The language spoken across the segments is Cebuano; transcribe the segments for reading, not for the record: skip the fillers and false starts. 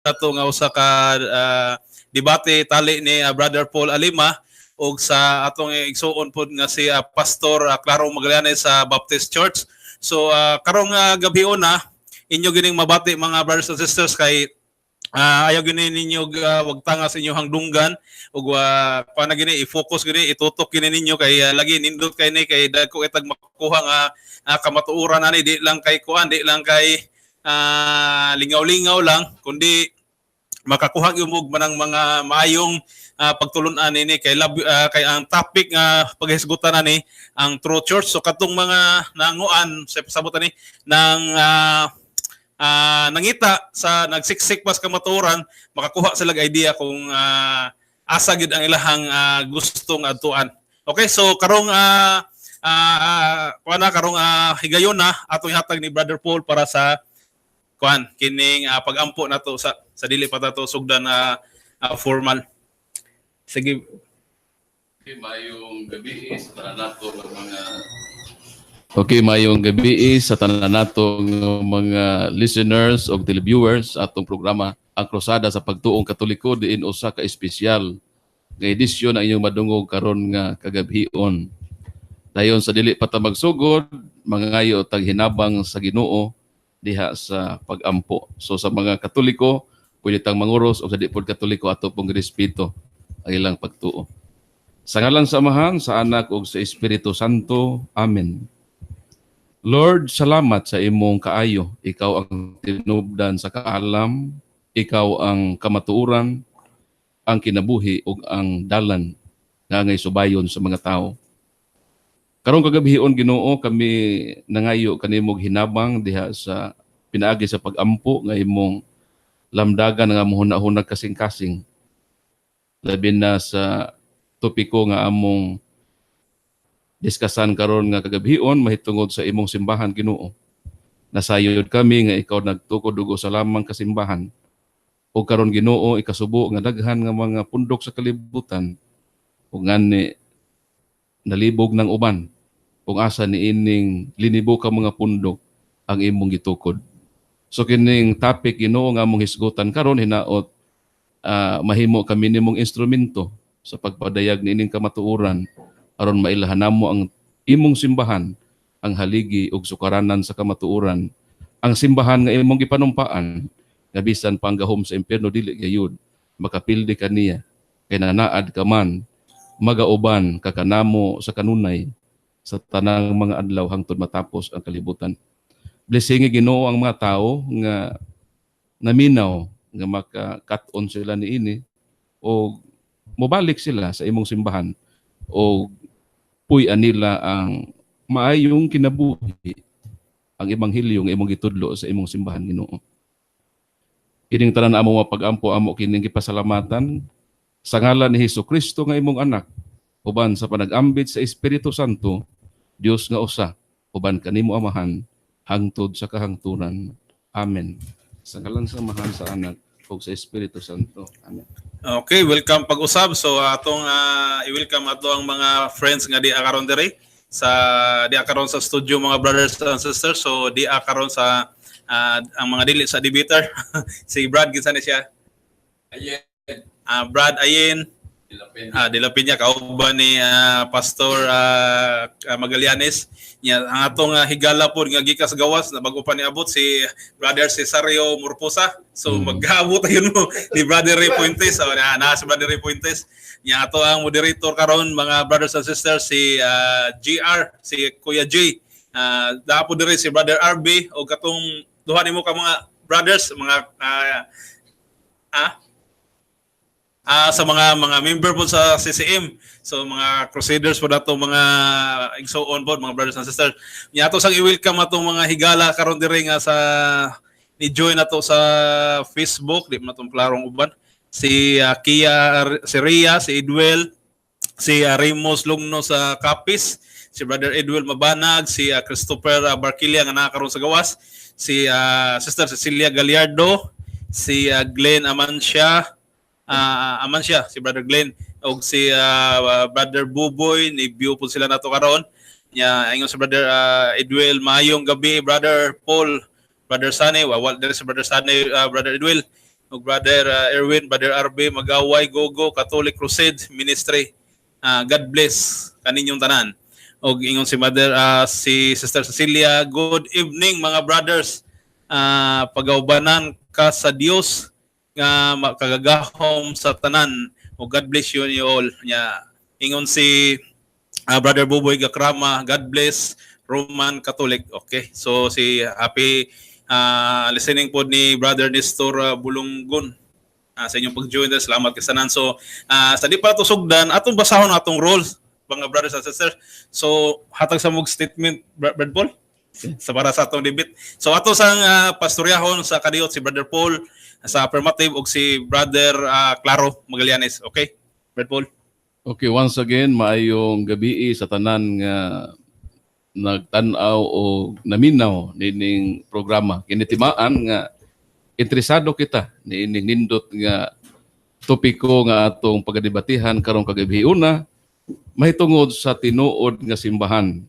Nato nga usa ka debate tali ni Brother Paul Alima ug sa atong igsuon pod nga si Pastor Claro Magallanes sa Baptist Church. So karong gabi una inyo gining mabati, mga brothers and sisters, kay ayaw gini ninyo wag tanga sa inyong dunggan ug kuan na gini, i-focus gini, itutok gini ninyo kay lagi nindot kay ni kay dagko itag makuha nga kamatuoran ani, di lang kay kuan, di lang kay lingaw-lingaw lang, kundi makakuha gyud mo manang mga maayong pagtulun-an nini kay lab, kay ang topic nga paghisgutan ani ang true church. So katong mga nanguan sa pasabot ani nang nangita sa nagsiksik pas kamatuoran, makakuha sila og idea kung asa gyud ang ilahang gustong adtuan. Okay, so karong kuan na karong higayon na atong ihatag ni Brother Paul para sa kuan kining pagampo nato sa dili pa tato sugdan na formal. Sige. Okay, mayong gabi sa tanan nato nga mga Okay, mayong gabi sa tanan nato nga mga listeners o televiewers atong programa, Ang Krusada sa Pagtuong Katoliko, diin usa ka espesyal nga edisyon ang inyong madungog karon nga kagabhion. Dayon sa dili pa ta magsugod, mangayo tag hinabang sa Ginoo diha sa pagampo. So sa mga Katoliko, pwede tang manguros, o sa di pod Katoliko, ato pong respeto ang ilang pagtuo. Sa ngalan sa Amahan, sa Anak ug sa Espiritu Santo. Amen. Lord, salamat sa imong kaayo. Ikaw ang tinubdan sa kaalam, ikaw ang kamatuoran, ang kinabuhi ug ang dalan nga angay subayon sa mga tao. Karong kagabhion, Ginoo, kami nangayo kanimog hinabang diha sa pinaagi sa pagampo nga imong lamdagan nga muhuna-hunag kasing-kasing. Labi na sa topiko nga among diskasan karon nga kagabhion mahitungod sa imong simbahan, Ginoo. Nasayod kami nga ikaw nagtukod og usa lamang ka simbahan. O karon, Ginoo, ikasubo nga daghan nga mga pundok sa kalibutan ug ngani nalibog ng uban kung asa ni ining linibo ka mga pundok ang imong gitukod. So kining topic, Ginoo, nga among hisgutan karon, hinaot mahimo kami nimong instrumento sa pagpadayag niining kamatuoran aron mailahan namo ang imong simbahan, ang haligi ug sukaranan sa kamatuoran, ang simbahan nga imong gipanumpaan nga bisan pa ang gahom sa impyerno dili gayud makapildi kaniya, kay nanaad ka man, magauban ka kanamo sa kanunay sa tanang mga adlaw hangtod matapos ang kalibutan. Blessingi, Ginoo, ang mga tao nga naminaw nga maka-cut-on sila niini o mobalik sila sa imong simbahan o puy-an nila ang maayong kinabuhi, ang ebanghelyo nga imong gitudlo sa imong simbahan, Ginoo. Kining tanan amo mapagampo, amo kining gipasalamatan sa ngalan ni Hesus Kristo nga imong anak, uban sa panag-ambit sa Espiritu Santo, Dios nga usa uban kanimo Amahan hangtod sa kahangturan. Amen. Sa ngalan sa Amahan, sa Anak ug sa Espiritu Santo. Amen. Okay, welcome pag-usab. So atong i-welcome ato ang mga friends nga di karon diri sa di karon sa studio, mga brothers and sisters. So di karon sa ang mga dili sa debater. Si Brad, kinsa ni siya? Ayen. Brad Ayen. De la Peña, kauban ni Pastor Magallanes. Nya ang atong higala pod nga gikas gawas na bago pa niabot, si Brother Cesario Murposa. So magkaabot ayun mo ni Brother Ray Puentes. So na si Brother Ray Puentes. Nya ato ang moderator karon, mga brothers and sisters, si GR, si Kuya J. Naa po diri si Brother RB o katong duha nimo ka mga brothers, mga sa mga member po sa CCM. So mga crusaders po nato, mga igsoon po, mga brothers and sisters. Nya ato sang i-welcome atong mga higala karon diri nga sa ni join nato sa Facebook, di man natong klarong uban. Si Kia, si Ria, si Edwel, si Ramos Lungno sa Capiz, si Brother Edwel Mabanag, si Christopher Barquilla nga naa karon sa gawas, si Sister Cecilia Gallardo, si Glenn Amancia, si Brother Glenn og si Brother Buboy ni view po sila nato karon. Nya ingon si Brother Edwel, "Mayong gabi, Brother Paul, Brother Sane." Wala diri si Brother Sane, Brother Edwel. Ug Brother Erwin, Brother RB, Magaway, Gogo, Catholic Crusade Ministry. God bless kaninyong tanan. Og ingon si Mother, si Sister Cecilia, "Good evening, mga brothers. Pagaubanan ka sa Dios nga makagagahom sa tanan. O God bless you all." Nya ingon si Brother Buboy Gakrama, "God bless Roman Catholic." Okay. So si happy listening po ni Brother Nestor Bulunggon sa inyong pag-join. Salamat kay tanan. So sa di pa to sugdan, atong basahon atong roles, mga brothers and sisters. So hatag sa mog statement, Brad Paul, sa para sa atong debate. So ato sang pastoryahon sa kadiyot si Brother Paul sa affirmative ug si Brother Claro Magallanes. Okay? Brad Paul. Okay, once again, maayong gabi sa tanan nga nagtan-aw o naminaw nining programa. Kinitimaan nga interesado kita niining nindot nga topiko nga atong pagadebatihan karong kagabi. Una, mahitungod sa tinuod nga simbahan.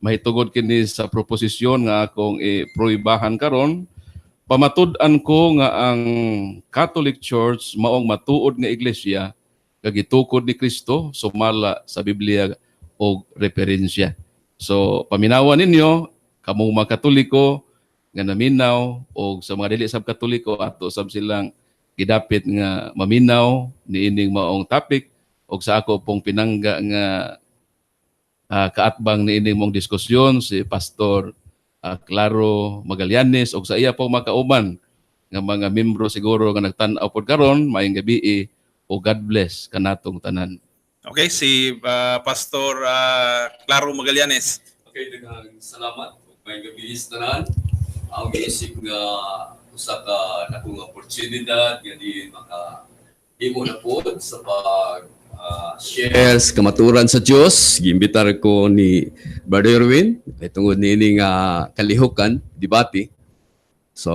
Mahitungod kini sa proposisyon nga akong iproibahan karon. Pamatud-an ko nga ang Catholic Church maong matuod nga iglesia nga gitukod ni Kristo sumala sa Biblia o referensya. So paminawan ninyo kamong mga Katoliko nga naminaw o sa mga dili sab Katoliko, ato sab silang gidapit nga maminaw niining maong topic, og sa ako pong pinangga nga kaatbang niining mong diskusyon, si Pastor Claro Magallanes, og sa iya pong makauban nga mga membro siguro nga nagtan-aw pod karon, maayong gabi o God bless kanatong tanan. Okay, si Pastor Claro Magallanes. Okay, daghang salamat. Maayong gabi sa tanan. Ang giisip nga usa ka dakong oportunidad nga di maka himo na pod sa pag share sa kamaturan sa Dios. Giimbitar ko ni Brother Erwin ay tungod niini nga kalihukan debate. So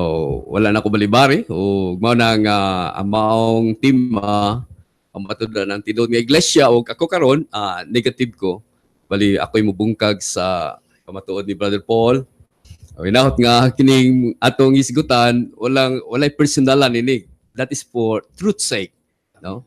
wala na ko balibari ug mao na nga ang maong tema, ang matud-an ng tinuod nga iglesia, ug ako karon negative ko. Bali ako'y mubungkag sa pamatuod ni Brother Paul. Winahot nga kining atong isgutan, walang walay personalan ini. That is for truth's sake, no?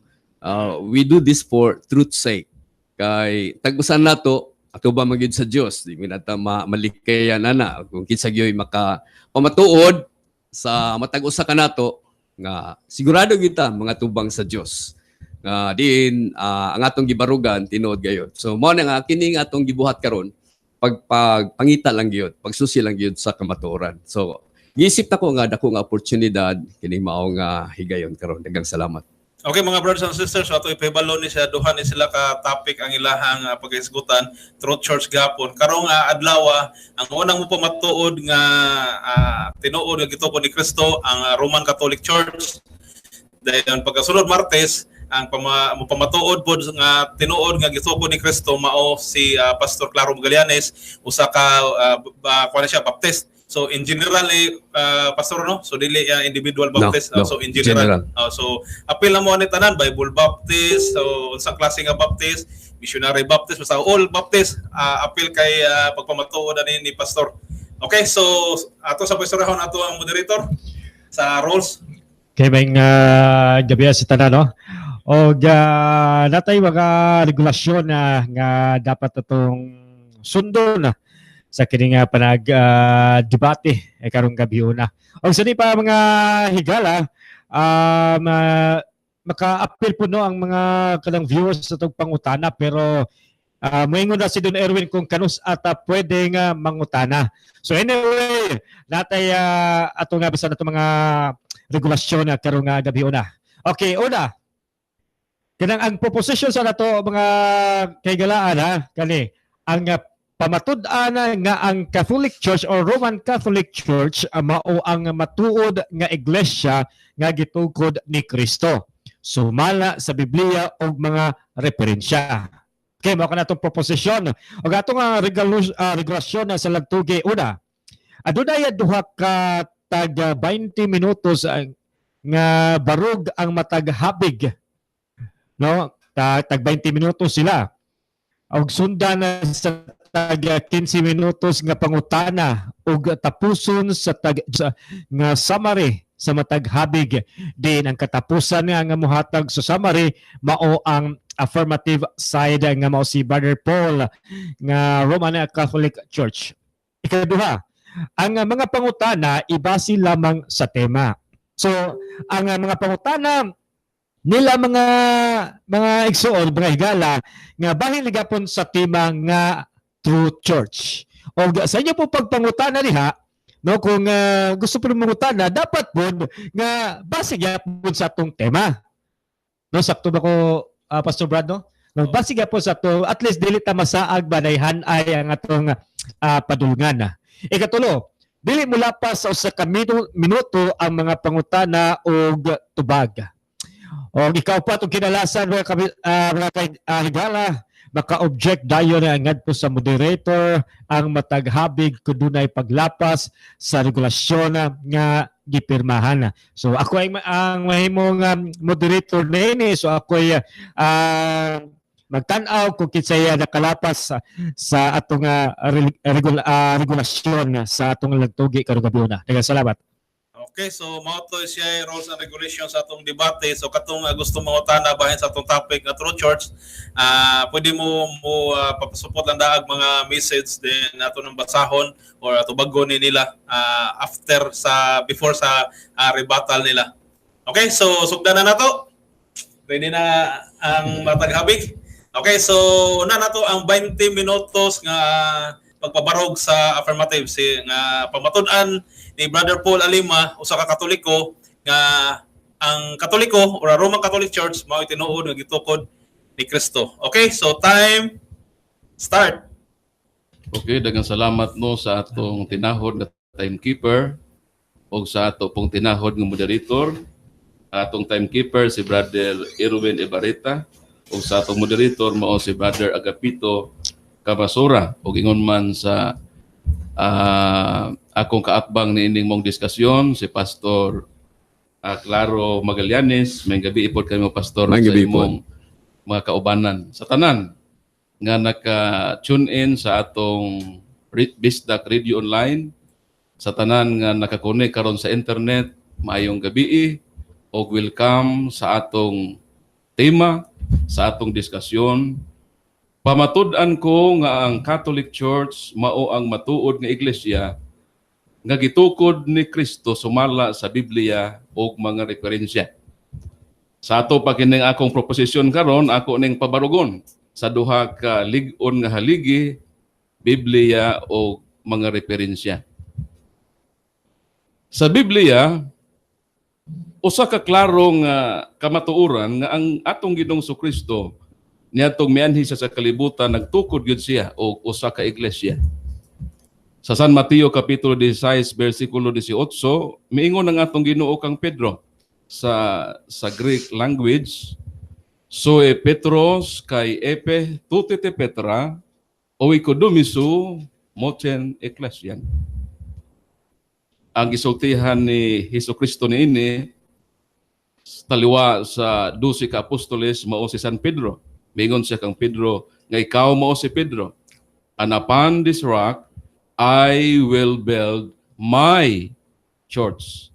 We do this for truth's sake. Kay tag-usan nato ato ba magyud sa Dios, di mi nata malikayan ana kung kinsa gyoy maka pamatuod sa matag usa kanato nga sigurado kita mga tubang sa Dios nga diin ang atong gibarugan tinuod gayud. So mao na nga kini nga atong gibuhat karon, pag pagpangita lang gyud, pagsusi lang gyud sa kamatuoran. So giisip nako nga dako nga oportunidad kini mao nga higayon karon. Daghang salamat. Okay, mga brothers and sisters, so ato ipahibalo ni siya, duha ni sila ka topic ang ilahang paghisgutan, Truth Church gapon. Karong adlaw, ang unang mo pamatuod nga tinuod nga gitukod ni Kristo ang Roman Catholic Church. Dayon pagkasunod Martes, ang pamatuod pod nga tinuod nga gitukod ni Kristo mao si Pastor Claro Magallanes, usa ka kuan na siya, Baptist. So in general eh, Pastor, no? So dili individual Baptist, No, so in general. General. So apil na mo ani tanan, Bible Baptist, so unsang klase nga Baptist, Missionary Baptist, basta all Baptist, apil kay pagpamatuod ani ni Pastor. Okay, so ato sa pastorahon ato ang moderator sa roles. Kay may gabi sa tanan, no? Og natay mga regulasyon na nga dapat atong sundon na sa kini nga panag debate eh karong gabi una. Og sa di pa, mga higala, maka-appeal po no ang mga kanang viewers sa atong pangutana, pero moingon na si Don Erwin kung kanus ata pwede nga mangutana. So anyway, natay ato nga bisan ato mga regulasyon na karong nga gabi una. Okay, una. Kanang ang proposition sa nato, mga kaigalaan ha, kani ang pamatud-an nga ang Catholic Church or Roman Catholic Church mao ang matuod nga iglesia nga gitukod ni Kristo sumala sa Biblia ug mga referensya. Okay, mao kana atong proposisyon. Ug atong regulasyon na sa lagtugi, una. Adunay duha ka tag 20 minutos nga barug ang matag habig. No? Tag 20 minutos sila. Og sundan na sa tag 15 minutos nga pangutana ug tapuson sa tag nga summary. sa matag habig. Din ang katapusan nga nga mohatag sa summary mao ang affirmative side nga mao si Brother Paul nga Roman Catholic Church. Ikaduha, ang mga pangutana ibase lamang sa tema. So, ang mga pangutana nila, mga igsuon, mga higala, nga bahin gapon sa tema nga True Church. O sa inyo po pagpangutana diha, no, kung gusto po mangutana, dapat po nga base gyapon sa atong tema. No, sakto ba ko, Pastor Brad, no? No, base gyapon sa ato, at least dili ta masaag ba, ay ang atong padulngan. Ikatulo, dili mo lapas sa usa ka minuto ang mga pangutana og tubag. O ikaw pa itong kinalasan, mga higala, maka-object dayon na ngadto sa moderator ang matag habig kung dunay paglapas sa regulasyon nga gipirmahan. So ako ay ang mahimong moderator niini, so ako'y magtan-aw kung kinsay nakalapas sa atong regulasyon sa atong lagtugi karong gabi na. Daghang salamat. Okay, so mao to siya rules and regulations sa atong debate. So katong gusto mangutana bahin sa atong topic nga True Church, pwede mo mo papasupot lang daag mga message, then ato nang basahon or ato bago ni nila after sa before sa rebuttal nila. Okay, so sugdan na nato. Ready na ang matag habig? Okay, so una nato ang 20 minutos nga pagpabarog sa affirmative, si nga pamatud-an ni Brother Paul Alima, usa ka Katoliko, nga ang Katoliko or Roman Catholic Church mao tinuod nga gitukod ni Kristo. Okay, so time start. Okay, daghang salamat, no, sa atong tinahod nga timekeeper o sa ato pong tinahod nga moderator. Ang atong timekeeper si Brother Erwin Ibareta ug sa atong moderator mao si Brother Agapito Cabasura. Ug ingon man sa akong kaatbang niining mong diskusyon, si Pastor Claro Magallanes. May gabi ipod kami, Pastor, May sa gabi. Imong mga kaubanan. Sa tanan nga naka-tune in sa atong Bisdak Radio Online, sa tanan nga nakakonek karon sa internet, maayong gabi og welcome sa atong tema, sa atong diskusyon. Pamatud-an ko nga ang Catholic Church mao ang matuod nga iglesia nga gitukod ni Kristo sumala sa Biblia ug mga referensya. Sa ato pa kining akong proposisyon karon, ako ning pabarugon sa duha ka lig-on nga haligi, Biblia o mga referensya. Sa Biblia, usa ka klaro nga kamatuoran nga ang atong Ginoong Kristo, niadtong mianhi siya sa kalibutan, nagtukod gyud siya og usa ka iglesia. Sa San Mateo kapitulo 16 bersikulo 18, miingon ang atong Ginoo kang Pedro sa Greek language, "Su e Petros kai epi touti te petra oikodomiso mo ten ekklesian." Ang gisultihan ni Hesus Kristo niini taliwa sa 12 ka apostoles mao si San Pedro. Mingon siya kang Pedro nga ikaw mao si Pedro. "And upon this rock I will build my church."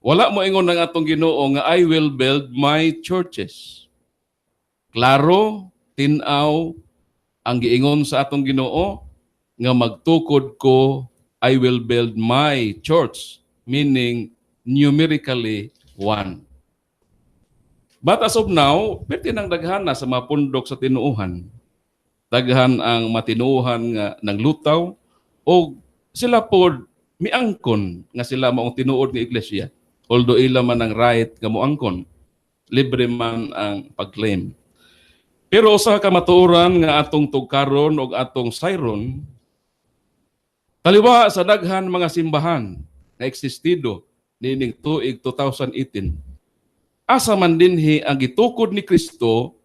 Wala mo ingon ng atong Ginoo nga "I will build my churches." Klaro, tin-aw ang giingon sa atong Ginoo nga magtukod ko, "I will build my church," meaning numerically one. But as of now, pwede nang daghan na sa mga pundok sa tinuuhan. Daghan ang matinuuhan nga ng lutaw o sila pod miangkon nga sila maong tinuod nga iglesia. Although ila man ang right nga moangkon, libre man ang pag-claim. Pero usa ka matuoran nga atong tugkaron og atong sayron, taliwa sa daghan mga simbahan na existido niining tuig 2018, asa man dinhi ang gitukod ni Kristo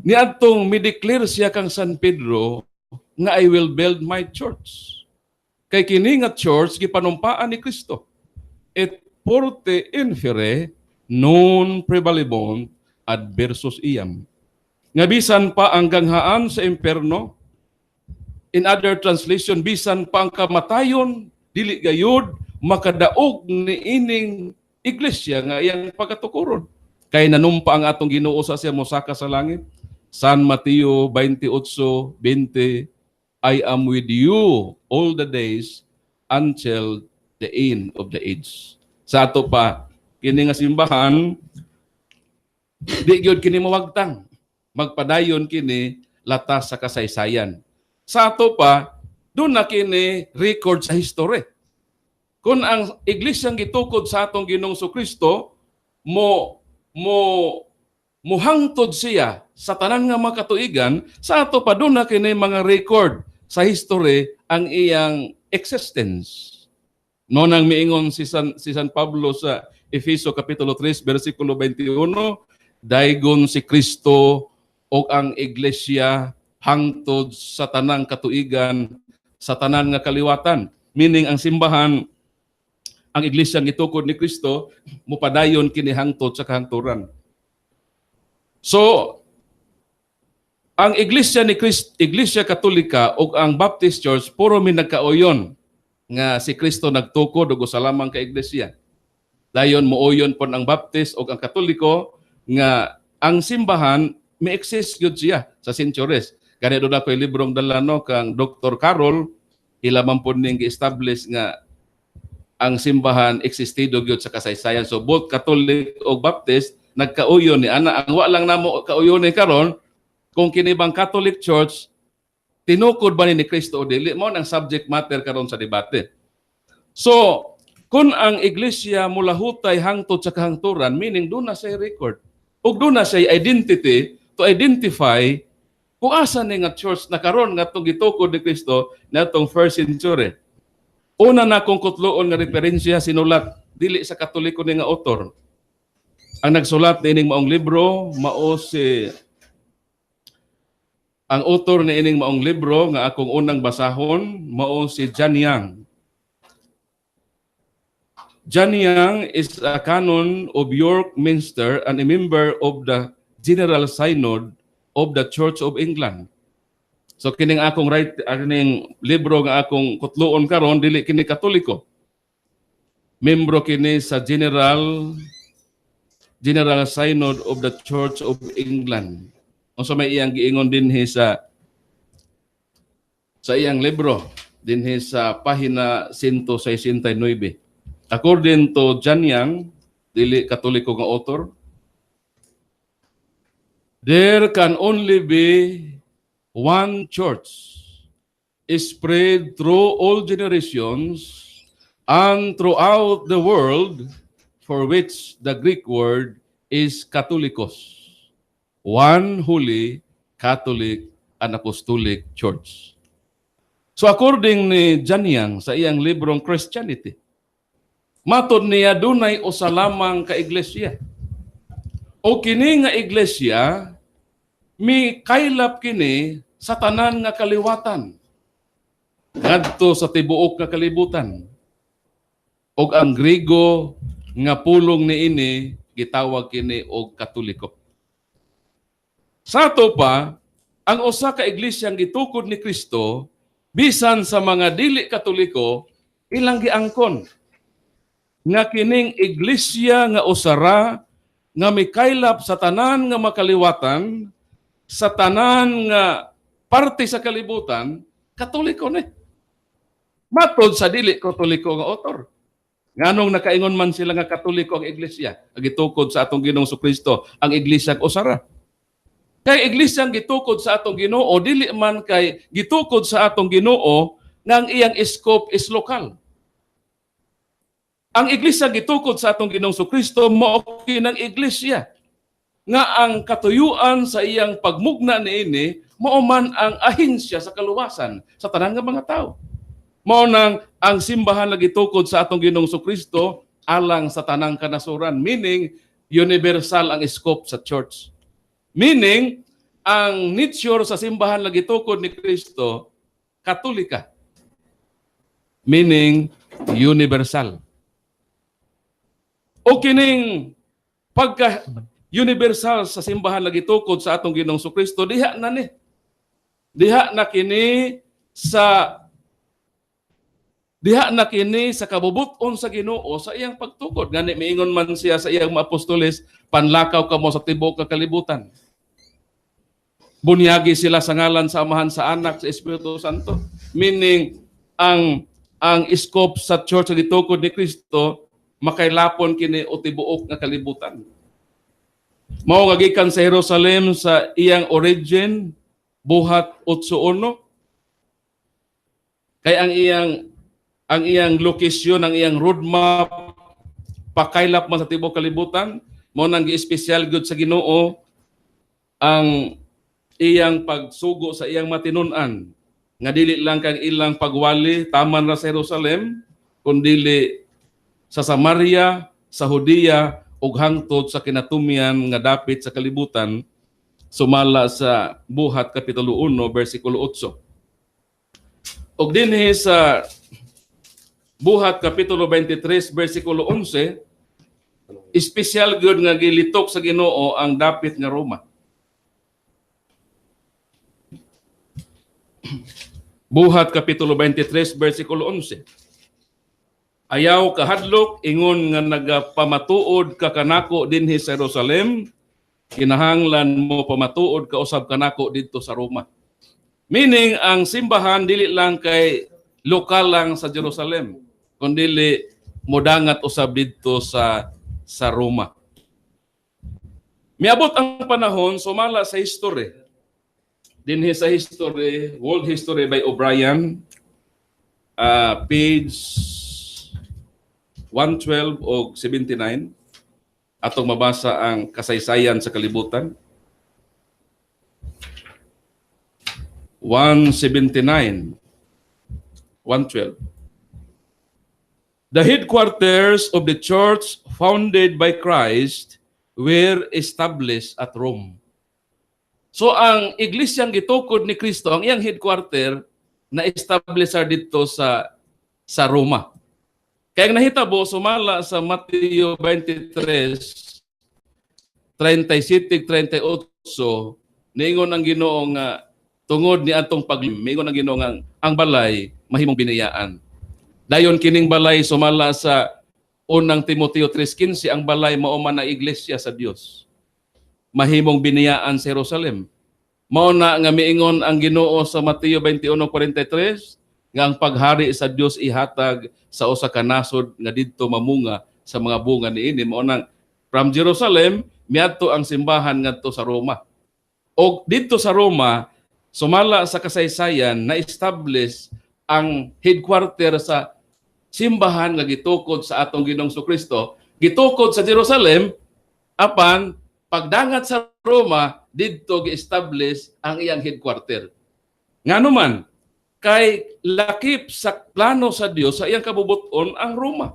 niadtong mideclare siya kang San Pedro nga "I will build my church"? Kay kini nga church gipanumpaan ni Kristo. "Et portae inferni non praevalebunt adversus eam." Nga bisan pa ang ganghaan sa imperno, in other translation, bisan pa ang kamatayon, dili gayud makadaog ni ining iglesia nga iyang pagkatukuron. Kay nanumpa ang atong Ginoo sa siya mosaka sa langit. San Mateo 28:20, "I am with you all the days until the end of the age." Sa ato pa, kini nga simbahan, di gyud kini mawagtang. Magpadayon kini latas sa kasaysayan. Sa ato pa, doon na kini record sa history. Kung ang iglesyang gitukod sa atong Ginoong Kristo mo mo muhangtod siya sa tanan nga mga katuigan, sa ato pa doon na kini mga record sa history ang iyang existence. No nang miingon si San Pablo sa Efeso kapitulo 3 bersikulo 21, daygon si Kristo ug ang iglesia hangtod sa tanang katuigan, sa tanan nga kaliwatan. Meaning ang simbahan, ang iglesia gitukod ni Kristo, mupadayon kini hangtod sa kahangturan. So, ang Iglesia ni Cristo, Iglesia Katolika ug ang Baptist Church puro mi nagkauyon nga si Kristo nagtukod og usa lamang ka iglesia. Dayon muuyon pon ang Baptist ug ang Katoliko nga ang simbahan may exist gyud siya sa centuries. Gani doon ako'y librong dala, no, kang Dr. Carroll, ila man pod ning gi-establish nga ang simbahan existido gyud sa kasaysayan. So both Catholic ug Baptist nagkauyon ni ana. Ang wa lang namo kauyon ni karon kung kini bang Catholic Church tinukod ba ni Kristo o dili, mo nang subject matter karon sa debate. So, kung ang iglesia mulahutay hangtod sa kahangturan, meaning doon na siya record. Ug doon na siya identity to identify kung asa ni nga church na karon nga itong gitukod ni Kristo na itong first century. Una na kong kutloon nga referensya, sinulat dili sa Katoliko ni nga author. Ang nagsulat niining maong libro mao si, ang author ni ining maong libro nga akong unang basahon mao si John Young. John Young is a canon of York Minster and a member of the General Synod of the Church of England. So kining akong right kining libro nga akong kutloon karon dili kini Katoliko. Membro kini sa General Synod of the Church of England. Unsa may iyang giingon dinhi sa iyang libro dinhi sa pahina 169? According to John Young, dili Katoliko nga author, there can only be one church spread through all generations and throughout the world, for which the Greek word is Katholikos. One holy, Catholic, and Apostolic Church. So according ni John Young sa iyang librong Christianity, matod niya dunay usa lamang ka iglesia. O kini nga iglesia mi kaylap kini sa tanan nga kaliwatan ngadto sa tibuok nga kalibutan. Og ang Grigo nga pulong niini gitawag kini og Katoliko. Sa ato pa, ang usa ka iglesia ang gitukod ni Kristo, bisan sa mga dili Katoliko ilang giangkon nga kining iglesia nga usara nga mikaylap sa tanan nga makaliwatan, sa tanan nga parte sa kalibutan, Katoliko ni. Matod sa dili Katoliko nga author. Nganong nakaingon man sila nga Katoliko ang iglesia ang gitukod sa atong Ginoong Kristo, ang iglesia usara? Kay iglesia ang gitukod sa atong Ginoo, dili man kay gitukod sa atong Ginoo nga ang iyang scope is lokal. Ang iglesia gitukod sa atong Ginoong Kristo mao kinang iglesia nga ang katuyuan sa iyang pagmugna niini mao man ang ahensya sa kaluwasan sa tanan nga mga tao. Mao nang ang simbahan nga gitukod sa atong Ginoong Kristo alang sa tanang kanasuran, meaning universal ang scope sa church. Meaning ang nature sa simbahan nga gitukod ni Kristo, Katolika. Meaning universal. O kining pagka universal sa simbahan nga gitukod sa atong Ginoong Kristo, diha na ni. Diha na kini sa Diha na kini sa kabubut-on sa Ginoo sa iyang pagtukod. Gani miingon man siya sa iyang mga apostoles, "Panlakaw kamo sa tibuok nga kalibutan. Bunyagi sila sa ngalan sa Amahan, sa Anak, sa Espiritu Santo." Meaning, ang scope sa church sa gitukod ni Kristo makailapon kini o tibuok nga kalibutan. Mao nga gikan sa Jerusalem sa iyang origin, Buhat 8:1. Kay ang iyang lokasyon, ang iyang roadmap pakaylap man sa tibuok kalibutan, mao nang gi-espesyal gyud sa Ginoo ang iyang pagsugo sa iyang matinun-an nga dili lang kang ilang pagwali taman ra sa Jerusalem, kundili sa Samaria, sa Judea ug hangtod sa kinatumyan nga dapit sa kalibutan, sumala sa Buhat kapitulo 1 bersikulo 8. Ug dinhi sa Buhat kapitulo 23 bersikulo 11, espesyal gyud nga gilitok sa Ginoo ang dapit nga Roma. Buhat kapitulo 23 bersikulo 11. "Ayaw kahadlok, ingon nga nagapamatuod ka kanako dinhi sa Jerusalem, kinahanglan mo pamatuod ka usab kanako didto sa Roma." Meaning, ang simbahan dili lang kay lokal lang sa Jerusalem, kundili modangat usab didto sa Roma. Miabot ang panahon, sumala sa history. Dinhi sa history, World History by O'Brien, page 112 o 79, atong mabasa ang kasaysayan sa kalibutan. 179, 112. "The headquarters of the church founded by Christ were established at Rome." So ang iglesyang gitukod ni Kristo, ang iyang headquarter na establish dito sa Roma. Kaya ang nahitabo, sumala sa Mateo 23, 37, 38, niingon ang Ginoo nga tungod ni atong paglim, niingon ang Ginoo nga ang balay mahimong binayaan. Dayon kining balay, sumala sa Unang Timoteo 3:15, ang balay mao man ang iglesia sa Dios. Mahimong biniyaan sa Jerusalem. Mao na nga miingon ang Ginoo sa Mateo 21:43 nga ang paghari sa Dios ihatag sa usa ka nasod nga didto mamunga sa mga bunga niini. Mao nang from Jerusalem miadto ang simbahan ngadto sa Roma. Og didto sa Roma, sumala sa kasaysayan, na-establish ang headquarter sa simbahan nga gitukod sa atong Ginoong Kristo, gitukod sa Jerusalem, apan pagdangat sa Roma, didto gi-establish ang iyang headquarter. Ngano man, kay lakip sa plano sa Dios sa iyang kabubuton ang Roma.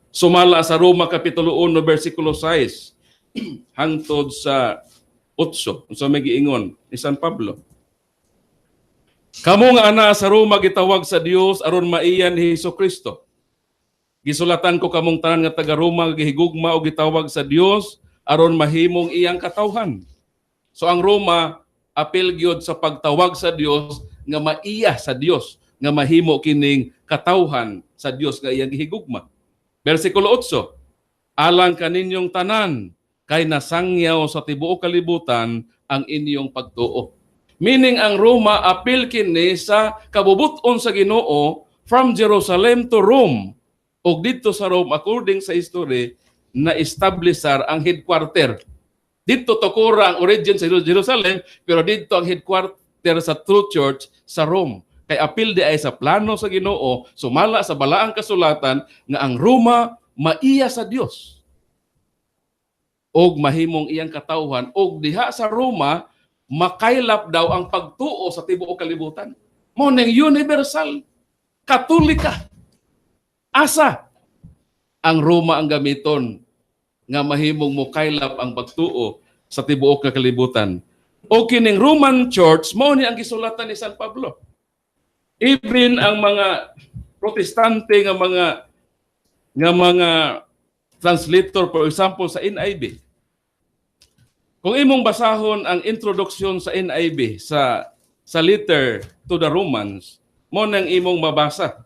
Sumala sa Roma kapitulo 1 bersikulo 6 hangtod sa 8, unsa may giingon ni San Pablo? "Kamo nga ana sa Roma gitawag sa Dios aron maiyan ni Hesus Kristo. Gisulatan ko kamong tanan nga taga Roma gihigugma o gitawag sa Dios aron mahimong iyang katawhan." So ang Roma apil gyud sa pagtawag sa Dios nga maiya sa Dios, nga mahimo kining katawhan sa Dios nga iyang gihigugma. Bersikulo 8. "Alang kaninyong tanan kay nasangyaw sa tibuok kalibutan ang inyong pagtuo." Meaning, ang Roma apil kini sa kabubuton sa Ginoo from Jerusalem to Rome. Og didto sa Rome, according sa history, na establisar ang headquarter. Didto tukora ang origin sa Jerusalem, pero didto ang headquarter sa true church sa Rome. Kay apil di ay sa plano sa Ginoo, sumala sa balaang kasulatan nga ang Roma maiya sa Dios og mahimong iyang katawhan, og diha sa Roma makaylap daw ang pagtuo sa tibuok kalibutan. Mao ning universal Katolika. Asa ang Roma ang gamiton nga mahimong mokaylap ang pagtuo sa tibuok nga kalibutan? O kining Roman Church mao ni ang gisulatan ni San Pablo. Even ang mga Protestante nga mga translator, for example sa NIV. Kung imong basahon ang introduction sa NIV sa letter to the Romans, mo nang imong mabasa.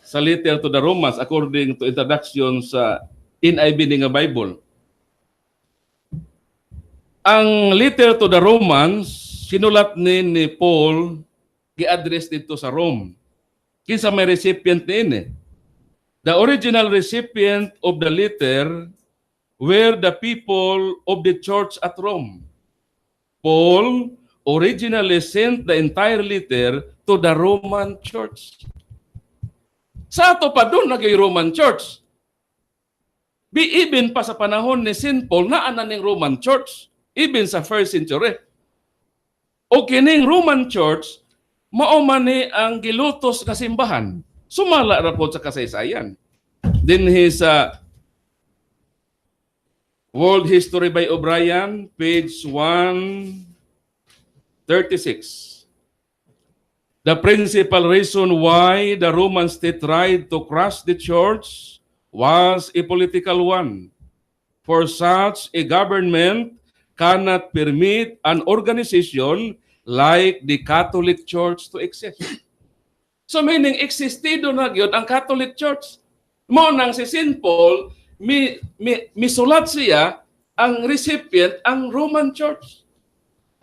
Sa letter to the Romans according to introduction sa NIV ni nga Bible. Ang letter to the Romans sinulat ni Paul, gi-address dito sa Rome. Kinsa may recipient niini? The original recipient of the letter were the people of the church at Rome. Paul originally sent the entire letter to the Roman Church. Sa ato pa doon nagay Roman Church. Be even pa sa panahon ni St. Paul, naa na ning Roman Church, even sa first century. O kining Roman Church, mao man ni ang gilutos nga simbahan. Sumala ra po sa kasaysayan. Dinhi sa World History by O'Brien, page 136. The principal reason why the Roman state tried to crush the church was a political one. For such a government cannot permit an organization like the Catholic Church to exist. So meaning, existido na gyud ang Catholic Church. Mao nang si St. Paul mi misulat siya, ang recipient ang Roman Church.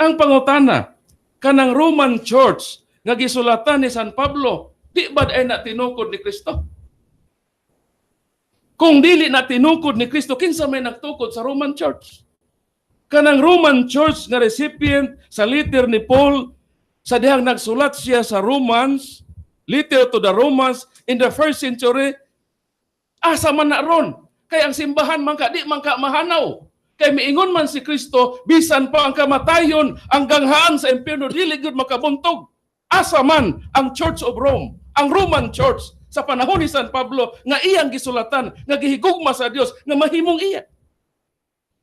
Ang pangutana, kanang Roman Church nga gisulatan ni San Pablo, di ba ay na tinukod ni Kristo? Kung dili na tinukod ni Kristo, kinsa may nagtukod sa Roman Church? Kanang Roman Church nga recipient sa letter ni Paul sa dihang nagsulat siya sa Romans, letter to the Romans in the first century, asa man na ron? Kay ang simbahan man ka, di man ka mahanaw. Kay miingon man si Kristo, bisan pa ang kamatayon, ang ganghaan sa impyerno, dili gyud makabuntog. Asa man ang Church of Rome, ang Roman Church, sa panahon ni San Pablo, nga iyang gisulatan, nga gihigugma sa Dios, nga mahimong iya?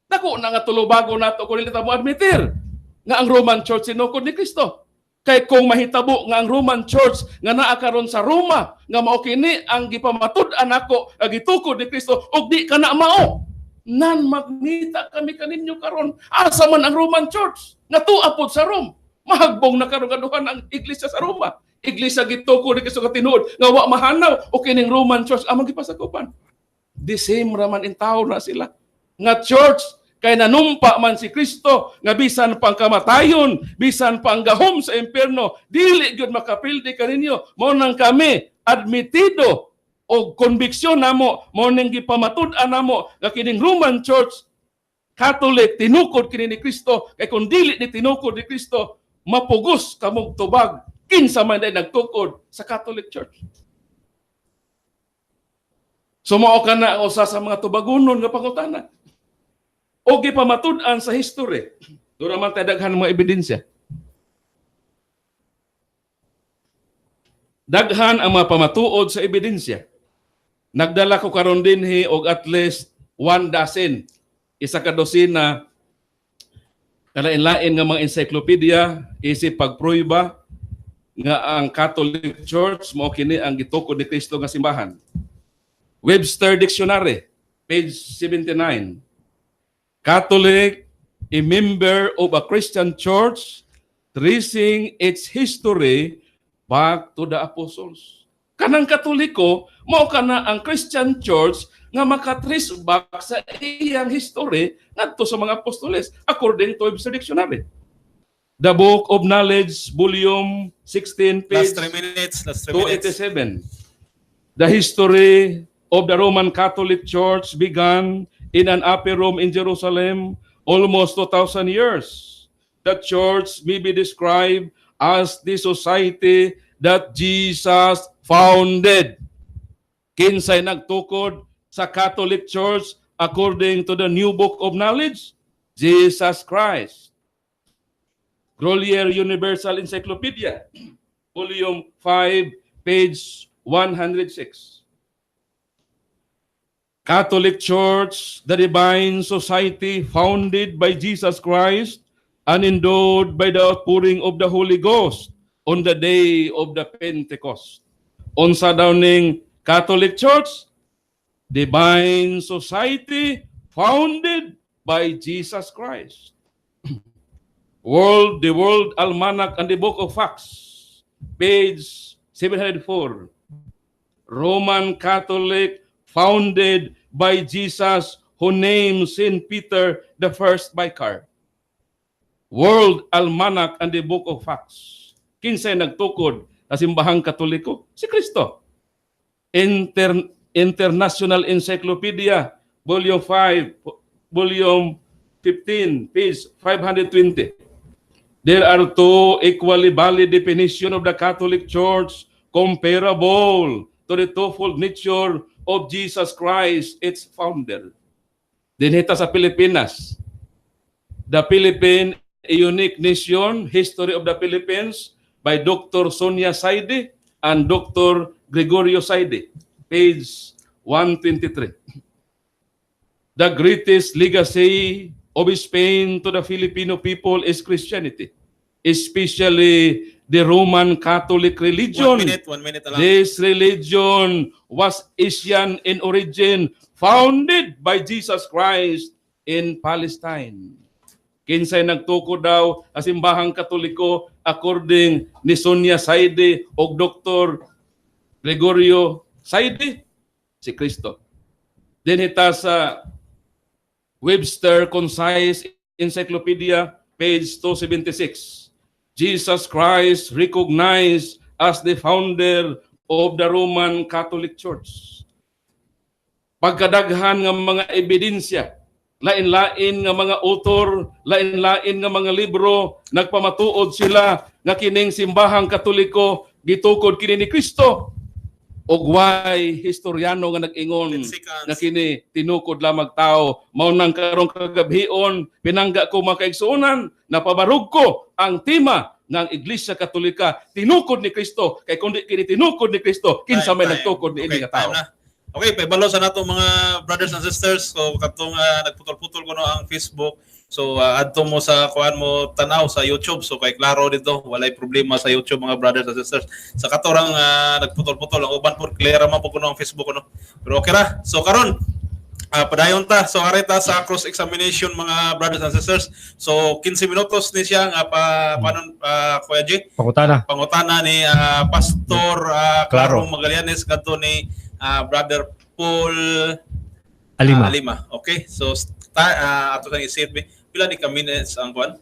Dako na nga tulubago nato kung dili ta mo admitir nga ang Roman Church sinukod ni Kristo. Kay kung mahitabo nga ang Roman Church nga naa karon sa Roma nga mao kini ang gipamatud-an nako nga gitukod ni Kristo ug di kana mao, nan magnita kami kaninyo karon. Asa man ang Roman Church nga tua pod sa Rome? Mahagbong na karon kaduhan ang iglesia sa Roma. Iglesia gitukod ni Kristo nga tinuod nga wa mahanaw o kining Roman Church among gipasakupan. The same raman in tao na sila nga church kay nanumpa man si Kristo nga bisan pang kamatayon, bisan pa ang gahom sa impyerno, dili gyud makapildi kaninyo. Mao nang kami admitido o konbiksyon namo, mao ning gipamatud-an namo nga kining Roman Church Catholic tinukod kini ni Kristo, kay kung dili ni tinukod ni Kristo, mapugos kamog tubag kinsa man day nagtukod sa Catholic Church. So mao kana ang usa sa mga tubagunon nga pangutana. O gipamatud-an sa history. Doon naman tayo daghan mga ebidensya. Daghan ang mga pamatuod sa ebidensya. Nagdala ko karon dinhi og at least one dozen, isa ka dosina kalain-lain nga mga encyclopedia isip pagprueba nga ang Catholic Church mao kini ang gitukod ni Kristo nga simbahan. Webster Dictionary, page 79. Catholic, a member of a Christian church tracing its history back to the apostles. Kanang Katoliko, mao kana ang Christian church nga makatrace back sa iyang history ngadto sa mga apostoles according to Webster Dictionary. The Book of Knowledge, Volume 16, page Last 3 minutes. Last 3 minutes. 287. The history of the Roman Catholic Church began in an upper room in Jerusalem almost 2,000 years. The church may be described as the society that Jesus founded. Kinsay nagtukod sa Catholic Church according to the New Book of Knowledge? Jesus Christ. Grolier Universal Encyclopedia, Volume 5, page 106. Catholic Church, the divine society founded by Jesus Christ and endowed by the outpouring of the Holy Ghost on the day of the Pentecost. Unsa daw ning Catholic Church? Divine society founded by Jesus Christ. The World Almanac and the Book of Facts, page 704. Roman Catholic, founded by Jesus, who named Saint Peter the first vicar. World Almanac and the Book of Facts. Kinsay nagtukod sa simbahang Katoliko? Si Kristo. International Encyclopedia, Volume 5, Volume 15, page 520. There are two equally valid definition of the Catholic Church comparable to the twofold nature of Jesus Christ, its founder. Dinhi ta sa Pilipinas. The Philippine, A Unique Nation, History of the Philippines by Dr. Sonia Saide and Dr. Gregorio Saide, page 123. The greatest legacy of Spain to the Filipino people is Christianity, especially the Roman Catholic religion. 1 minute, 1 minute na lang. This religion was Asian in origin, founded by Jesus Christ in Palestine. Kinsay nagtukod daw sa simbahang Katoliko according ni Sonia Saide o Dr. Gregorio Saide? Si Kristo. Dinhi ta sa Webster Concise Encyclopedia, page 276. Jesus Christ recognized as the founder of the Roman Catholic Church. Pagkadaghan nga mga ebidensya, lain-lain nga mga author, lain-lain nga mga libro, nagpamatuod sila nga kining simbahang Katoliko gitukod kini ni Kristo. Og way historiano nga nag-ingon 10 seconds. nga kini tinukod lamang tao. Mao nang karong kagabhion, pinangga ko, mga kaigsuonan, napabarog ko ang tema ng Iglesia Katolika tinukod ni Kristo, kay kundi kini tinukod ni Kristo, kinsa may Time, time. nagtukod ni ini Okay, nga tao? time na. Okay, paibalo sa nato mga brothers and sisters. So katong nagputol-putol ko no ang Facebook. So adto mo sa kuan mo tanaw sa YouTube. So kay klaro dito, walay problema sa YouTube, mga brothers and sisters. Sa katorang nagputol-putol ang uban po, clear man po kuno ang Facebook no. Pero okay ra. So karon padayon ta. So ari ta sa cross examination, mga brothers and sisters. So 15 minutos ni siya nga pa paano, Kuya G? Pangutana. Pangutana ni Pastor Claro. Claro Magallanes kadto ni Brother Paul Alima. Alima. Okay. So ato tang isip pila ni ka minutes ang kwan?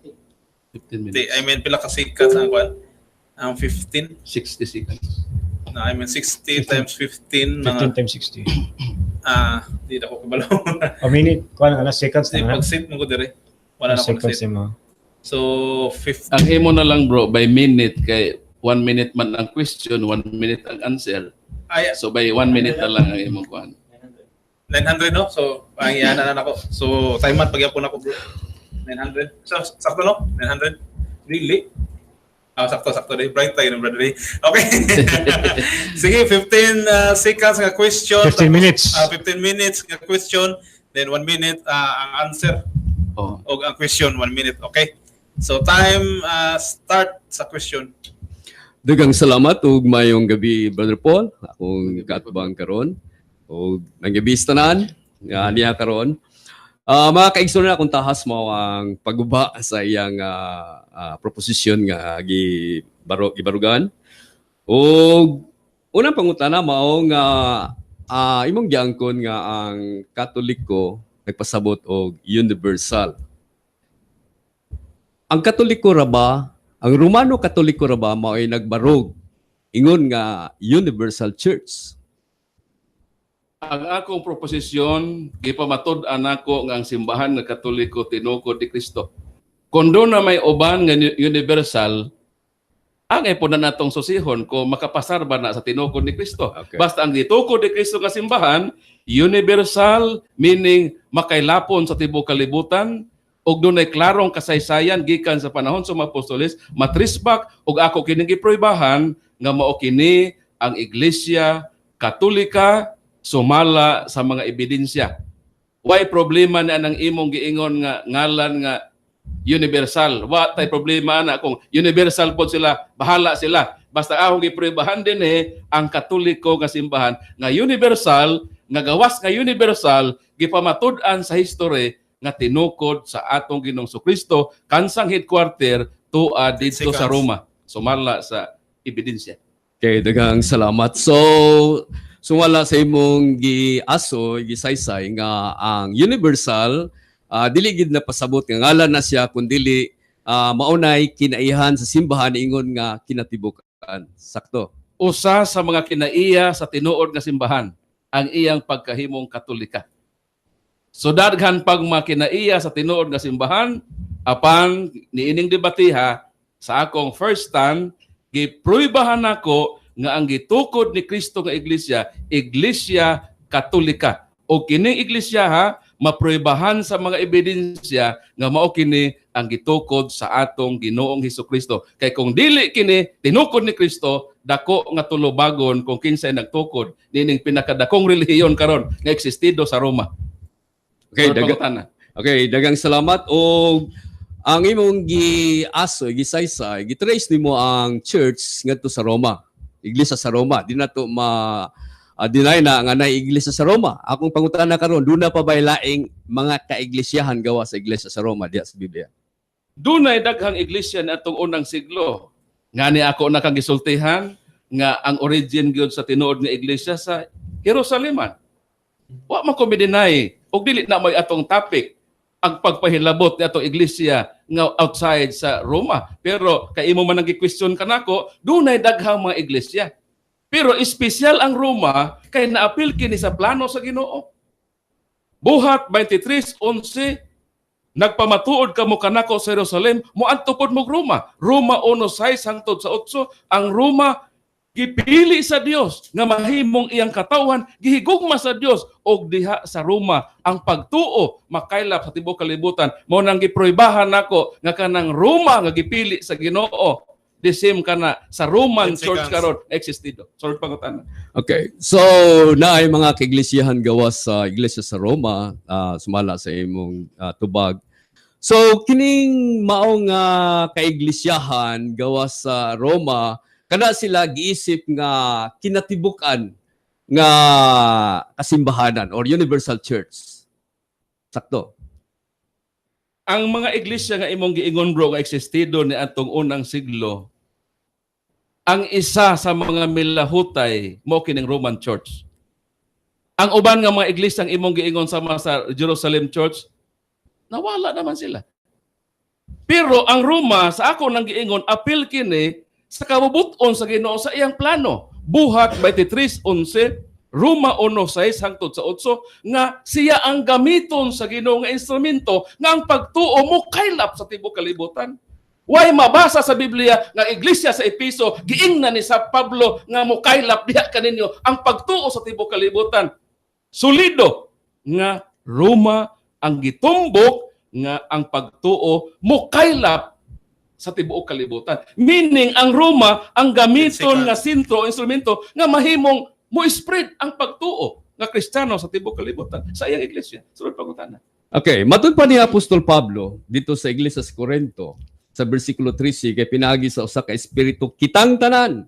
15 Di, minutes. I mean, pila ka seconds ang kwan? Ang 15 60 seconds. Na I mean 60 times 15 15 mga times 60. Di na ko kabalo. A minute, kuan na seconds Di na. pag set mo ko dire. Wala na ko Seconds na set. mo. So 15 Ang imo na lang, bro, by minute, kay 1 minute man ang question, 1 minute ang answer. Ay. So by 1 minute na lang ang imong kuan. 900, no? So ang iyana na nako. So time man pagyapon ako, bro. 900. So sakto no? 900. Really? Ah, sakto, sakto day. Bright tayo ng brother day. Okay. Sige, 15 seconds nga question. 15 minutes. 15 minutes nga question, then 1 minute ang answer Oh. o ang question 1 minute. Okay? So time start sa question. Daghang salamat ug mayong gabi, Brother Paul, akong kaatubang karon ug nang gabi sa tanan nga niya karon. Mga kaigsoon, na akong tahas mao ang pagguba sa iyang proposisyon nga gibarugan. Ug unang pangutana mao nga imong giangkon nga ang Katoliko nagpasabot og universal. Ang Katoliko ra ba, ang Romano Katoliko ra ba mao'y nagbarog ingon nga universal church? Ang akong proposisyon, gipamatud-an nako nga ang simbahan nga Katoliko tinukod ni Kristo. Kung doon na may uban nga universal, ang ay na natong susihon kung makapasar ba na sa tinukod ni Kristo. Basta ang gitukod ni Kristo nga simbahan, universal, meaning makailapon sa tibuok kalibutan, ug dunay klarong kasaysayan gikan sa panahon sa mga apostoles, matrisbak ug ako kining gipruebahan nga mao kini ang Iglesia Katolika sumala sa mga ebidensya. Way problema na nang imong giingon nga ngalan nga universal. Wa tay problema na kung universal pod sila, bahala sila. Basta akong gipruebahan din eh ang Katoliko nga simbahan nga universal, nga gawas nga universal, gipamatud-an sa history nga tinukod sa atong Ginoong Kristo kansang headquarter tua didto sa Seconds. Roma. Sumala sa ebidensya. Okay, daghang salamat. So, Sumala sa imong giaso, gisaysay nga ang universal dili gid na pasabot nga ngalan na siya kun dili maunay kinaihan sa simbahan ingon nga kinatibuk-an. Sakto. Usa sa mga kinaiya sa tinuod nga simbahan ang iyang pagkahimong Katolika. So daghan pag mga kinaiya sa tinuod nga simbahan, apan niining debatiha sa akong first stand, gipruibahan nako nga ang gitukod ni Kristo nga iglesia, Iglesia Katolika. O kining iglesia ha, mapruibahan sa mga ebidensya nga mao kini ang gitukod sa atong Ginoong Hesukristo. Kay kung dili kini tinukod ni Kristo, dako nga tulubagon kung kinsay nagtukod nining pinakadakong relihiyon karon nga existido sa Roma. Okay, Sunod pangutana. Okay, daghang salamat og ang imong giaso, gisaysay, gitrace nimo ang church ngadto sa Roma. Iglesia sa Roma. Di nato ma deny na nga naay iglesia sa Roma. Akong pangutana karon, duna pa bay laing mga kaiglesiyahan gawa sa iglesia sa Roma diya sa Biblia? Dunay daghang iglesia na atong unang siglo. Ngani ako nakang gisultihan nga ang origin gyud sa tinuod nga iglesia sa Jerusaleman. Wa man ko deny og dili na may atong topic ang pagpahilabot ni atong iglesia nga outside sa Roma. Pero kay imo man ang gi-question kanako, dunay daghang mga iglesia. Pero espesyal ang Roma kay naapil kini sa plano sa Ginoo. Buhat 23:11, "Nagpamatuod kamo kanako sa Jerusalem, moadto pod mo Roma." Roma 1:6 hangtod sa 8, ang Roma gipili sa Dios nga mahimong iyang katawhan, gihigugma sa Dios og diha sa Roma ang pagtuo makaylap sa tibuok kalibutan. Mao nang giproibahan nako nga kanang Roma nga gipili sa Ginoo, the same kana sa Roman 10 Church seconds. Karon existido. Sunod pangutana. Okay. So, naay mga kaiglesiyahan gawas sa iglesia sa Roma, sumala sa imong tubag. So, kining maong kaiglesiyahan gawas sa Roma, kana sila giisip nga kinatibuk-an nga kasimbahanan or universal church. Sakto. Ang mga iglesia nga imong giingon, bro, nga existido ni atong unang siglo, ang isa sa mga milahutay mo kining Roman Church. Ang uban nga mga iglesia ang imong giingon sama sa Jerusalem Church, nawala naman sila. Pero ang Roma, sa ako nang giingon, apil kini sa kabubuton sa Ginoo sa iyang plano. Buhat 23:11, Roma 1:6 hangtod sa 8, nga siya ang gamiton sa Ginoo nga instrumento nga ang pagtuo mo kaylap sa tibuok kalibutan. Way mabasa sa Biblia nga iglesia sa Epeso giingnan ni sa Pablo nga mokaylap diha kaninyo ang pagtuo sa tibuok kalibutan. Solido nga Roma ang gitumbok nga ang pagtuo mokaylap sa tibuok kalibutan. Meaning ang Roma ang gamiton 10 nga sentro o instrumento nga mahimong mo spread ang pagtuo nga Kristiyano sa tibuok kalibutan sa iyang iglesia. Sunod pangutana. Okay, matud pa ni Apostol Pablo dito sa iglesia sa Corinto sa bersikulo 13, kay pinaagi sa usa ka espiritu kitang tanan,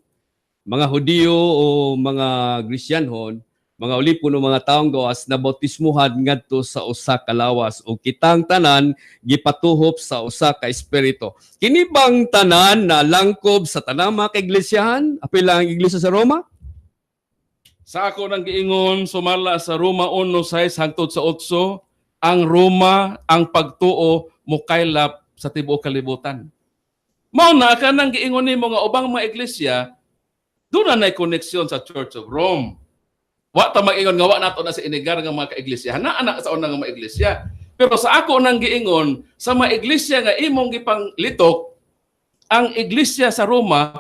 mga Hudiyo o mga Gresyanhon, mga ulipon o mga taong gawas, na bautismuhan ngadto sa usa ka lawas o kitang tanan gipatuhop sa usa ka espiritu. Kini bang tanan na langkob sa tanang mga kaiglesiyahan? Apil lang ang iglesia sa Roma? Sa ako nang giingon sumala sa Roma 1:6 hangtod sa 8, ang Roma ang pagtuo mokaylap sa tibuok kalibutan. Mao na kanang giingon nimo nga ubang mga iglesia doon na koneksyon sa Church of Rome. Wa ta mag-ingon nga wa nato na sa inigar nga mga kaiglesia. Naa na sa unang mga iglesia. Pero sa ako nang giingon sa mga iglesia nga imong gipanglitok, ang iglesia sa Roma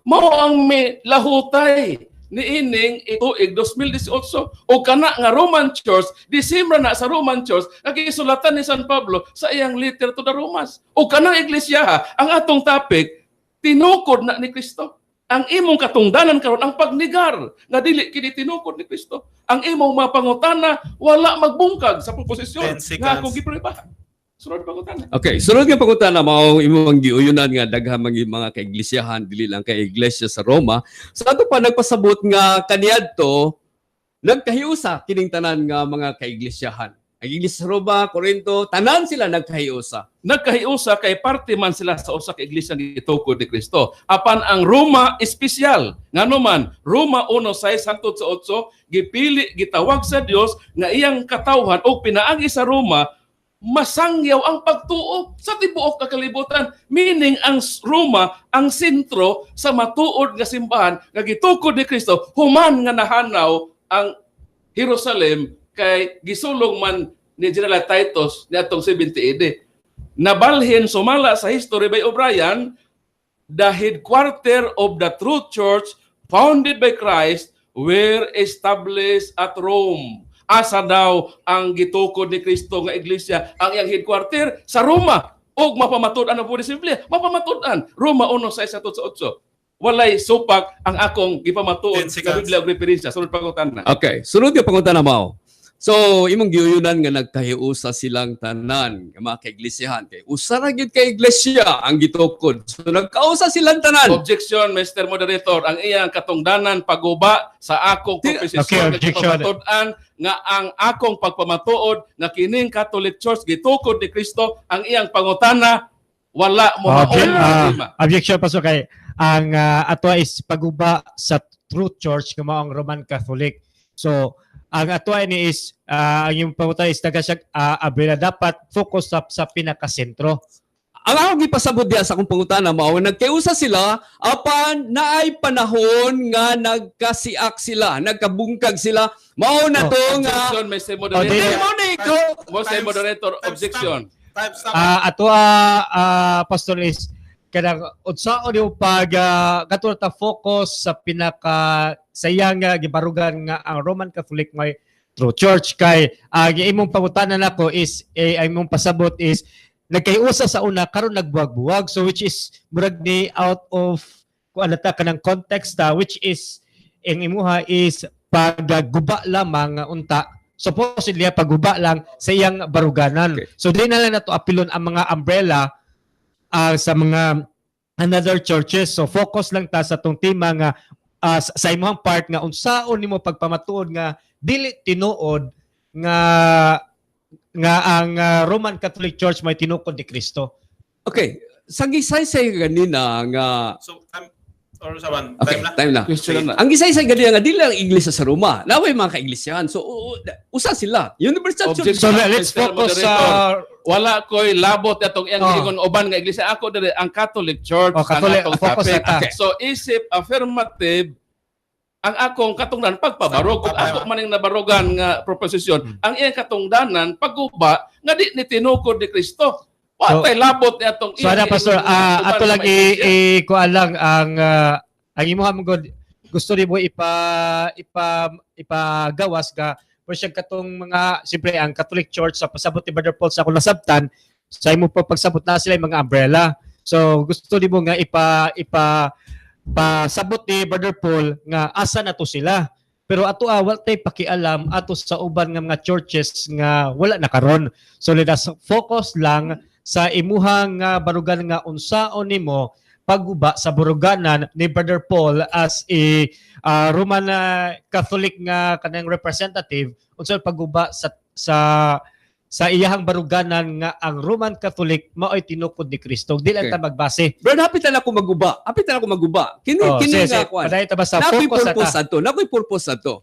mao ang may lahutay niining tuig 2018 o kana nga Roman Church, Disyembro na sa Roman Church nga gisulatan ni San Pablo sa iyang letter to the Romans. O kanang iglesia ha, ang atong topic, tinukod na ni Kristo. Ang imong katungdanan karon ang pagnigar nga dili kini tinukod ni Kristo. Ang imong mga pangutana wala magbungkag sa proposisyon 10 seconds. nga akong giprobahan. Sunod pangutana. Okay, sunod nga pangutana, mao imong giuyunan nga daghan mga mga kaiglesiyahan dili lang kay iglesia sa Roma. Sa ato pa nagpasabot nga kaniadto nagkahiusa kining tanan nga mga kaiglesiyahan. Ang iglesia sa Roma, Corinto, tanan sila nagkahiusa. Nagkahiusa kay parte man sila sa usa ka iglesia nga gitukod ni Kristo. Apan ang Roma espesyal. Ngano man, Roma 1:6 hangtod sa 8, gipili, gitawag sa Dios nga iyang katawhan og pinaagi sa Roma masangyaw ang pagtuo sa tibuok ka kalibutan. Meaning ang Roma ang sentro sa matuod nga simbahan nga gitukod ni Kristo human nga nahanaw ang Jerusalem kay gisulong man ni General Titus niadtong 70 AD. Nabalhin sumala sa history by O'Brien, the headquarter of the true church founded by Christ were established at Rome. Asa daw ang gitukod ni Kristo nga iglesia ang iyang headquarter? Sa Roma. Og mapamatud-an na po ni Biblia. Mapamatud-an. Roma 1:6 sa 8. Walay supak ang akong gipamatuod 10 sa seconds. Biblia og referensya. Sunod pangutana. Okay, sunod nga pangutana mao. So, imong giyuyunan nga nagkahiusa silang tanan nga mga kaiglesia kay usa ra gyud ka iglesia ang gitukod. So nagkausa silang tanan. Objection, Mr. Moderator. Ang iyang katungdanan paguba sa akong proposisyon Okay, nga objection. gipamatuod-an nga ang akong pagpamatuod nga kining Catholic Church gitukod ni Kristo, ang iyang pangutana wala mo maol tema. Objection, Pastor, kay ang ato is paguba sa true church nga mao ang Roman Catholic. So ang ato ni is ang yung pangutana is taga siya umbrella, dapat focus sa pinakasentro. Ang akong gipasabot diya sa akong pangutana mao, nagkausa sila apan naay panahon nga nagkasiak sila, nagkabungkag sila. Mao na Oh, to nga Objection, Mr. Oh, Moderator. dili. Dili mo na ikaw. Mr. Moderator, objection. Time stop. Ato Pastor is kanang unsaon yung pag katulad ta focus sa pinaka sa iyang gibarugan nga ang Roman Catholic may true church, kay ang imong pangutana nako is eh, ang imong pasabot is nagkaiusa sa una, karon nagbuwag-buwag, so which is murag ni out of kung ano ta kanang context ta, which is ang imuha is pagguba lamang nga unta, supposedly pagguba lang sa iyang baruganan. So di na lang nato apilon ang mga umbrella sa mga another churches. So focus lang ta sa tong tema nga sa imong part nga unsaon nimo pagpamatuod nga dili tinuod nga nga ang Roman Catholic Church may tinukod ni Kristo. Okay, sa gisaysay ganina nga So time or saban, Okay, time na. time na. Question na. Ang gisaysay ganina nga dili ang iglesia sa Roma. Naway mga kaiglesia. So usa sila. Universal Church. Objection. So let's Mr. focus sa Wala ko'y labot atong iyang Oh. giingon uban nga iglesia. Ako diri ang Catholic Church Oh, Catholic, ang atong focus topic. na ta. Okay. So isip affirmative ang akong katungdanan pagpabarog kung ako man ang nabarugan nga proposition, ang iyang katungdanan pagguba nga di ni tinukod ni Kristo. Wa So- tay labot ni atong So ana, Pastor, uban ato nga lang mga iglesia. i kuan lang ang imuha mo god gusto nimo ipa ipa ipagawas ka pero siya katong mga siyempre ang Catholic Church sa pasabot ni Brother Paul sa akong nasabtan sa imo pa pagsabot na sila yung mga umbrella. So gusto nimo nga ipa ipa pasabot ni Brother Paul nga asa na to sila. Pero ato wala tay pakialam ato sa uban nga mga churches nga wala na karon. So let us focus lang sa imuhang nga barugan nga unsaon nimo pagguba sa baruganan ni Brother Paul as a Roman Catholic nga kanang representative, unsa pagguba sa sa sa iyahang baruganan nga ang Roman Catholic mao'y tinukod ni Kristo. Di lang ta magbase. Brad, hapit na ako maguba. Hapit na ako maguba. Kini Oh, kini sige, nga sige. kuan. Padayon ta basta Nakoy focus sa purpose ta. ato. Nakoy purpose ato.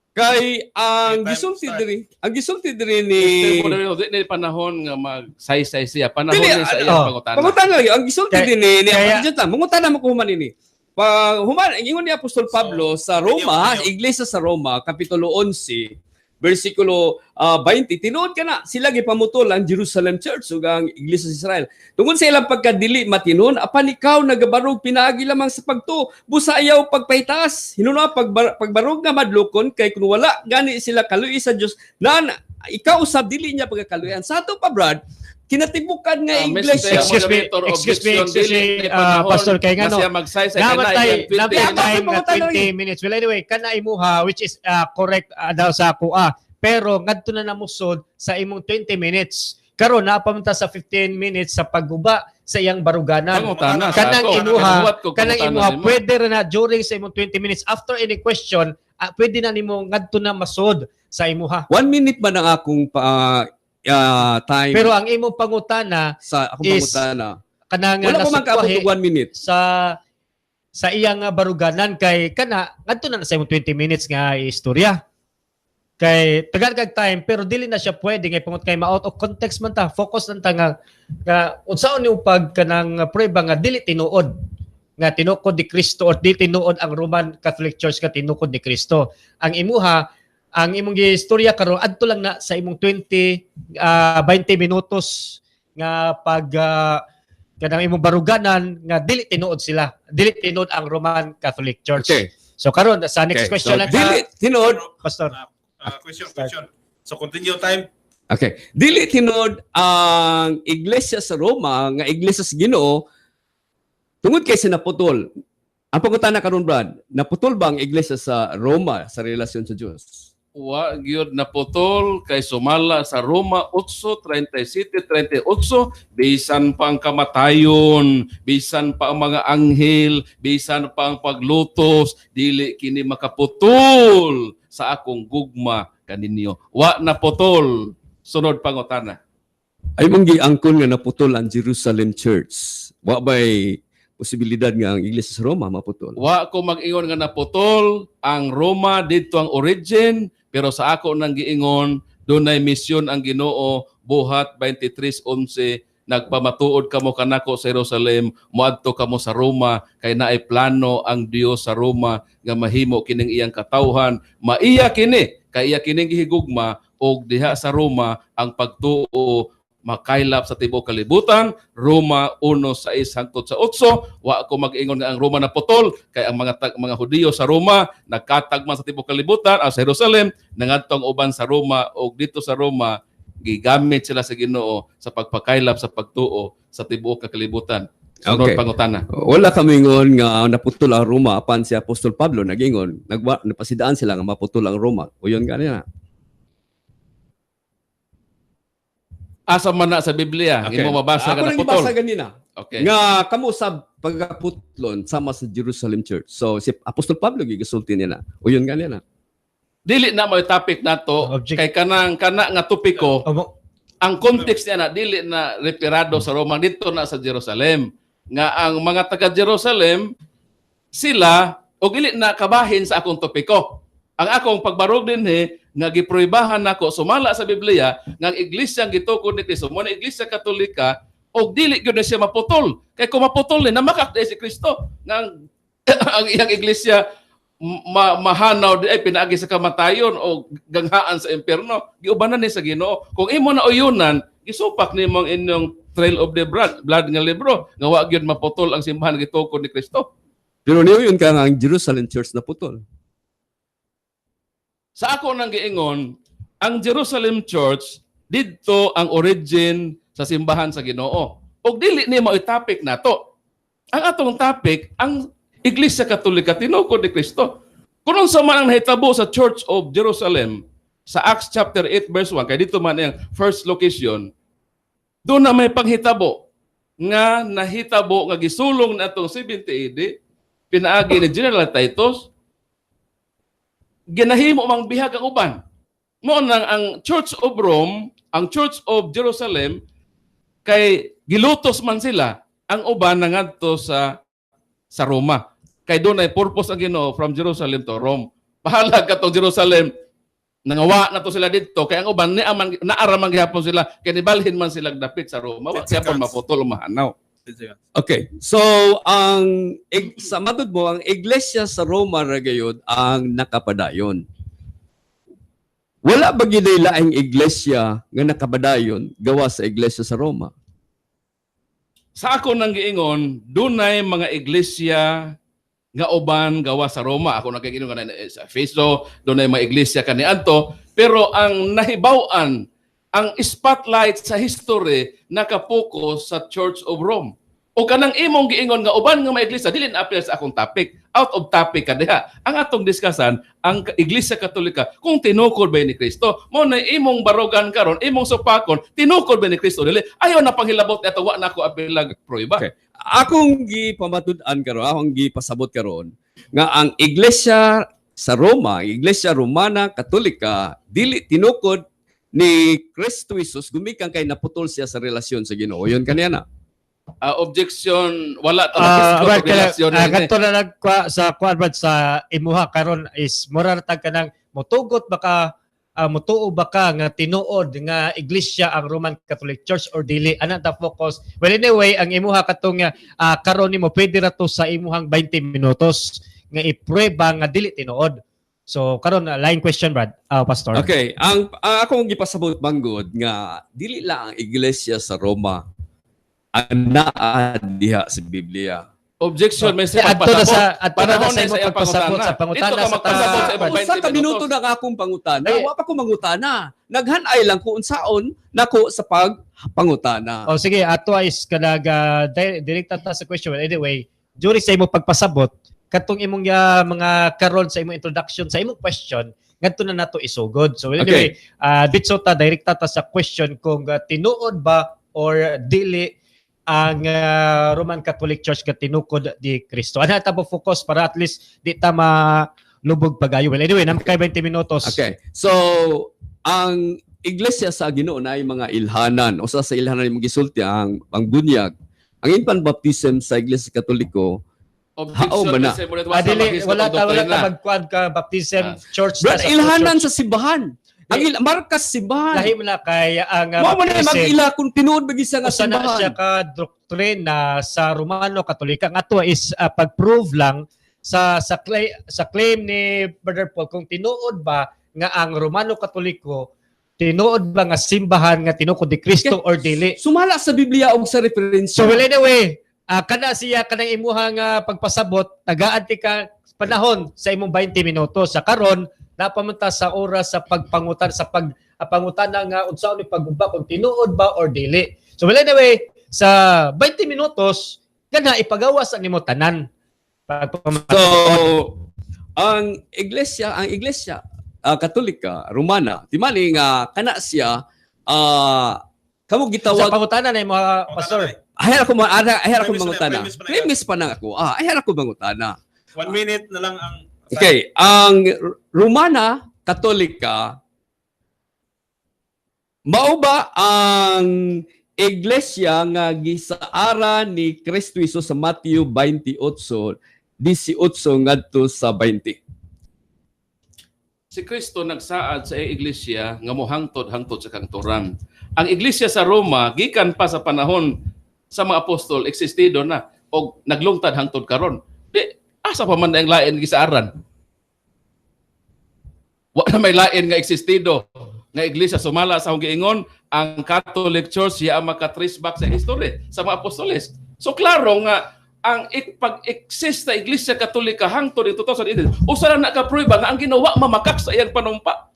Kay ang Okay, time gisulti start. diri, ang gisulti diri ni Mr. Moderator, di ni panahon nga magsaysay siya. Panahon Dili, ni sa ano, iyang oh, pangutana. Pangutana lagi, ang gisulti din ni lang, mangutana mo ko human ini. Pag human, ingon ni Apostol Pablo sa Roma, Continue, continue. Iglesia sa Roma, Kapitulo 11, versikulo 20, tinuod ka na, sila gipamutol ang Jerusalem Church ug ang Iglesia sa Israel. Tungod sa ilang pagkadili matinon, apan ikaw nagabarog pinaagi lamang sa pagtuo, busa ayaw pagpahitas. Hinuna pagbarog nga madlokon kay kun wala gani sila kaluoy sa Dios, na ikaw usab dili niya pagkakaluyan. Sa ato pa, Brad, kinatibukan nga Mr. iglesia. Excuse me, Moderator, excuse me, objection, excuse dili me, ni panahon Pastor, kay nga na no, siya magsaysay kay na Namatay, iyang 20 namatay minutes. time na Pangutana 20 minutes. Well, anyway, kana imuha, which is correct daw sa ako. Pero ngadto na namusod sa imong 20 minutes. Karon napamunta sa 15 minutes sa pagguba sa iyang baruganan. Pangutana sa Kanang ako. imuha, Kanuwat ko kanang pangutana imuha nimo. pwede ra na during sa imong 20 minutes after any question, pwede na nimo ngadto na masod sa imuha. 1 minute man ang akong time Pero ang imong pangutana sa akong is pangutana. Kanang Wala pa man kaabot nasukwahi og 1 minute. Sa sa iyang nga baruganan kay kana ngadto na sa imong 20 minutes nga istorya. Kay tagal kag time pero dili na siya pwede ngay pungot kay ma-out of context man ta. Focus lang ta nga unsaon nimo pag kanang prueba nga dili tinuod nga tinukod ni Kristo or di tinuod ang Roman Catholic Church nga tinukod ni Kristo. Ang imuha, ang imong giistorya karon, adto lang na sa imong 20 20 minutos nga pag kanang imong baruganan nga dili tinuod sila, dili tinuod ang Roman Catholic Church. So karon sa next question So, lang ta, dili tinuod. Pastor. Question, question. So continue time. Okay. Dili tinuod ang iglesia sa Roma nga iglesia sa Ginoo tungod kay sinaputol. Ang pangutana karon, Brad, naputol ba ang iglesia sa Roma sa relasyon sa Dios? Wa gyud naputol kay sumala sa Roma 8:37-38, bisan pa ang kamatayon, bisan pa ang mga anghel, bisan pa ang paglutos, dili kini makaputol sa akong gugma kaninyo. Wa naputol. Sunod pangutana. Ay mong giangkon nga naputol ang Jerusalem Church. Wa bay posibilidad nga ang iglesia sa Roma maputol? Wa ko mag-ingon nga naputol ang Roma. Didto ang origin, pero sa ako nang giingon, dunay misyon ang Ginoo. Buhat 23:11, "Nagpamatuod kamo kanako sa Jerusalem, moadto kamo sa Roma," kay naay plano ang Dios sa Roma nga mahimo kining iyang katawhan, maiya kini kay iya kining gihigugma, og diha sa Roma ang pagtuo makaylap sa tibuok kalibutan. Roma 1:6 hangtod sa 8. Wa ako mag-ingon nga ang Roma naputol kay ang mga Hudiyo sa Roma nagkatag man sa tibuok kalibutan, sa Jerusalem nangadto ang uban sa Roma, og dito sa Roma gigamit sila sa Ginoo sa pagpakaylap sa pagtuo sa tibuok kalibutan. Sunod pangutana. Wala kami ingon nga naputol ang Roma, apan si Apostol Pablo nagingon nagwa napasidaan sila nga maputol ang Roma. Uyon gani na. Asa man na sa Biblia? Imo mabasa Ako nga nang naputol? gibasa ganina. Nga kamo sa pagkaputlon sama sa Jerusalem Church. So si Apostol Pablo gigasulti nila. Uyon gani na. Dili na mo topic nato Object. kay kanang kana nga topiko, ang context niya na dili na referado sa Roma, dito na sa Jerusalem nga ang mga taga Jerusalem sila, og dili na kabahin sa akong topiko. Ang akong pagbarog dinhi nga gipruebahan nako sumala sa Biblia nga ang iglesia ang gitukod ni Kristo mo na Iglesia Katolika, og dili gyud na siya maputol, kay kung maputol ni namakak si Kristo nga ang iyang iglesia mahanaw di ay pinaagi sa kamatayon o ganghaan sa impyerno. Giubanan ni sa Ginoo. Kung imo na uyunan, gisupak nimo ang inyong Trail of the Blood nga libro nga wa gyud maputol ang simbahan gitukod ni Kristo. Pero niuyon ka nga ang Jerusalem Church naputol. Sa ako nang giingon, ang Jerusalem Church didto ang origin sa simbahan sa Ginoo. Og dili ni mao topic nato. Ang atong topic, ang Iglesia Katolika tinukod ni Kristo. Kung unsa man ang nahitabo sa Church of Jerusalem sa Acts chapter 8 verse 1, kay dito man ang first location, doon na may panghitabo nga nahitabo nga gisulong na atong 70 AD pinaagi ni General Titus, ginahimo mang bihag ang uban. Mo nang ang Church of Rome, ang Church of Jerusalem kay gilutos man sila, ang uban nangadto sa Roma. Kay doon ay purpose ang Ginoo from Jerusalem to Rome. Bahala katong Jerusalem, nangawa na to sila didto kay ang uban ni aman naara man gihapon sila kay nibalhin man sila dapit sa Roma. Wa 10 gyapon seconds. maputol o mahanaw. Okay. So ang sa matud mo, ang iglesia sa Roma ra gayud ang nakapadayon. Wala ba gyud laing iglesia nga nakapadayon gawa sa iglesia sa Roma? Sa ako nang giingon, dunay mga iglesia nga uban gawa sa Roma. Ako nang giingon nga sa Efeso, dunay mga iglesia kaniadto, pero ang nahibaw-an, ang spotlight sa history nakapokus sa Church of Rome. O kanang imong giingon nga uban nga mga iglesia, dili na appeal sa akong topic. Out of topic ka diha. Ang atong diskasan, ang Iglesia Katolika, kung tinukod ba ni Kristo. Mo na imong barugan karon, imong supakon, tinukod ba ni Kristo dili? Ayaw na panghilabot ato, wa na ako apilag prueba. Okay. Akong gipamatud-an karon, akong gipasabot karon nga ang iglesia Sa Roma, ang Iglesia Romana Katolika dili tinukod ni Kristo Jesus gumikan kay naputol siya sa relasyon sa Ginoo. Yun kaniya na. Objection, wala ta Well, kaya, relasyon. Kadto na nagkwa sa kuan, Brad, sa imuha karon is mura ra tag kanang motugot baka, mutuo ba ka nga tinuod nga iglesia ang Roman Catholic Church or dili, ana ta focus. Well, anyway, ang imuha katong karon nimo, pwede ra to sa imuhang 20 minutos nga iprueba nga dili tinuod. So karon, line question, Brad, Pastor. Okay, ang akong gipasabot manggod nga dili lang ang iglesia sa Roma ang naa diha sa Biblia. Objection, may Eh, adto na sa adto na Panahon sa na imong sa iyang pagpasabot pangutana. sa pangutana Dito ka sa magpasabot sa imong Usa ka 20 minuto minutos. na nga akong pangutana. Ay. Wa pa ko mangutana. Naghanay lang ko unsaon nako sa pagpangutana. Oh, sige, ato is kanag direkta ta sa question. Well, anyway, during sa imong pagpasabot, katong imong mga karon sa imong introduction sa imong question, ngadto na nato isugod. So anyway, ditso ta, direkta ta sa question kung tinuod ba or dili ang Roman Catholic Church ka tinukod di Kristo. Ana ta mo focus para at least di ta malubog pagayo. Well, anyway, nam kay 20 minutos. Okay. So, ang iglesia sa Ginoo na ay mga ilhanan. Usa sa ilhanan imong gisulti ang bunyag. Ang infant baptism sa Iglesia Katoliko. Objection, Hao ba na? may sa Ah, dili, wala ta doktrina. magkuan ka baptism church Brad, ta sa ilhanan church. sa simbahan. Ang markas simbahan. Lahi mo na kay ang Mao man na baptism. mag-ila kung tinuod ba gyud siya nga Usa na simbahan. siya ka doktrina sa Romano Katolika. Ang ato is pag-prove lang sa claim ni Brother Paul kung tinuod ba nga ang Romano Katoliko tinuod ba nga simbahan nga tinukod ni Kristo or dili. Sumala sa Biblia og sa referensya. So well, anyway, kana siya kanang imuha nga pagpasabot, tagaan ti ka panahon sa imong 20 minuto. Sa karon napamunta sa oras sa pagpangutan sa pag pangutana nga unsaon ni pagguba kung tinuod ba or dili. So well, anyway, sa 20 minutos kana ipagawas ang nimo tanan. Pagpamatuod. So, ang Iglesia Katolika Romana, timali nga kana siya kamo Sa gitawag pangutana na imo, Pastor. Ay ako ma ara ay ako Premise na, mangutana. premise pa na. Premise pa na ako. Ah, ay ako mangutana. 1 minute na lang ang Okay, ang Romana Katolika mao ba ang iglesia nga gisaara ni Kristo Jesus sa Mateo 28:18 ngadto sa 20? Si Kristo nagsaad sa iyang iglesia nga mohangtod hangtod sa kangturan. Ang iglesia sa Roma gikan pa sa panahon sa mga apostol existido na og naglungtad hangtod karon. Di asa pa man ang lain gisaaran? Wa na may lain nga existido nga iglesia sumala sa akong giingon, ang Catholic Church siya ang maka-trace back sa history sa mga apostoles. So klaro nga ang pag-exist sa Iglesia Katolika hangtod in 2018, usa na naka-prueba nga ang ginawa mamakak sa iyang panumpa.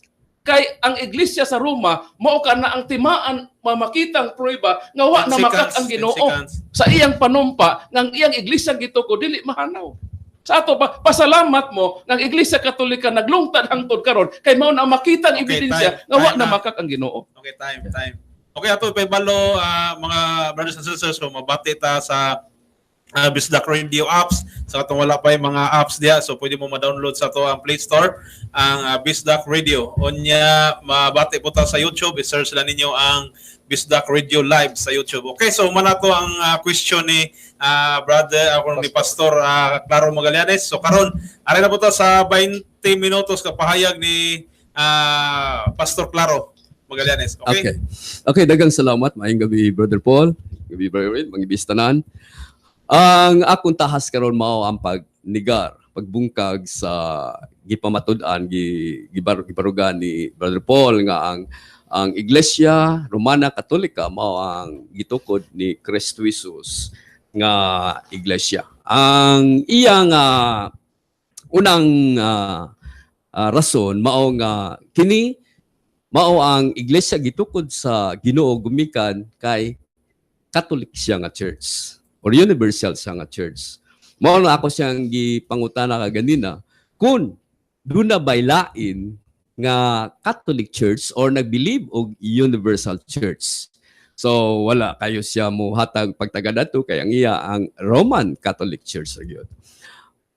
Kay ang Iglesia sa Roma mao ka na ang timaan mamakitang prueba nga wa na 10 makak seconds, ang 10 Ginoo seconds. sa iyang panumpa nga ang iyang iglesia gituko dili mahanaw. Sa ato pa, pasalamat mo nga ang Iglesia Katolika naglungtad hangtod karon kay mao na makita ang Okay, ebidensya time. nga wa Time na na. makak ang Ginoo. Okay, time, time. Okay, ato ipahibalo, mga brothers and sisters, so mabati ta sa Bisdak Radio apps. Sa katong wala pa yung mga apps diya, so pwede mo ma-download sa ato ang Play Store ang Bisdak Radio. Unya, mabati po ta sa YouTube, i-search lang ninyo ang Bisdak Radio Live sa YouTube. Okay, so man to ang question ni brother ako ni Pastor Claro Magallanes. So karon, ari na po ta sa 20 minutos kapahayag ni Pastor Claro Magallanes. Okay? Okay. Okay, daghang salamat. Maayong gabi, Brother Paul. Gabi, Brother Wade, mga bistanan. Ang akong tahas karon mao ang pagnigar, pagbungkag sa gipamatud-an gi gibarugan ni Brother Paul nga ang Iglesia Romana Katolika mao ang gitukod ni Kristo Jesus nga iglesia. Ang iyang unang rason mao nga kini mao ang iglesia gitukod sa Ginoo gumikan kay Catholic siya nga church or universal siya nga church. Mao na ako siyang gipangutana kaganina kung duna bay lain nga Catholic Church or nag-believe og universal church. So wala kayo siya mo hatag pagtaga dato kay ang iya ang Roman Catholic Church ra gyud.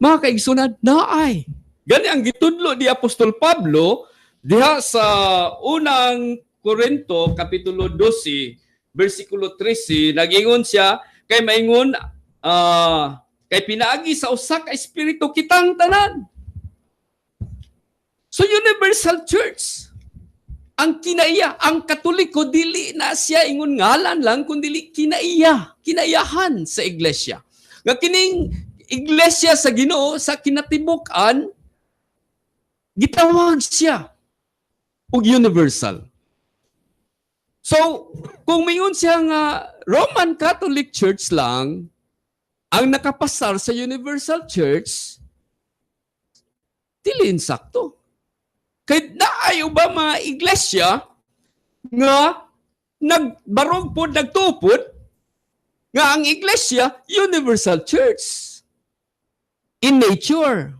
Mga kaigsunan, naay. Gani ang gitudlo ni Apostol Pablo diha sa Unang Korinto kapitulo 12 bersikulo 13, nagingon siya kay maingon kay pinaagi sa usa ka espiritu kitang tanan. So universal church ang kinaiya, ang Katoliko dili na siya ingon ngalan lang kun dili kinaiya, kinaiyahan sa iglesia. Nga kining iglesia sa Ginoo sa kinatibuk-an gitawag siya og universal. So, kung mingon siya nga Roman Catholic Church lang ang nakapasar sa universal church, dili insakto. Kay naay ba mga iglesia nga nagbarog pod, nagtupod nga ang iglesia universal church in nature.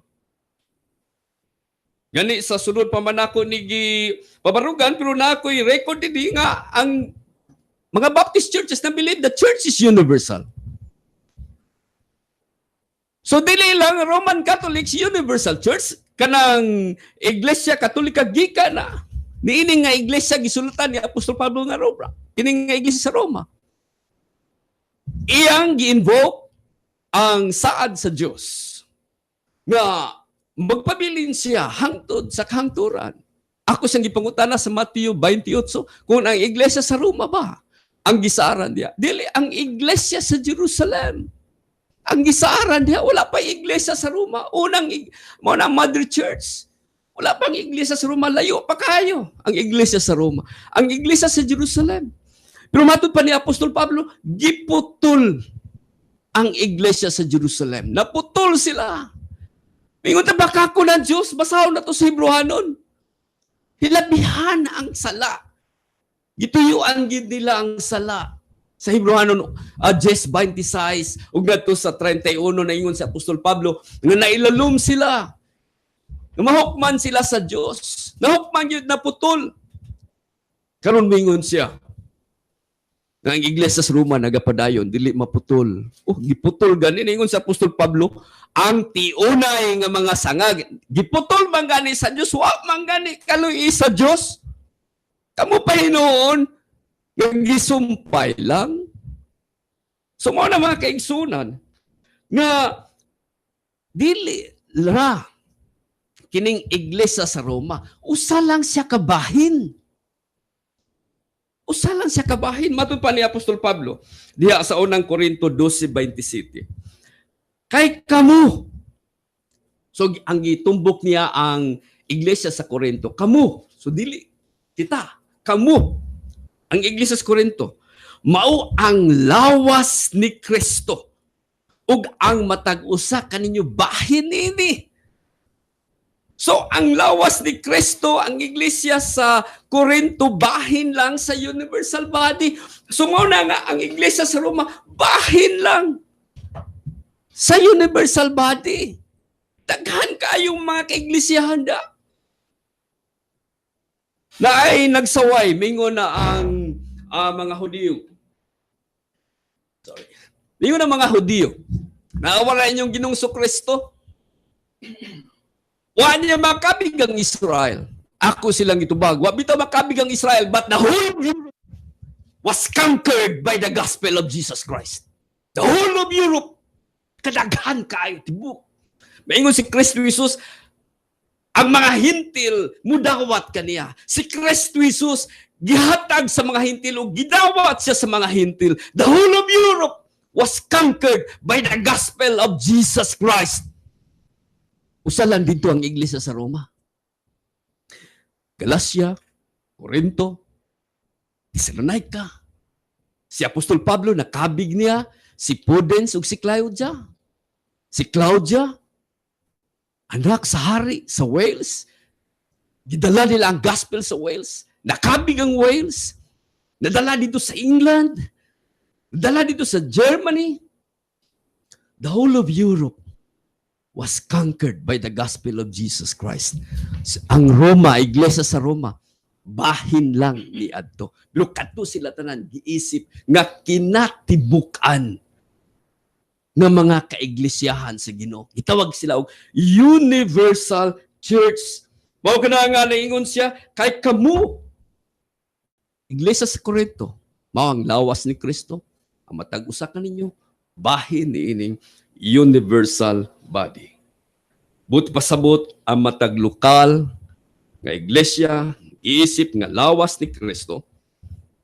Gani sa sulod pa man ako ni gi pabarugan, pero na ako'y record dinhi nga ang mga Baptist churches na believe the church is universal. So dili lang Roman Catholics universal church, kanang Iglesia Katolika gikan na niini nga iglesia gisulatan ni Apostol Pablo nga Roma. Kini nga iglesia sa Roma. Iyang gi-invoke ang saad sa Dios nga magpabilin siya hangtod sa kahangturan. Ako siyang gipangutana sa Mateo 28 kung ang iglesia sa Roma ba ang gisaaran diya. Dili, ang iglesia sa Jerusalem ang gisaaran diya. Wala pa iglesia sa Roma. Unang mao na mother church. Wala pang iglesia sa Roma. Layo pa kayo ang iglesia sa Roma. Ang iglesia sa Jerusalem. Pero matud pa ni Apostol Pablo, giputol ang iglesia sa Jerusalem. Naputol sila. Mingon ta baka ko ng Diyos, basahon na to sa Hebrehanon. Hilabihan ang sala. Gituyuan gid nila ang sala. Sa Hebrehanon 10:26 ug ngadto sa 31, naingon si Apostol Pablo nga nailalom sila. Mahukman sila sa Dios. Nahukman gyud, naputol. Karon mingon siya nga ang iglesia sa Roma nagapadayon, dili maputol. Oh, giputol gani, ningon sa Apostol Pablo, ang tiunay nga mga sanga giputol man gani sa Dios, wa man gani kaluy sa Dios. Kamo pa hinuon nga gisumpay lang. So mao na, mga kaigsunan, nga dili ra kining iglesia sa Roma, usa lang siya kabahin. Usa lang siya kabahin. Matud pa ni Apostol Pablo diha sa Unang Korinto 12:27. Kay kamo. So ang gitumbok niya ang iglesia sa Korinto, kamo. So dili kita, kamo. Ang iglesia sa Korinto, mao ang lawas ni Kristo. Ug ang matag usa kaninyo bahin niini. So ang lawas ni Kristo, ang iglesia sa Korinto, bahin lang sa universal body. So mao na nga ang iglesia sa Roma, bahin lang sa universal body. Daghan kayong mga kaiglesiyahan da. Na ay nagsaway, mingon na ang mga Hudiyo. Sorry. Mingon na mga Hudiyo. Naawala inyong Ginoong Kristo. Wa niya makabig ang Israel. Ako silang itubag. Wa bitaw makabig ang Israel, but the whole Europe was conquered by the gospel of Jesus Christ. The whole of Europe. Kadaghan kaayo tibok. Maingon si Kristo Jesus, ang mga Hentil mudawat kaniya. Si Kristo Jesus gihatag sa mga Hentil o gidawat siya sa mga Hentil. The whole of Europe was conquered by the gospel of Jesus Christ. Usa lang dito ang iglesia sa Roma. Galacia, Corinto, Thessalonica. Si Apostol Pablo nakabig niya si Pudens ug si Claudia. Si Claudia, anak sa hari sa Wales. Gidala nila ang gospel sa Wales. Nakabig ang Wales. Nadala dito sa England. Nadala dito sa Germany. The whole of Europe was conquered by the gospel of Jesus Christ. Ang Roma, iglesia sa Roma, bahin lang ni adto. Pero kadto sila tanan giisip nga kinatibuk-an. nga mga kaiglesiyahan sa Ginoo. Gitawag sila og universal church. Mao kana nga naingon siya kay kamo, iglesia sa Corinto, mao ang lawas ni Kristo, ang matag usa kaninyo bahin niining universal body. Buot pasabot, ang matag lokal nga iglesia iisip nga lawas ni Kristo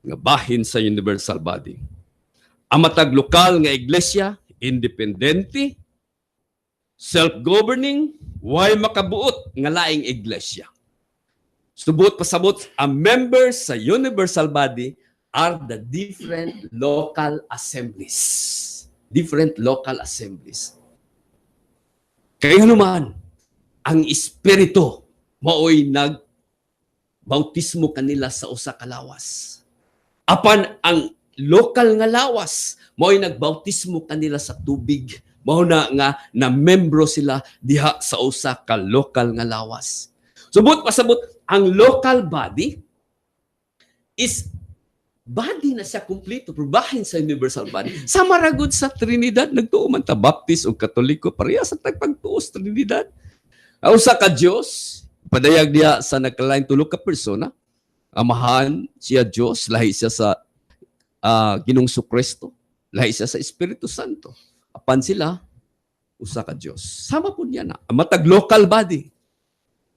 nga bahin sa universal body. Ang matag lokal nga iglesia independente, self-governing, way makabuot nga laing iglesia. Buot pasabot, ang members sa universal body are the different local assemblies. Different local assemblies. Kaya naman, ang Espiritu maoy nag bautismo kanila sa usa ka lawas. Apan ang lokal nga lawas maoy nagbautismo kanila sa tubig. Mao na nga na membro sila diha sa usa ka lokal nga lawas. So buot pasabot, ang local body is body na siya kumpleto pero bahin sa universal body. Sama ra gud sa Trinidad, nagtuo man ta Baptist o Katoliko, pareha sa tagpagtuo sa Trinidad. Ang usa ka Dios padayag diha sa nagkalain tulo ka persona. Amahan siya Dios, lahi siya sa Ginoong Kristo, lahi siya sa Espiritu Santo. Apan sila usa ka Dios. Sama po niya na. Ang matag local body.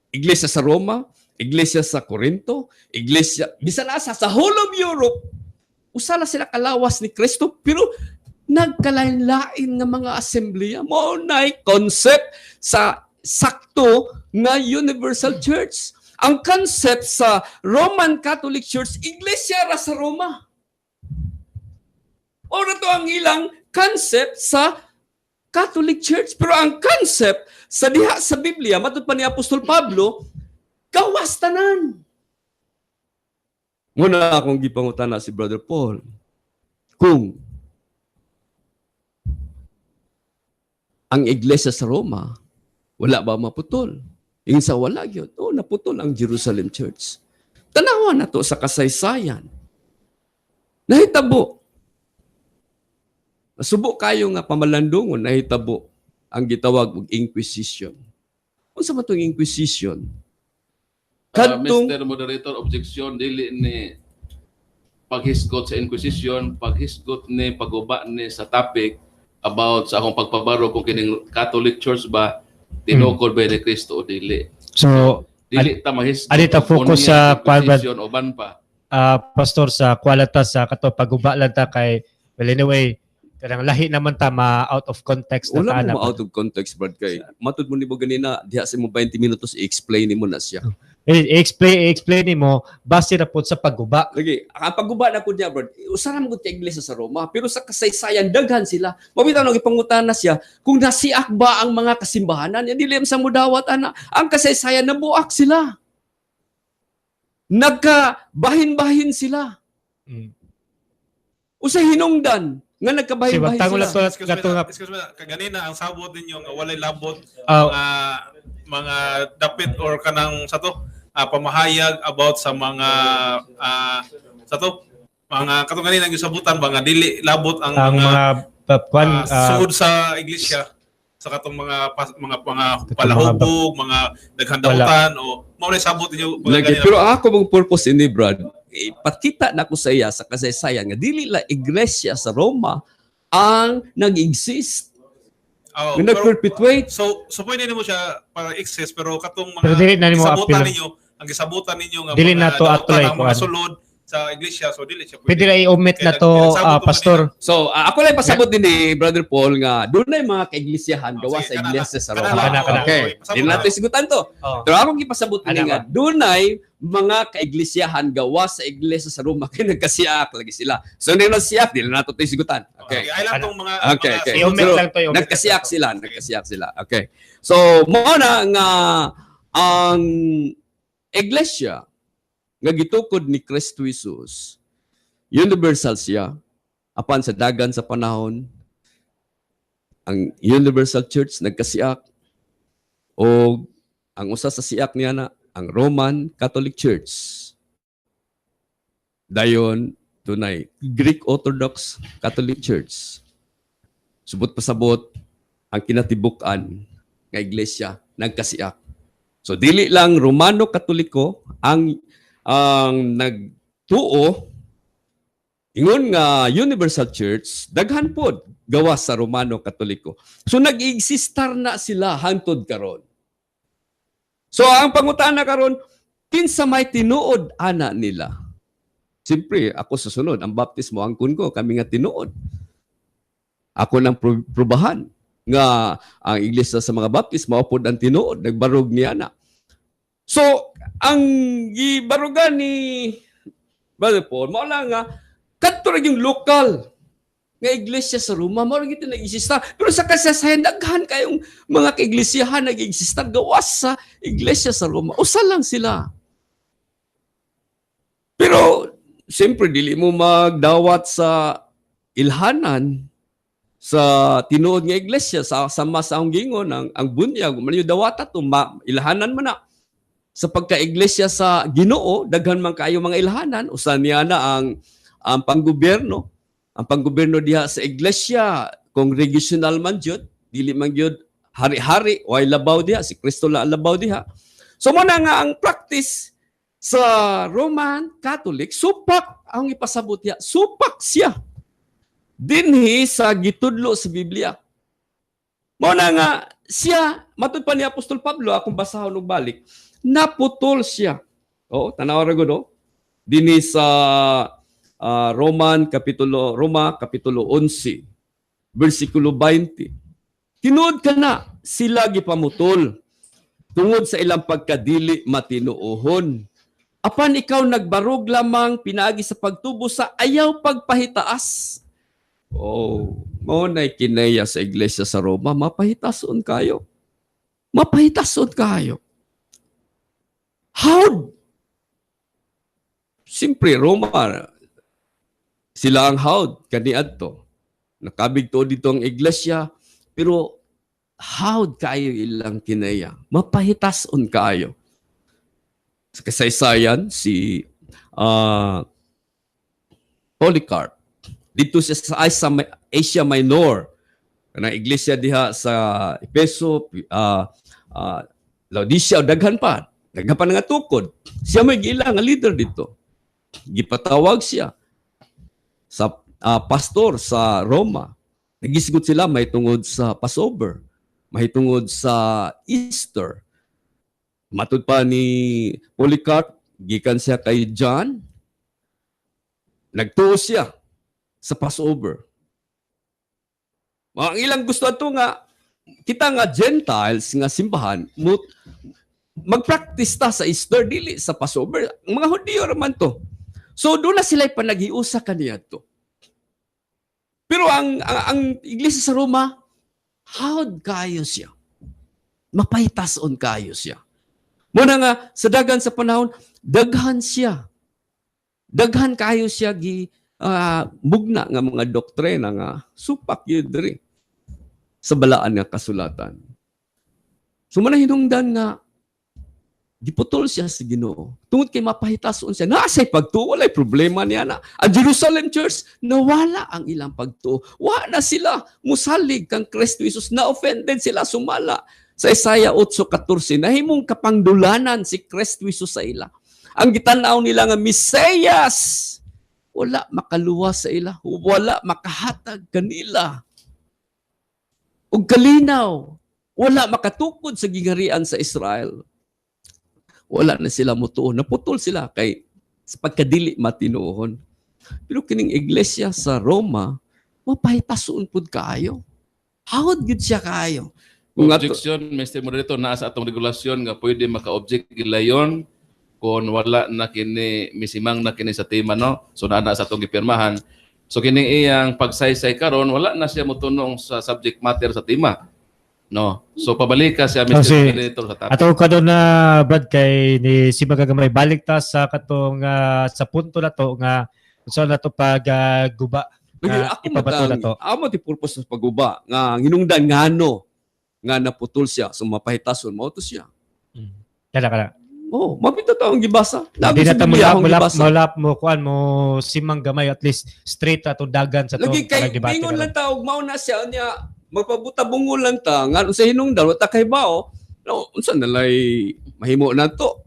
Iglesia sa Roma, iglesia sa Corinto, iglesia bisan asa sa whole of Europe. Usa na sila kalawas ni Kristo pero nagkalain-lain nga mga assembly. Mao nay concept sa sakto nga universal church. Ang concept sa Roman Catholic Church, iglesia ra sa Roma. Ora to ang ilang concept sa Catholic Church. Pero ang concept sa diha sa Biblia, matud pa ni Apostol Pablo, gawas tanan. Muna akong gipangutana si Brother Paul, kung ang iglesia sa Roma, wala ba maputol? Yung sa wala gyud, oh, naputol ang Jerusalem Church. Tanawa na to sa kasaysayan. Nahitabo. Nasubo kayo nga pamalandungon, nahitabo ang gitawag og Inquisition. Unsa man tong Inquisition? Kadtong Mr. Moderator, objection, dili ni paghisgot sa Inquisition, paghisgot ni paguba ni sa topic about sa akong pagpabaro kung kining Catholic Church ba tinukod ba ni Kristo o dili. So, Dili ta mahisgot. Ali ta og focus unya sa kwan, Brad. Inquisition o ban pa. Pastor, sa kwalata sa kato paguba lang ta kay, well, anyway, kanang lahi naman ta ma out of context na Wala ta mo na. ma out of context, Brad, kay matud mo nimo ganina diha sa mo 20 minutos i-explain nimo na siya. Eh, i-explain nimo base ra pod sa pagguba. Lagi, ang pagguba na ko niya, Brad, usa ra man gud ka iglesia sa Roma, pero sa kasaysayan daghan sila. Mabitaw nang ipangutana siya kung nasiak ba ang mga kasimbahanan, dili man sa mudawat ana. Ang kasaysayan nabuak sila. Nagkabahin-bahin sila. Usa hinungdan nga nagkabahin-bahin Si Wagtango sila. lang to- Excuse me, Kato nga- excuse me, kaganina ang sabot ninyo nga walay labot mga dapit or kanang sa to pamahayag about sa mga sa to mga katong kanina gisabutan ba nga dili labot ang, Ang mga, mga kwan, sugod sa iglesia sa katong mga mga mga Katong palahubog, mga daghandautan o mao na sabot ninyo mga Lagi, ganina. pero ako mong purpose ini, Brad, ipakita na ko sa iya sa kasaysayan nga dili la iglesia sa Roma ang nag-exist, Oh, nga pero- nag-perpetuate. So pwede nimo siya para access pero katong mga Pero dili na nimo gisabutan appeal. ninyo, ang gisabutan ninyo nga Dili mga na to dautan atulay, ang mga kuan. sulod sa iglesia, so dili siya Pwede na i-omit na Kaya to, nagsabot ko pastor. So, ako lang pasabot din ni Brother Paul nga dunay mga kaiglesiyahan Oh, gawa sige, sa kana iglesia sa kana Roma. lang. Kana, kana. Okay. Pasabot Di na na. natin sigutan to. Oh. Pero akong gipasabot Ana ni nga dunay mga kaiglesiyahan gawa sa iglesia sa Roma kay nagkasiak lagi sila. So hindi na siyak, di na nato to sigutan. Okay. Okay, ay lang tong mga Okay, mga okay. I-omit So, lang to, i-omit Nagkasiyak lang to. sila, nagkasiyak sila. Okay. So, mao na nga ang iglesia nga gitukod ni Kristo Jesus, universal siya. Apan sa dagan sa panahon, ang Universal Church nagkasiak o ang usa sa siak niya na ang Roman Catholic Church. Dayon dunay Greek Orthodox Catholic Church. Subot pasabot ang kinatibuk-an nga iglesia nagkasiak. So dili lang Romano Katoliko ang nagtuo ingon nga Universal Church, daghan pod gawas sa Romano Katoliko. So nag-existar na sila hangtod karon. So ang pangutana karon, kinsa may tinuod ana nila? Siyempre, ako sa sunod, ang baptismo ang ko, kami nga tinuod. Ako nang probahan nga ang iglesia sa mga Baptist mao pod ang tinuod, nagbarog niya na. So, ang gibarugan ni Brother Paul, mao lang nga kadto ra yung lokal nga iglesia sa Roma, mao ra gyud nag-exista. Pero sa kasaysayan, daghan kayong mga kaiglesiyahan nag-exista gawas sa iglesia sa Roma. Usa lang sila. Pero siyempre dili mo magdawat sa ilhanan sa tinuod nga iglesia sa sama sa akong gingon ang bunyag man yung dawata to ilhanan man na sa pagka-iglesia sa Ginoo. Daghan man kaayo mga ilhanan. Usa niya na ang panggobyerno, ang panggobyerno diha sa iglesia congregational man jud, dili man jud hari-hari, way labaw diha, si Kristo lang ang labaw diha. So mo na nga ang practice sa Roman Catholic, supak ang ipasabot diha, supak siya dinhi sa gitudlo sa Biblia. Mao na nga siya, matud pa ni Apostol Pablo, akong basahon og balik, naputol siya. Oo, tanawa ra gud, oh. Dinhi sa Roman kapitulo Roma kapitulo 11 bersikulo 20. Tinuod ka na sila gipamutol tungod sa ilang pagkadili matinuohon. Apan ikaw nagbarog lamang pinaagi sa pagtubo sa ayaw pagpahitaas. Oh, mao nay kinaya sa iglesia sa Roma, mapahitason kayo. Mapahitason kayo. How? Siyempre, Roma, sila ang hawd kaniadto. Nakabig to dito ang iglesia, pero hawd kayo ilang kinaya. Mapahitason kayo. Sa kasaysayan, si Polycarp, dito siya sa Asia Minor, kanang iglesia diha sa Epeso, Laodicea, daghan pa. Daghan pa nga tukod. Siya may giila nga leader dito. Gipatawag siya sa pastor sa Roma. Nagisgot sila may tungod sa Passover, may tungod sa Easter. Matud pa ni Polycarp, gikan siya kay John, nagtuo siya sa Passover. Ang ilang gusto ato nga kita nga Gentiles nga simbahan mag-practice ta sa Easter dili sa Passover. Ang mga Hudiyo raman to. So doon na sila panaghiusa kaniya to. Pero ang iglesia sa Roma, hawd kayo siya. Mapahitason kayo siya. Muna nga sa dagan sa panahon, daghan siya. Daghan kayo siya gi mugna nga mga doktrina nga supak yun diri sa balaan nga kasulatan. So manahinungdan nga giputol siya sa Ginoo. Tungod kay mapahitason siya, naa siya'y pagtuo, walay problema niya na. Ang Jerusalem Church, nawala ang ilang pagtuo. Wa na sila musalig kang Kristo Jesus. Na-offended sila, sumala. Sa Isaiah 8:14, nahimong kapangdulanan si Kristo Jesus sa ila. Ang gitanaw nila nga Mesiyas, wala makaluwas sa ila, wala makahatag kanila og kalinaw, wala makatukod sa gingarian sa Israel. Wala na sila mutuo, naputol sila kay sa pagkadili matinuohon. Pero kining iglesia sa Roma, mapahitason pud kaayo. Hawod gyud siya kaayo. Kung objection, Mr. Moderator, naa sa atong regulasyon nga pwede maka-object gilayon kung wala na kini misimang na kini sa tema, no? So naa na sa atong gipirmahan. So kini iyang pagsaysay karon wala na siya motunong sa subject matter sa tema, no? So pabalik ka siya, Mr. Moderator, sa topic. Ato ka doon na Brad kay ni si Magagamay, balik ta sa katong sa punto na to nga unsa na to pag guba nga ipabato na to. Ako ti purpose sa pagguba nga hinungdan ngano nga naputol siya, so mapahitason mao to siya. Kada kada. Oh, mapito to ang gibasa. Di Nabi na sa ta Biblia mulap akong mulap gibasa. mulap mo kuan mo simang gamay, at least straight atong dagan sa Lagi tong kay kanang debate bingon karon. lang ta og mao na siya niya, magpabuta-bungol lang ta nga sa hinungdan wa ta kahibao. No, unsa nalay mahimo nato?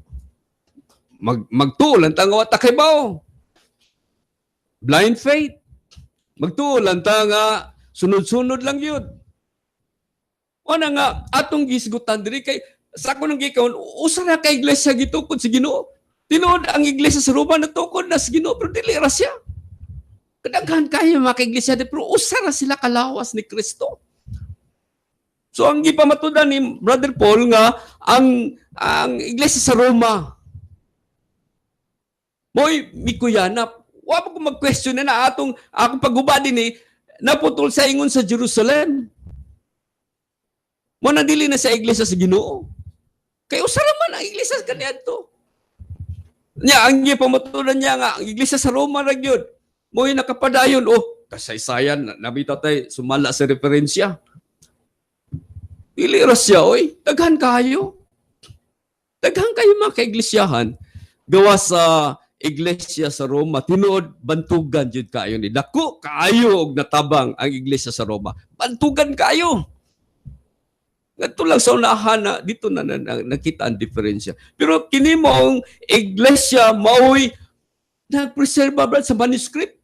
Magtuo lang ta nga wa ta kahibao. Blind faith. Magtuo lang ta nga sunod-sunod lang yun. Wala nga atong gisgutan diri kay sa ako nang gikaon, usa ra ka iglesia gitukod sa Ginoo. Tinuod ang iglesia sa Roma natukod na sa Ginoo, pero dili ra siya. Kadaghan kayo mga kaiglesia di, pero usa ra sila kalawas ni Kristo. So ang gipamatudan ni Brother Paul nga ang iglesia sa Roma mo'y mikuyanap. Wa pa ko mag-question na na atong akong pagguba din eh, naputol sa ingon sa Jerusalem. Mo na dili na sa iglesia sa Ginoo. Kay usa ra man ang iglesia kaniadto. Nya ang gipamatudan niya nga ang iglesia sa Roma ra gyud mo'y nakapadayon. Oh, kasaysayan nabita tay sumala sa referensya. Dili ra siya oy, daghan kayo. Daghan kayo mga kaiglesiyahan gawa sa iglesia sa Roma. Tinuod bantugan jud kaayo ni. Dako kaayo og natabang ang iglesia sa Roma. Bantugan kaayo. Ngadto lang sa unahan na dito na nakita ang diferensya. Pero kini moong iglesia maoy nagpreserba, brad, sa manuscript.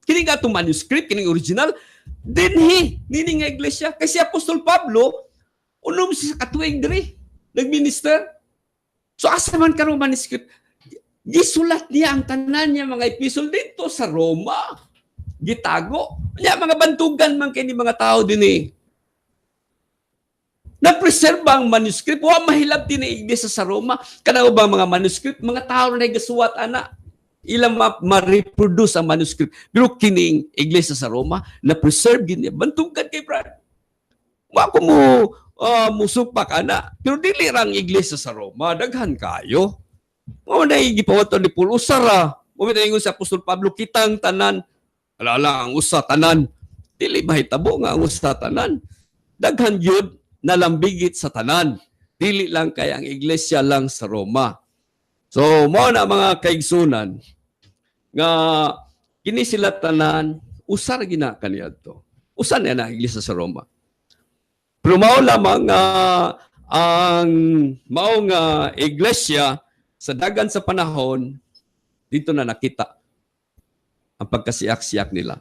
Kini nga atong manuscript, kining original, dinhi nini nga iglesia kasi Apostol Pablo unom siya sa katuig diri nagminister. So asa man karong manuscript? Gisulat niya ang tanan niya mga epistle dito sa Roma. Gitago. Nya mga bantugan man kay ni mga tao dinhi. Napreserba ang manuscript. Wa mahilabti ni iglesia sa Roma. Kana ubang mga manuscript, mga tao na gasuwat ana. Ilang ma-reproduce ang manuscript. Pero kining iglesia sa Roma, na-preserve gini. Bantugan kay Brad. Wa ko mo musupak ana. Pero dili ra ang iglesia sa Roma. Daghan kayo. Mao na gipawaton ni Paul. Usa ra. Mao na ingon sa Apostol Pablo, kitang tanan. Alala ang usa tanan. Dili mahitabo nga ang usa tanan. Daghan gyud nalambigit sa tanan. Dili lang kay ang iglesia lang sa Roma. So mao na mga kaigsunan nga kini sila tanan usa ra gina kaniadto. Usa na na iglesia sa Roma. Pero mao lamang nga ang mao nga iglesia sa dagan sa panahon dito na nakita ang pagkasiak-siak nila.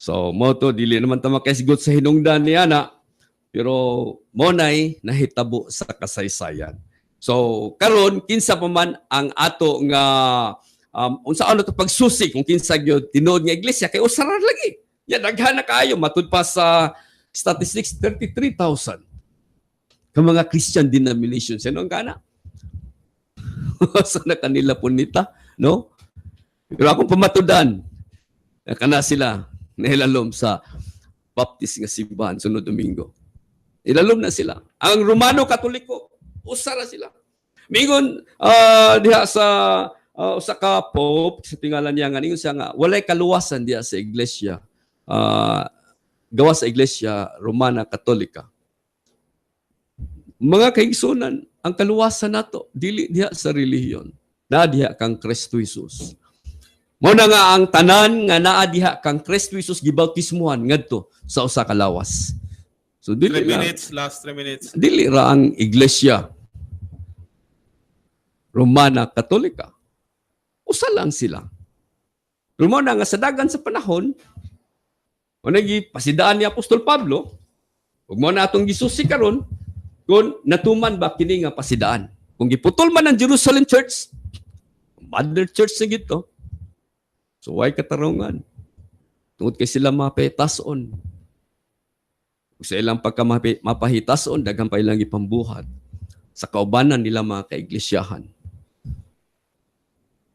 So mao to, dili naman ta makaisgot sa hinungdan niya na, pero mo nay nahitabo sa kasaysayan. So karon kinsa pa man ang ato nga unsa ano to pagsusi kung kinsa gyud tinuod nga iglesia kay usa ra lagi. Ya daghan na kaayo matud pa sa statistics 33,000 ka mga Christian denominations. Ano ang kana? Sa na kanila punita, no? Pero akong pamatudan, kana sila nahilalom sa Baptist nga simbahan sunod Domingo. Ilalom na sila. Ang Romano Katoliko, usa ra sila. Mingon diha sa usa ka pope sa tingala niya nga ningon siya nga walay kaluwasan diha sa iglesia. Gawa sa Iglesia Romana Katolika. Mga kaigsunan, ang kaluwasan nato dili diha sa relihiyon, naa diha kang Kristo Jesus. Mao na nga ang tanan nga naa diha kang Kristo Jesus gibautismuhan ngadto sa usa ka lawas. So dili 3 lang, minutes, last 3 minutes. Dili ra ang Iglesia Romana Katolika. Usa lang sila. Pero mao na nga sa dagan sa panahon, o pasidaan ni Apostol Pablo, ug mao na atong gisusi karon kung natuman ba kini nga pasidaan. Kung giputol man ang Jerusalem Church, Mother Church na gito, so why katarungan? Tungod kay sila mapetason. Kung sa ilang pagka mapahitason, daghan pa ilang ipambuhat sa kaubanan nila mga kaiglisyahan.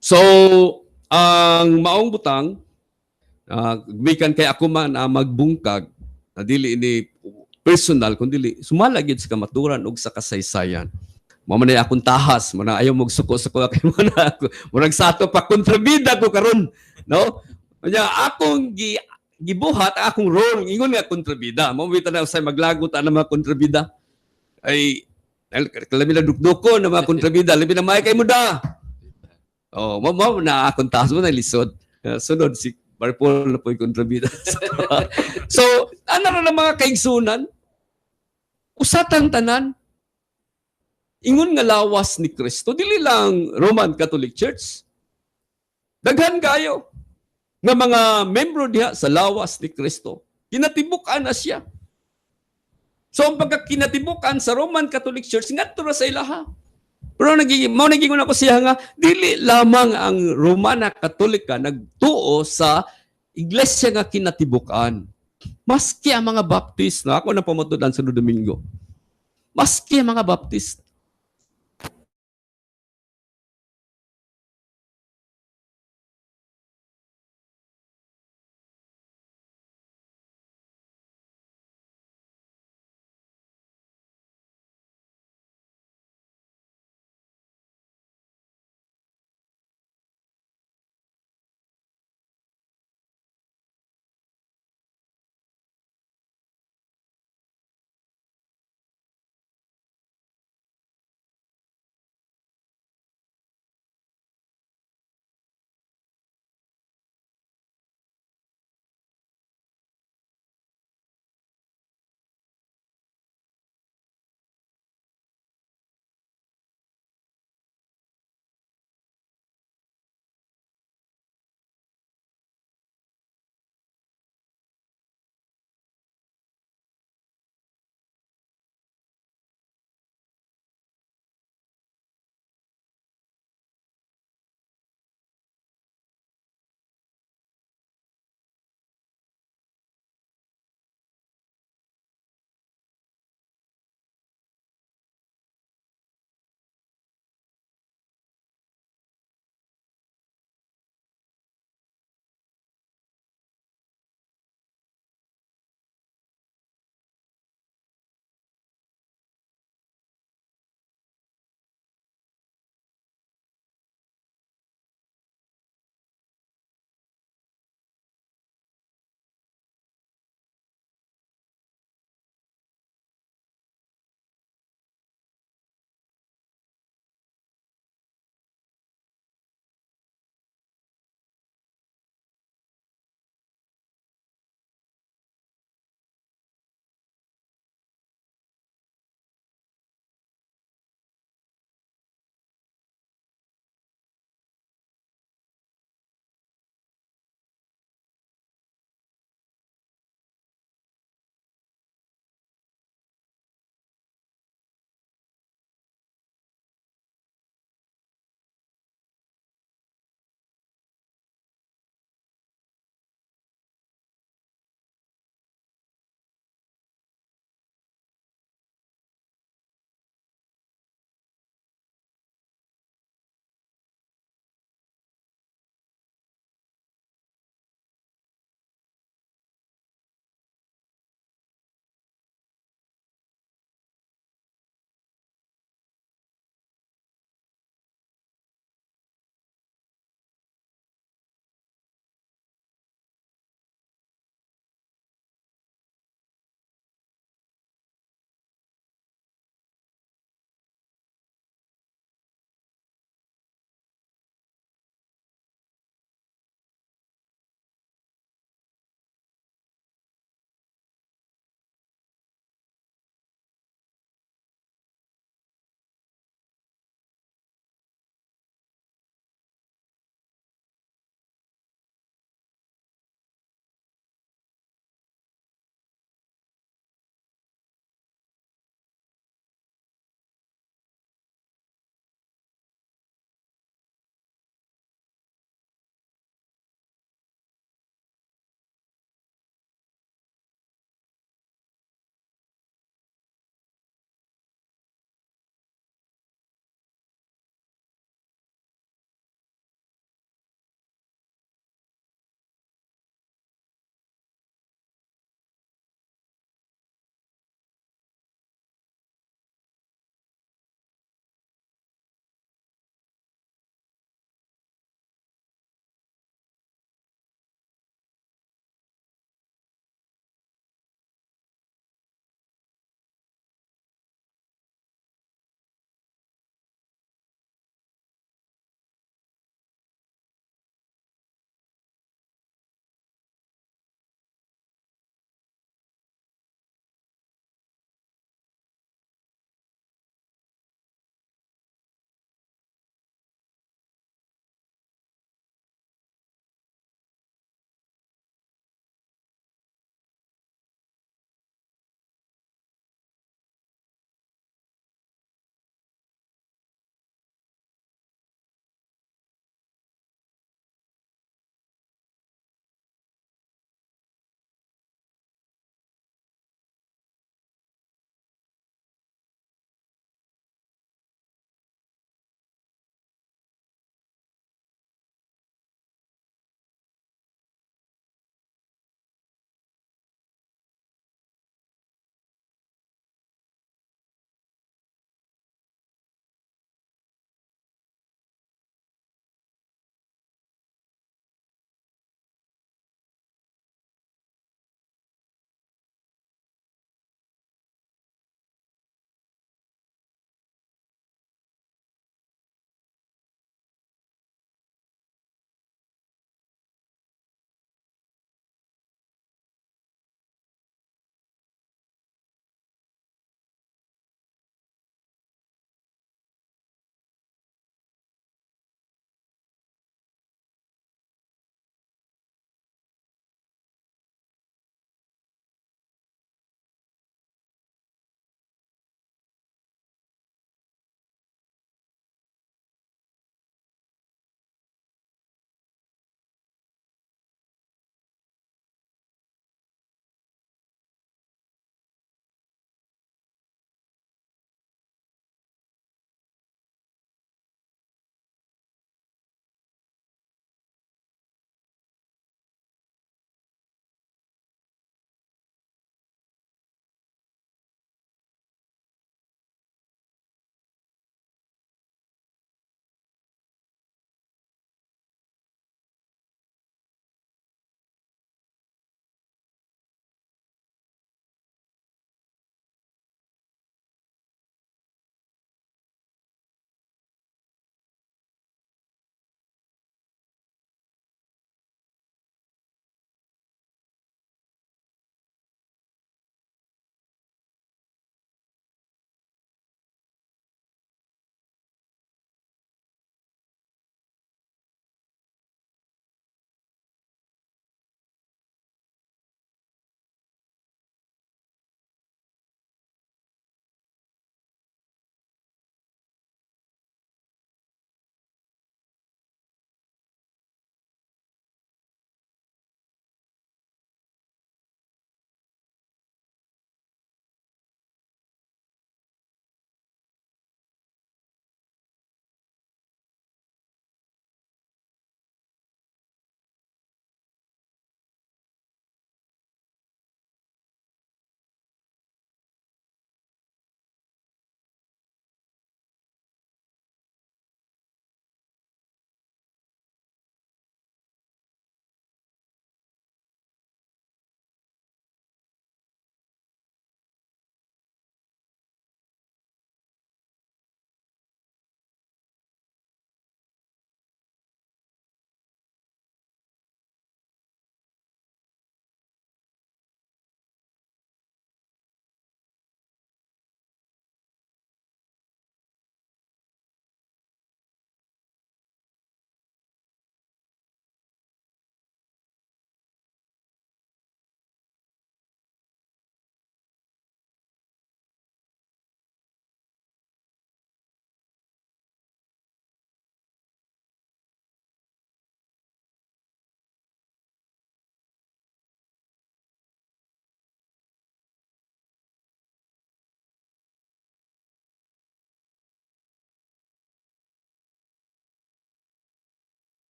So, ang maong butang, gikan kay ako man magbungkag, na dili ini personal, kundi dili, sumala gyud sa kamaturan ug sa kasaysayan. Mao man ay akong tahas, mo na ayaw magsuko-suko kay mo na ako. Murag sato pa kontrabida ko karon, no? Nya akong gibuhat akong role ingon nga kontrabida. Mao bitaw na usay maglagot ana mga kontrabida. Ay Labi na dukdukon na mga kontrabida, labi na may kay mo da. Oh, mo mo na akong taas mo na lisod. Sunod si Barpol na po yung kontrabida. So, ano na ng mga kaigsunan? Usatang tanan. Ingon nga lawas ni Kristo, dili lang Roman Catholic Church. Daghan kayo nga mga membro diha sa lawas ni Kristo. Kinatibuk-an na siya. So ang pagkakinatibukan sa Roman Catholic Church ngadto ra sa ilaha. Pero nagiging mao naging ako siya nga dili lamang ang Romana Katolika nagtuo sa iglesia nga kinatibuk-an. Maski ang mga Baptist na ako na pamatud-an sa Domingo. Maski ang mga Baptist.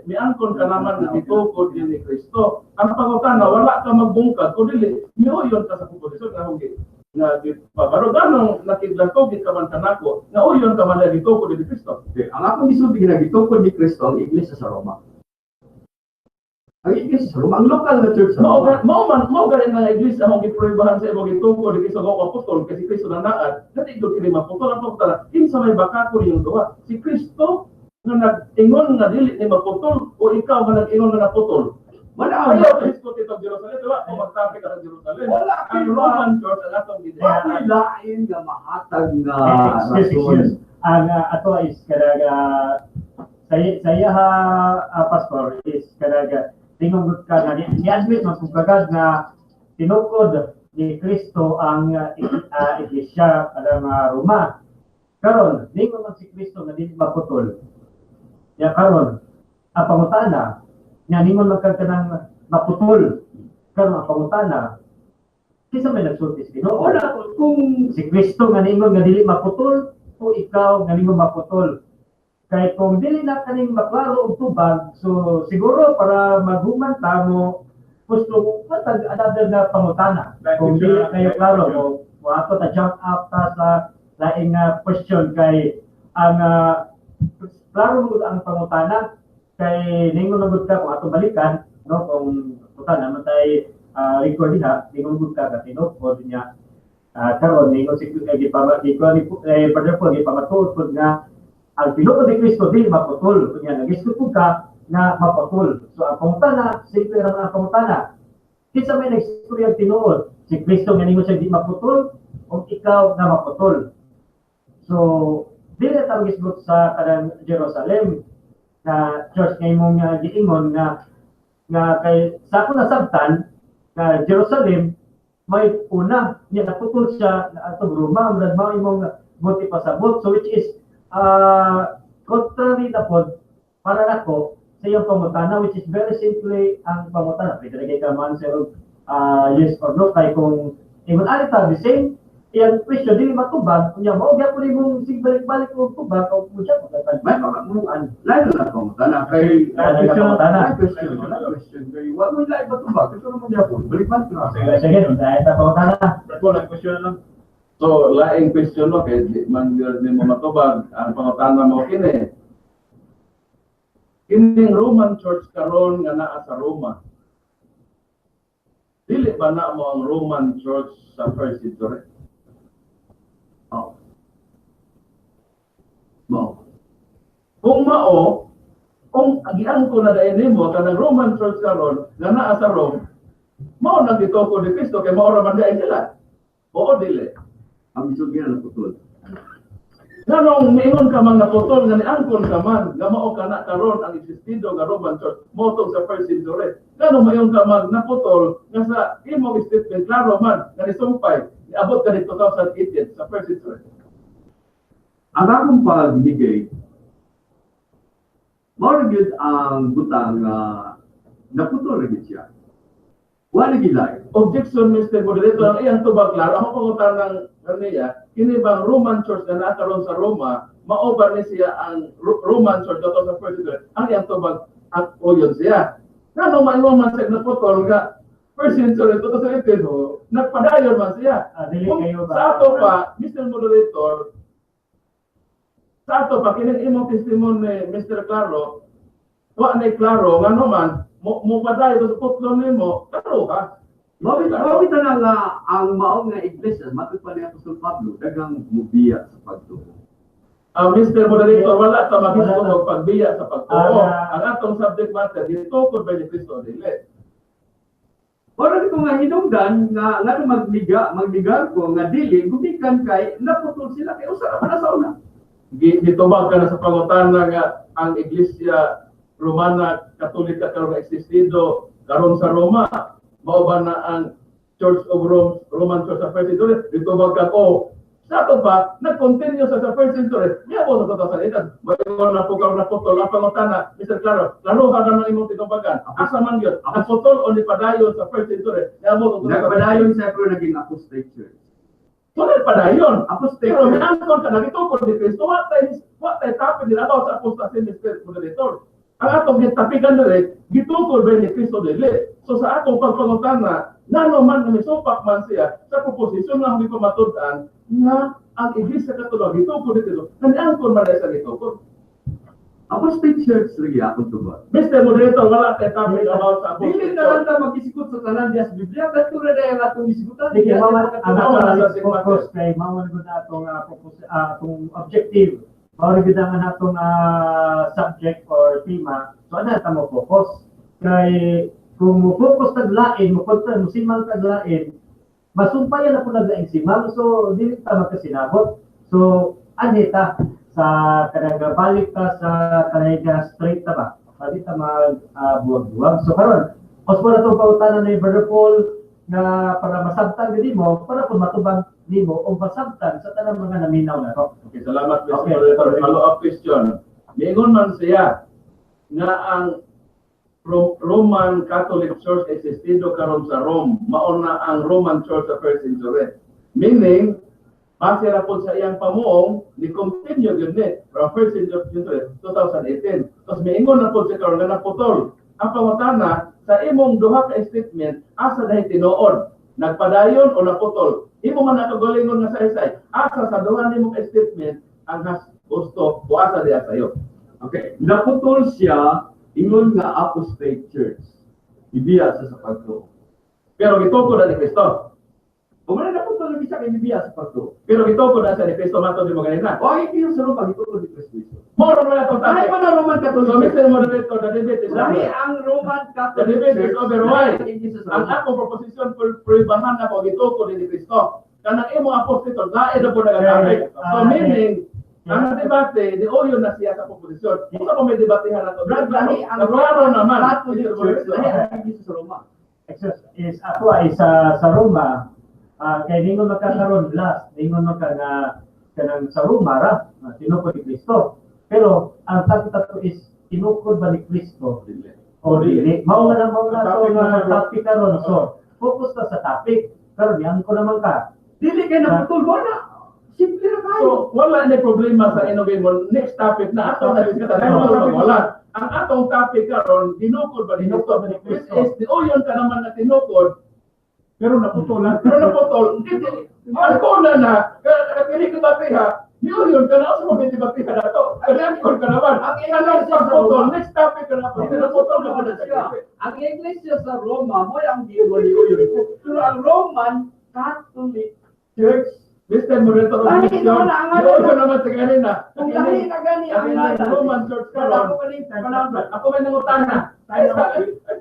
Miangkon ka naman nga gitukod ni Kristo. Ang pangutana, wala ka magbungkag kung dili miuyon ka sa komposisyon nga hugi nga gipabaro ganong nakiglatugit ka man kanako nga uyon ka man na gitukod ni Kristo. Okay, ang akong gisulti nga gitukod ni Kristo ang iglesia sa Roma. Ang iglesia sa Roma, ang lokal na church sa Mao Roma. Mao man mao gani nga iglesia among gipruebahan sa imong gitukod ni Kristo nga apostol kasi Kristo na naad dili gyud kini maputol. Ang pangutana, kinsa may bakako niyong duha? Si Kristo nga nag-ingon nga dili ni maputol o ikaw nga nag-ingon nga naputol? Wala. Ayaw Kristo titog Jerusalem, diba? Kung magtapik ka sa Jerusalem. Wala. Ang Roman Church ang atong Wala gidayanan. lain nga mahatag nga Excuse, rason. excuse. Ang ato is kanang sa iya ha, pastor, is kanang tingog ka nga ni-admit man kung kagad nga tinukod ni Kristo ang iglesia kanang Roma. Karon, ningon man si Kristo nga dili maputol. Ya karon, ang pangutana, nya ningon man kag kanang maputol. Karon ang pangutana, kinsa may nagsulti sa Ginoo? Wala kung Si Kristo nga ningon nga dili maputol o ikaw nga ningon maputol? Kay kung dili na kaning maklaro og tubag, so siguro para maghuman ta mo gusto mo matag another na pangutana. Kung dili kayo klaro mo, mo ta jump up ta sa laing nga question kay ang klaro mo ang pangutana kay ningon na gud ka kung atong balikan, no, kung putana man tay record diha, ningon gud ka nga tinukod niya. Karon ningon si gipama di ko ni eh, Brother Paul gipamatuod pud nga ang tinukod ni Kristo dili maputol, kunya nagisgot pud ka nga maputol. So ang pangutana, simple ra man ang pangutana: kinsa may nagstorya tinuod? Si Kristo nga ningon siya di maputol o ikaw nga maputol? So dili ta gisgot sa kanang Jerusalem na church nga imong giingon nga nga kay sa ako nasabtan nga Jerusalem may una niya naputol siya na atong Roma, murag mao imong buti pasabot, so which is contrary na pod para nako sa iyong pangutana, which is very simply ang pangutana. Pwede lagi ka man sir yes or no, kay kung ingon ani ta the same iyang question dili matubag, unya mao gyapon imong sig balik-balik og tubag o mo siya May mga lain na pangutana kay Lain na pangutana. Lain question, lain question kay wa mo lain matubag ito naman gyapon balik-balik na. Sige, sige, dahil ta pangutana. Wala question lang. So, laing question no, kay di man gyud nimo matubag, ang pangutana mo kini. Kining Roman Church karon nga naa sa Roma. Dili ba na mo ang Roman Church sa first century? Oh. Mao. Kung mao, kung agian ko na dahil nimo kanang Roman Church karon nga naa sa Rome, mao nang gitukod ni Kristo kay mao ra man diay sila. Oo, dili? Ang gisulti na naputol. Nganong miingon ka man naputol nga niangkon ka man nga mao kana karon ang existido nga Roman Church motong sa first century? Nganong maingon ka man naputol nga sa imong statement klaro man nga nisumpay niabot ka ni 2018 sa first century? Ang akong pagbigay, mao ra gyud ang butang nga naputol ra gyud siya. Wala gyud lain. Objection, Mr. Moderator, ang iyang tubag klaro. Ako pangutanang kaniya, kini bang Roman Church na nakaroon sa Roma, mao ba ni siya ang Roman Church dato sa first century? Ang iyang tubag at uyon siya. Ngano maingon man siya naputol nga first century 2018, nagpadayon man siya? Dili Kung kayo ba? sa ato pa, Mr. Moderator, sa ato pa, kining imong testimony, Mr. Claro, wa na klaro, nga naman, mo, mo padayon sa putlo nimo, klaro ka. Mao bitaw na nga ang mao nga iglesia matud pa ni Apostol Pablo daghang mubiya sa pagtuo. Mr. Moderator, wala ta maghisgot Wala ta. og pagbiya sa pagtuo. Ah. Ang atong subject matter, gitukod ba ni Kristo o dili? Ora ko nga hinungdan nga ngano magniga ko nga dili gumikan kay naputol sila kay usa ra man na sa una. Gitubag ka na sa pangutana nga ang Iglesia Romana Katolika karon nga existido karon sa Roma, mao ba na ang Church of Rome, Roman Church sa first century? Gitubag ka ko. Sa ato pa, nag-continue sa first century, niabot sa 2008. Mayon na po karon naputol. Ang pangutana, Mr. Claro, klaro ka na ng imong titubagan. Asa man yun? Naputol o nipadayon sa first century? Niabot sa 2008. Nagpadayon siya pero naging apostate church. So, nagpadayon. Apostate Pero church. miangkon ka, nagitukod ni Kristo, wa tay topic din about sa apostasy, Mr. Moderator. Ang atong gitapikan diri, gitukod ba ni Kristo dili? So sa atong pagpangutana, ngano man nga misupak man siya sa proposisyon nga akong pamatud-an nga ang Iglesia Katolika gitukod ni Kristo, naniangkon man sa gitukod. Apostate Church lagi akong tubag. Mr. Moderator, wala tay topic about sa Dili na lang ta mag-isikot sa tanan diya sa Biblia, kadto ra dahil atong isikutan. Sige, mama, ang Mao ato na sa lang focus kay mao man gud atong focus, atong objective. Mao ra gud ang atong subject or tema. So ana ta mo focus. Kay kung mo focus tag lain, mo kontra mo simang tag lain, masumpayan na po naglaing simang. So dili ta magkasinabot. So anhi ta sa kanang balik ta sa kanang straight ta ba? Dili ta mag buwag-buwag. So karon, os mo na itong pautanan ni Brother Paul nga para masabtan gid mo, para pud matubang nimo o masabtan sa tanang mga naminaw na to. Okay, salamat, Mr. Okay. Moderator. Follow-up question. Miingon man siya nga ang Roman Catholic Church existido karon sa Rome. Mao na ang Roman Church sa first century. Meaning, base ra po sa iyang pamuong, ni continue gyud ni from first century 2018. Tapos miingon na po siya karon nga naputol. Ang pangutana sa imong duha ka statement, asa dahil tinuod? Nagpadayon o naputol? Imo man nakagalingon nga saysay, asa sa duha nimo ka statement ang has gusto o asa diya sayo? Okay, naputol siya ingon nga apostate church. Ibiya siya sa pagtuo. Pero gitukod na ni Kristo. O wala naputol lagi siya kay ibiya sa pagtuo. Pero gitukod na siya ni Kristo matod nimo ganina. O ay yung sa Roma gitukod ni Kristo. Mao ra man atong Lahi topic. man ang Roman Catholic. So Mr. Moderator, the debate is Lahi over. ang Roman The Catholic debate is Church. over. Why? Lahi ang Iglesia sa Ang Roma. akong proposition for pruibahan ako gitukod ni Kristo. Kanang imong apostol, lain na po nagatopic. So meaning, ang debate, di uyo na siya sa proposisyon. Kung sa may debatehan na to, Brad, lahi ang klaro naman. Catholic Mr. Church. Moderator. Lahi ang Iglesia sa Roma. Excuse, is ako ay sa Roma, kay ningon magkakaroon last, ningon magka nga kanang sa Roma ra, tinukod ni Kristo. Pero ang topic ato is tinukod ba ni Kristo o dili? Mao na to Topic nga na siya. topic karon. So focus ta sa topic. Karon yan ko naman ka. Dili kay naputol wala. Simple ra kayo. So, wala na problema sa innovate mo. Next topic na ato na discuss. Wala, wala. Ang atong topic karon, dinukod ba ni Dinukod ba ni Which Kristo? is, di uyon ka naman na tinukod, Pero naputol lang. pero naputol, hindi, ang na na, kaya ka batiha, ni uyon ka na, sa mga batiha na to. Kaya ka naman. Ang Ang Iglesia sa pagputol, Roma. next topic ka na po. Naputol ka na siya. Ang Iglesia sa Roma mo ang giingon ni Uyon. Pero ang Roman Catholic Church, Mr. Moderator, Lahi objection. naman ang Ni uyon naman sa kanina. kung lahi na gani ang Ang ngalan. Roman Church Wala karon. ko kaning panahon. Ako may nangutana.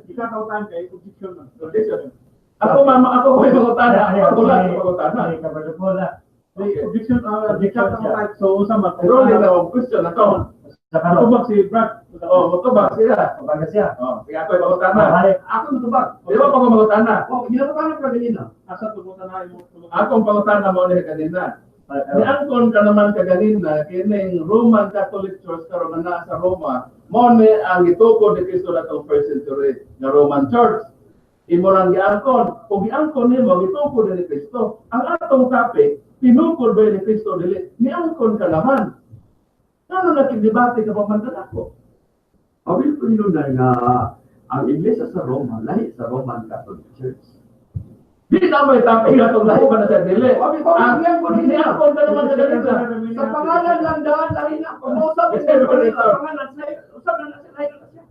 Ikatautan kay objection man. Objection. Ako mama, ako may mangutana. Ako lang sa mangutana. Ay, ka Brother Paul, ah. Okay. Objection, Objection ikatautan. So usa man. Rolling na ang question na to. Sa karon. Matubag si Brad. Oh, mutubag siya. Mabaga siya. Oh, sige ako ay mangutana. Balik. Ako mutubag. Di ba pa ko mangutana? Oh, ginabutan ko kanina. Asa tumutan na imo. Akong pangutana mo ni kanina. Niangkon ka naman kaganina kining Roman Catholic Church karon nga naa sa Roma, mo ni ang gitukod ni Kristo natong first century nga Roman Church. Imo lang giangkon. Kung giangkon nimo gitukod ni Kristo. Ang atong topic, tinukod ba ni Kristo dili? Niangkon ka naman. Ngano nakigdebate ka pa man kanako? Awil ko na nga ang Iglesia sa Roma lahi sa Roman Catholic Church. Di na may topic atong lahi ba na sa dili. Abi ko Ang ang ko nila. niangkon ka naman kaganina. Sa pangalan lang daan lahi na. Kung usab sa pangalan sa usab na siya lahi na siya.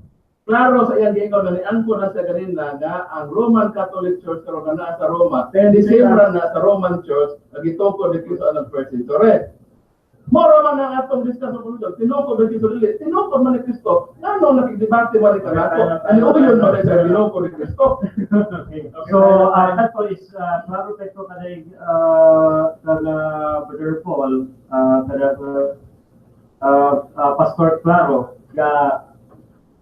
Klaro sa iyang giingon na niangkon na siya kanina nga ang Roman Catholic Church karon nga naa sa Roma, December na sa Roman Church nga gitukod ni Kristo ang first century. Moro man ang atong discuss sa pulong, tinukod ni Kristo dili, tinukod man ni Kristo. Ngano nakigdebate man ni kanato? Ano uyon man sa tinukod ni Kristo? Okay. So, kato is, klaro kay to kanay kada Brother Paul, kada Pastor Claro, nga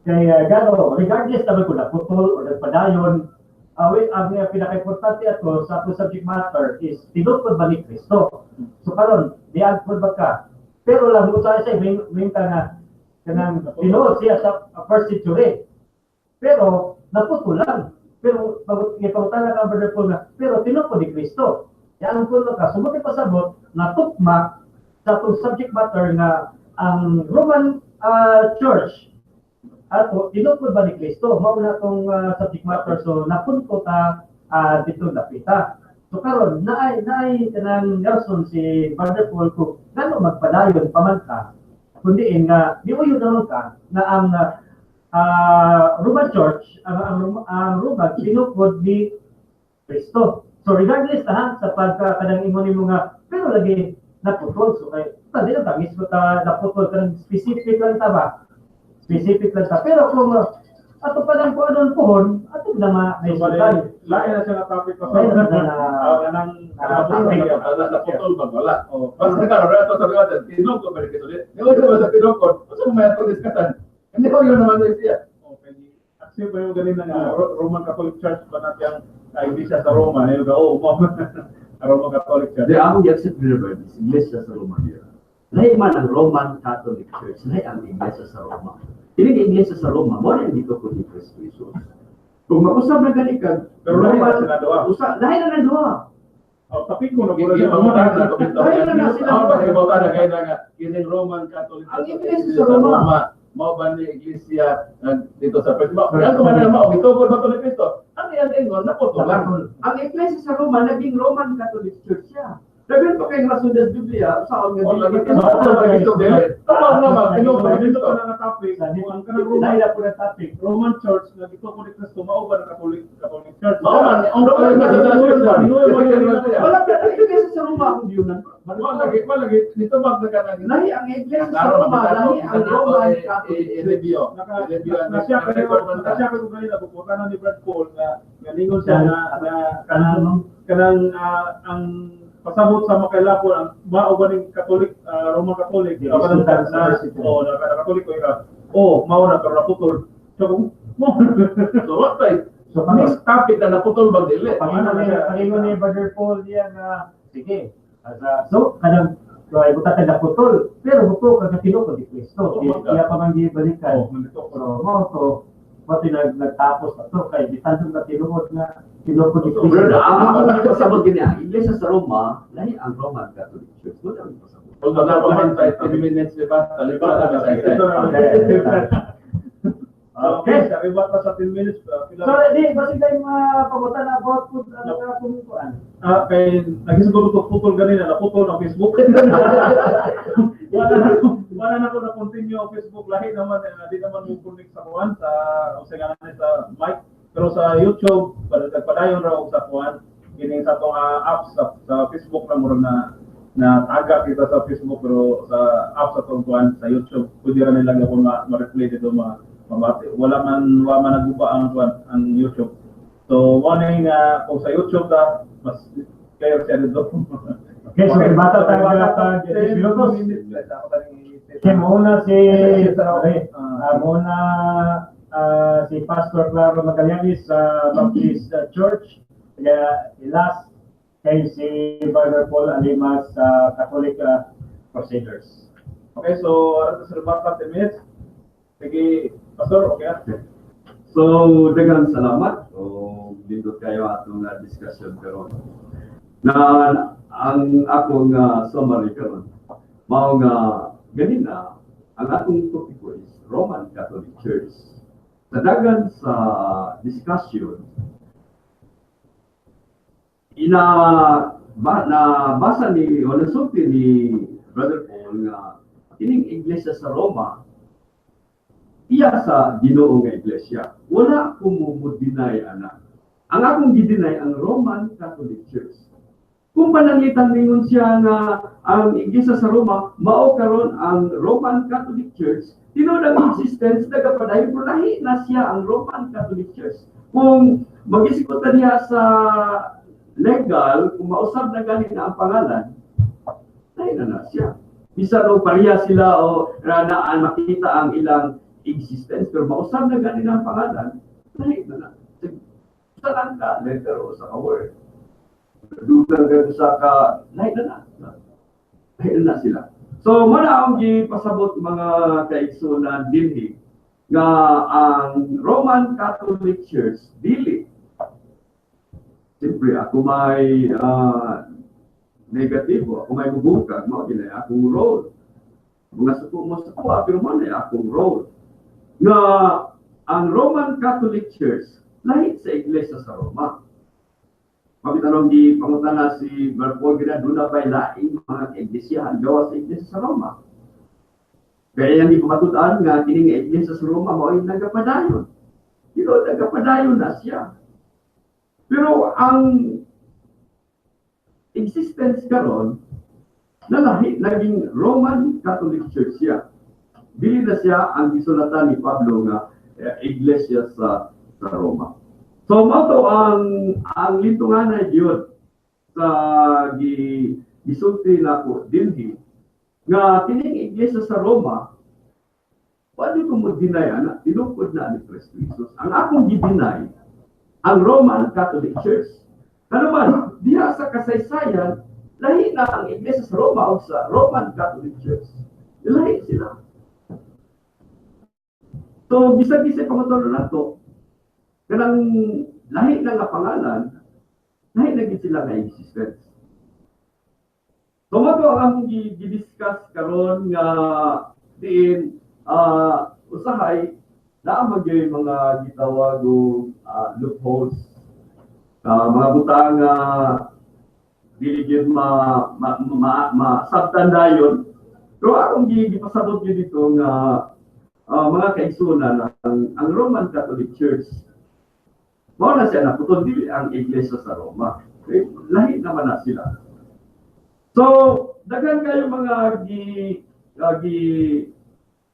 kay gano, regardless naman kung naputol o nagpadayon, ang pinaka-importante ato sa atong subject matter is tinukod ba ni Kristo? So karon, diagpod ba ka? Pero lang mo sa may ka nga kanang tinuod siya sa first century. Pero naputol lang. Pero ipangutana ka Brother Paul nga, pero tinukod ni Kristo. Yan ko na ka sumuti pasabot natukma sa atong subject matter nga ang Roman Church Ato tinukod ba ni Kristo? Mao na tong subject matter, so napunto ta dito napita. So karon naay naay kanang Nelson si Brother Paul kung ngano magpadayon pa man ka kundi nga niuyo naman ka na ang Roman Church, ang Roman tinukod ni Kristo. So regardless na ha, sa pagka kanang ingon nimo nga pero lagi naputol, so kay ta di lang ta mismo ta naputol, kanang specific lang ta ba? Specific lang ta. Pero kung ato pa lang kung anong puhon, ato na ma So, bale, may lain na siya na topic pa. Lain na siya na- Kanang topic. Naputol ba wala? Oh, Basta karon ato sa biwatan, tinukod ba ni Kristo? Di ba sa tinukod? Unsa may atong diskutan? Hindi ko yun naman sa siya. Okay. Accept ba yung ganin na nga, Roman Catholic Church ba natin ang iglesia sa Roma? Ayun ka, oh, mo. Ang Roman Catholic Church. Di ako gi-accept nila ba is Iglesia sa Roma niya. Lahi man ang Roman Catholic Church, lahi ang Iglesia sa Roma. Kini ang Iglesia sa Roma, mo na dito ko ni Kristo Jesus. Kung mausab na gani kag Pero lahi na Roman, sila duha. usa lahi na ng duha. Oh, topic ko na Hindi mura na Lahi na na sila. Ang pagkibawta na kayo na nga, kining Roman Catholic Ang Iglesia sa Roma. Mao ba ni Iglesia dito sa Pwede ba? Kaya kung ano mao, gitukod ba to ni Kristo? Ang iyang ingon, naputol lang. Ang Iglesia sa Roma naging Roman Catholic Church siya. Daghan pa kay rason sa Biblia, sa nga O, lagi dili tinukod ba ni Kristo? Dili. Tama naman, tinukod ni Dito Kristo. ko na nga topic. Kung ang kanang Roman, Lahi na po na topic. Roman Church na gituko ni Kristo, mao ba na Catholic Church? Mao man, ang Roman Catholic Church. Wala pa ang Iglesia sa Roma akong giyunan. Wala lagi, dito ba ka nang Lahi ang Iglesia sa Roma, lahi ang Roman Catholic Church. I-review. Naka I-review ang na siya kayo record na siya kayo kanina pupunta na ni Brad Paul nga nga ningon siya na na Kanang kanang ang pasabot sa makailapon ang mao ba ning Catholic, Roman Catholic Di kanang sultan sa na University. oh na Katoliko ka, oh, mao na pero naputol, so kung mo So what tay? So kami Next topic na naputol ba dili? Pangingon ni Brother Paul diya nga sige. Asa so kanang so, ay buta ka naputol pero buto ka tinukod ni Kristo. Iya pa man gibalikan. Oh, nandito ko. So mo to mo to nagtapos na to kay bisan na tinuod nga tinukod ni So, Kristo. brother, ang akong pasabot gini, ang Iglesia sa Roma, lahi ang Roman Catholic Church. Wala ang pasabot. Kung wala pa man tayo 10 minutes, di ba? Talibata na sa isa. Ito na. Okay. Okay, sa rebata sa 10 minutes pila So di basig tayo mga pagutan about food ano ka kumukuan. Kay nagisugod ko putol ganina, naputol ang Facebook. Wala na ko na continue ang Facebook, lahi naman di naman mo connect sa kuan sa usa nga ni sa mic, pero sa YouTube padayon ra og sa kuan kini sa atong apps sa Facebook na murag na na taga kita sa Facebook, pero sa apps sa atong kuan sa YouTube pwede ra nila gyapon ma-replay dito, ma mabati. Wala man naguba ang kuan ang YouTube. So mo ni nga kung sa YouTube ta mas clear siya dito. Okay, so rebata tayo sa 10 minutos. Okay, muna si okay, muna si Pastor Claro Magallanes sa Baptist Church. Kaya last kay si Brother Paul Alimas sa Catholic Crusaders. Okay, so ato sa rebata 10 minutes. Sige, Pastor, okay ah? So, daghang salamat. O nindot kayo atong discussion karon. Na ang akong summary karon, mao nga ganina ang atong topiko is Roman Catholic Church. Sa dagan sa discussion, ina ba, na basa ni o nasulti ni Brother Paul nga kining iglesia sa Roma iya sa Ginoo nga iglesia. Wala ko mo deny ana. Ang akong gi-deny ang Roman Catholic Church. Kung pananglitan ningon siya nga ang iglesia sa Roma mao karon ang Roman Catholic Church, tinuod ang existence nagapadayon pero lahi na siya ang Roman Catholic Church. Kung mag-isikutan niya sa legal, kung mausab na gani na ang pangalan, lahi na na siya. Bisan o pareha sila o na makita ang ilang existence, pero mausab na gani na ang pangalan, lahi na na. Sa lang ka letter o sa ka word. Dugang ka sa ka, lahi na na. Lahi na na sila. So, muna akong gipasabot mga kaigsunan dinhi nga ang Roman Catholic Church dili. Siyempre, ako may negatibo, ako may bubukag, mao ginay akong role. Mga suko mo sa kuha, pero mo na akong role. Nga ang Roman Catholic Church lahi sa iglesia sa Roma. Pabitanong di pangutana si Brother Paul gina, duna ba'y laing mga kaiglesia gawa sa iglesia sa Roma? Kaya yang ipamatud-an nga kini nga iglesia sa Roma mao nagapadayon. Pero nagapadayon na siya. Pero ang existence karon nalahi, naging Roman Catholic Church siya. Dili na siya ang gisulatan ni Pablo nga iglesia sa Roma. So mao to ang lintunganay gyud sa gi gisulti nako dinhi nga kining iglesia sa Roma, wala ko mo deny ana, tinukod na ni Kristo Jesus. Ang akong gi-deny ang Roman Catholic Church. Ano man, diha sa kasaysayan, lahi na ang iglesia sa Roma o sa Roman Catholic Church. Lahi sila. So, bisag-bisag pangutana nato, kanang lahi na nga pangalan, lahi na gid sila nga existence. So, mao to ang among gi-discuss karon nga diin usahay naa man gyud mga gitawag og loopholes, mga butang nga dili gyud ma ma, ma, ma sabtan dayon. Pero akong gipasabot gyud dito nga mga kaigsuonan, ang Roman Catholic Church mao na siya naputol, dili ang iglesia sa Roma. Okay? Lahi naman na sila. So daghan kayo mga gi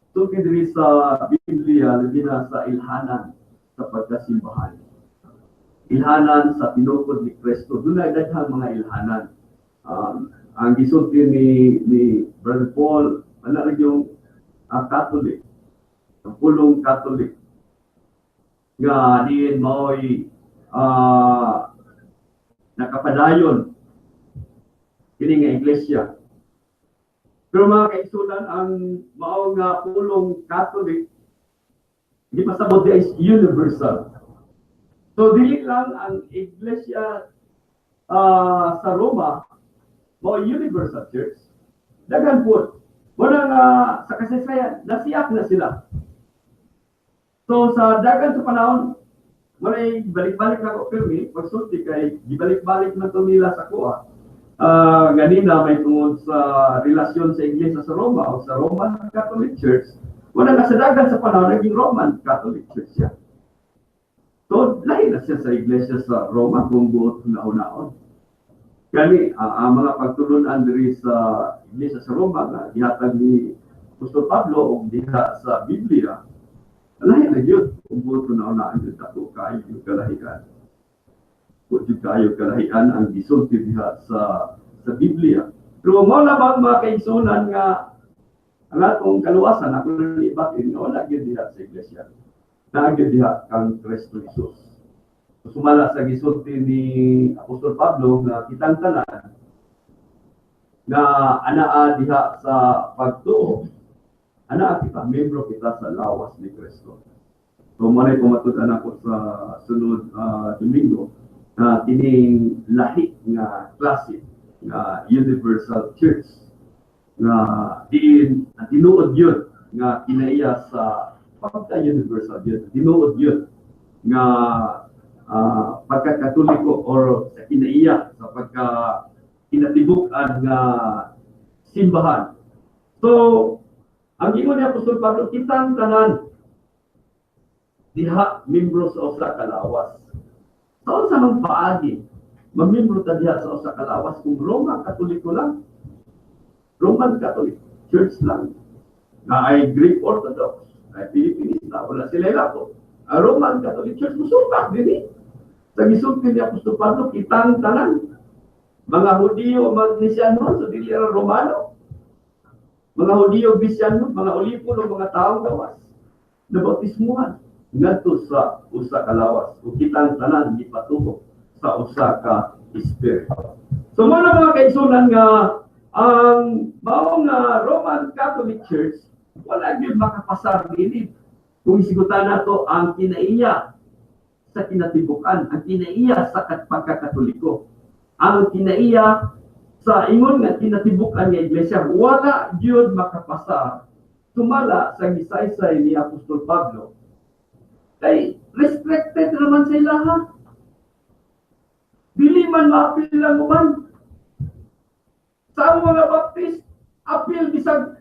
sulti diri sa Biblia, labi na sa ilhanan sa pagkasimbahan. Ilhanan sa tinukod ni Kristo. Doon ay daghang mga ilhanan. Ang gisulti ni Brother Paul, ana rin yung Catholic, ang pulong Catholic, nga diin mao'y nakapadayon kini nga iglesia. Pero mga kaigsuonan, ang mao nga pulong Catholic, di pasabot is universal. So dili lang ang iglesia sa Roma mao universal church. Daghan po. Wala nga sa kasaysayan, nasiyak na sila. So sa dagan sa panahon, walay balik-balik na ko pirmi, pagsulti kay gibalik-balik na to nila sa kuha. Ganina may tungod sa relasyon sa iglesia sa Roma o sa Roman Catholic Church, wala nga sa dagan sa panahon naging Roman Catholic Church siya. So lahi na siya sa iglesia sa Roma kung buot na-unaon. Gani ang mga pagtulunan diri sa iglesia sa Roma nga gihatag ni Apostol Pablo o diha sa Biblia, lahi na gyud kung buot na-unaan gyud, dako kaayo yung kalahian. Kung gyud kaayo kalahian ang gisulti diha sa Biblia. Pero mao lamang mga kaigsuonan nga ang atong kaluwasan, ako na ibatin nga wala gyud diha sa iglesia. Naa gyud diha kang Kristo Jesus. Sumala sa gisulti ni Apostol Pablo nga kitang tanan nga anaa diha sa pagtuo, anaa kita, membro kita sa lawas ni Kristo. So manay pamatud-an ako sa sunod Domingo na kining lahi nga klase nga universal church nga diin ang tinuod yun nga kinaiya sa pagka-universal yun, tinuod yun nga pagkakatoliko or sa kinaiya sa pagka kinatibuk-an nga simbahan. So ang ingon ni Apostol Pablo, kitang tanan diha membro sa usa ka lawas. Sa unsa man paagi mamembro ta diha sa usa ka lawas kung Roma Katoliko lang? Roman Catholic Church lang. Na ay Greek Orthodox, ay Pilipinista, wala sila ilako. Ang Roman Catholic Church musupak dinhi. Sa gisulti ni Apostol Pablo, kitang tanan mga Hudiyo, mga Kristiyano, so dili ra Romano. Mga Hudiyo, Kristiyano, mga Olipon, mga taong gawas nabautismuhan ngadto sa usa ka lawas ug kitang tanan gipatuo sa usa ka espiritu. So mao na mga kaigsuonan nga ang mao nga Roman Catholic Church wala gyud makapasar niini. Kung isigutan nato ang kinaiya sa kinatibukan, ang kinaiya sa pagkakatoliko, ang kinaiya sa ingon nga kinatibukan nga iglesia, wala gyud makapasar Sumala sa gisaysay ni Apostol Pablo, kay restricted naman sa ilaha. Dili man maapil ang uban. Sa among mga Baptist, apil bisag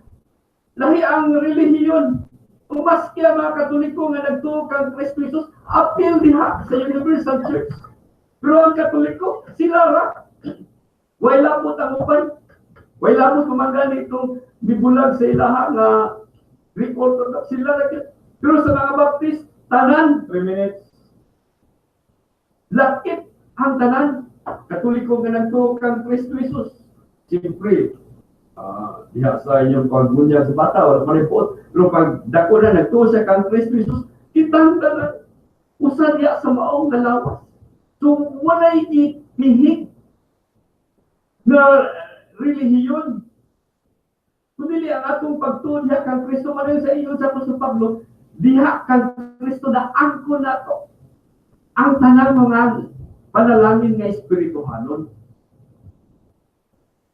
lahi ang relihiyon. Kung maski ang mga Katoliko nga nagtuo kang Kristo Jesus, apil diha sa Universal Church. Pero ang Katoliko, sila ra. Way labot ang uban. Way labot kumanggan itong mibulag sa ilaha nga Greek Orthodox, sila ra gyud. Pero sa mga Baptist, tanan, 3 minutes. Lakit ang tanan. Katoliko nga nagtuo kang Kristo Jesus. Siyempre, diha sa inyong pagbunyag sa bata, wala pa rin po. Pero pag dako na nagtuo siya kang Kristo Jesus, kitang tanan. Usa diha sa maong nalawas. So, walay mihig na relihiyon. Kundi ang atong pagtuo diha kang Kristo, man sa ingon sa Apostol Pablo, diha kang Kristo na angkon nato ang tanang mga panalangin nga espirituhanon.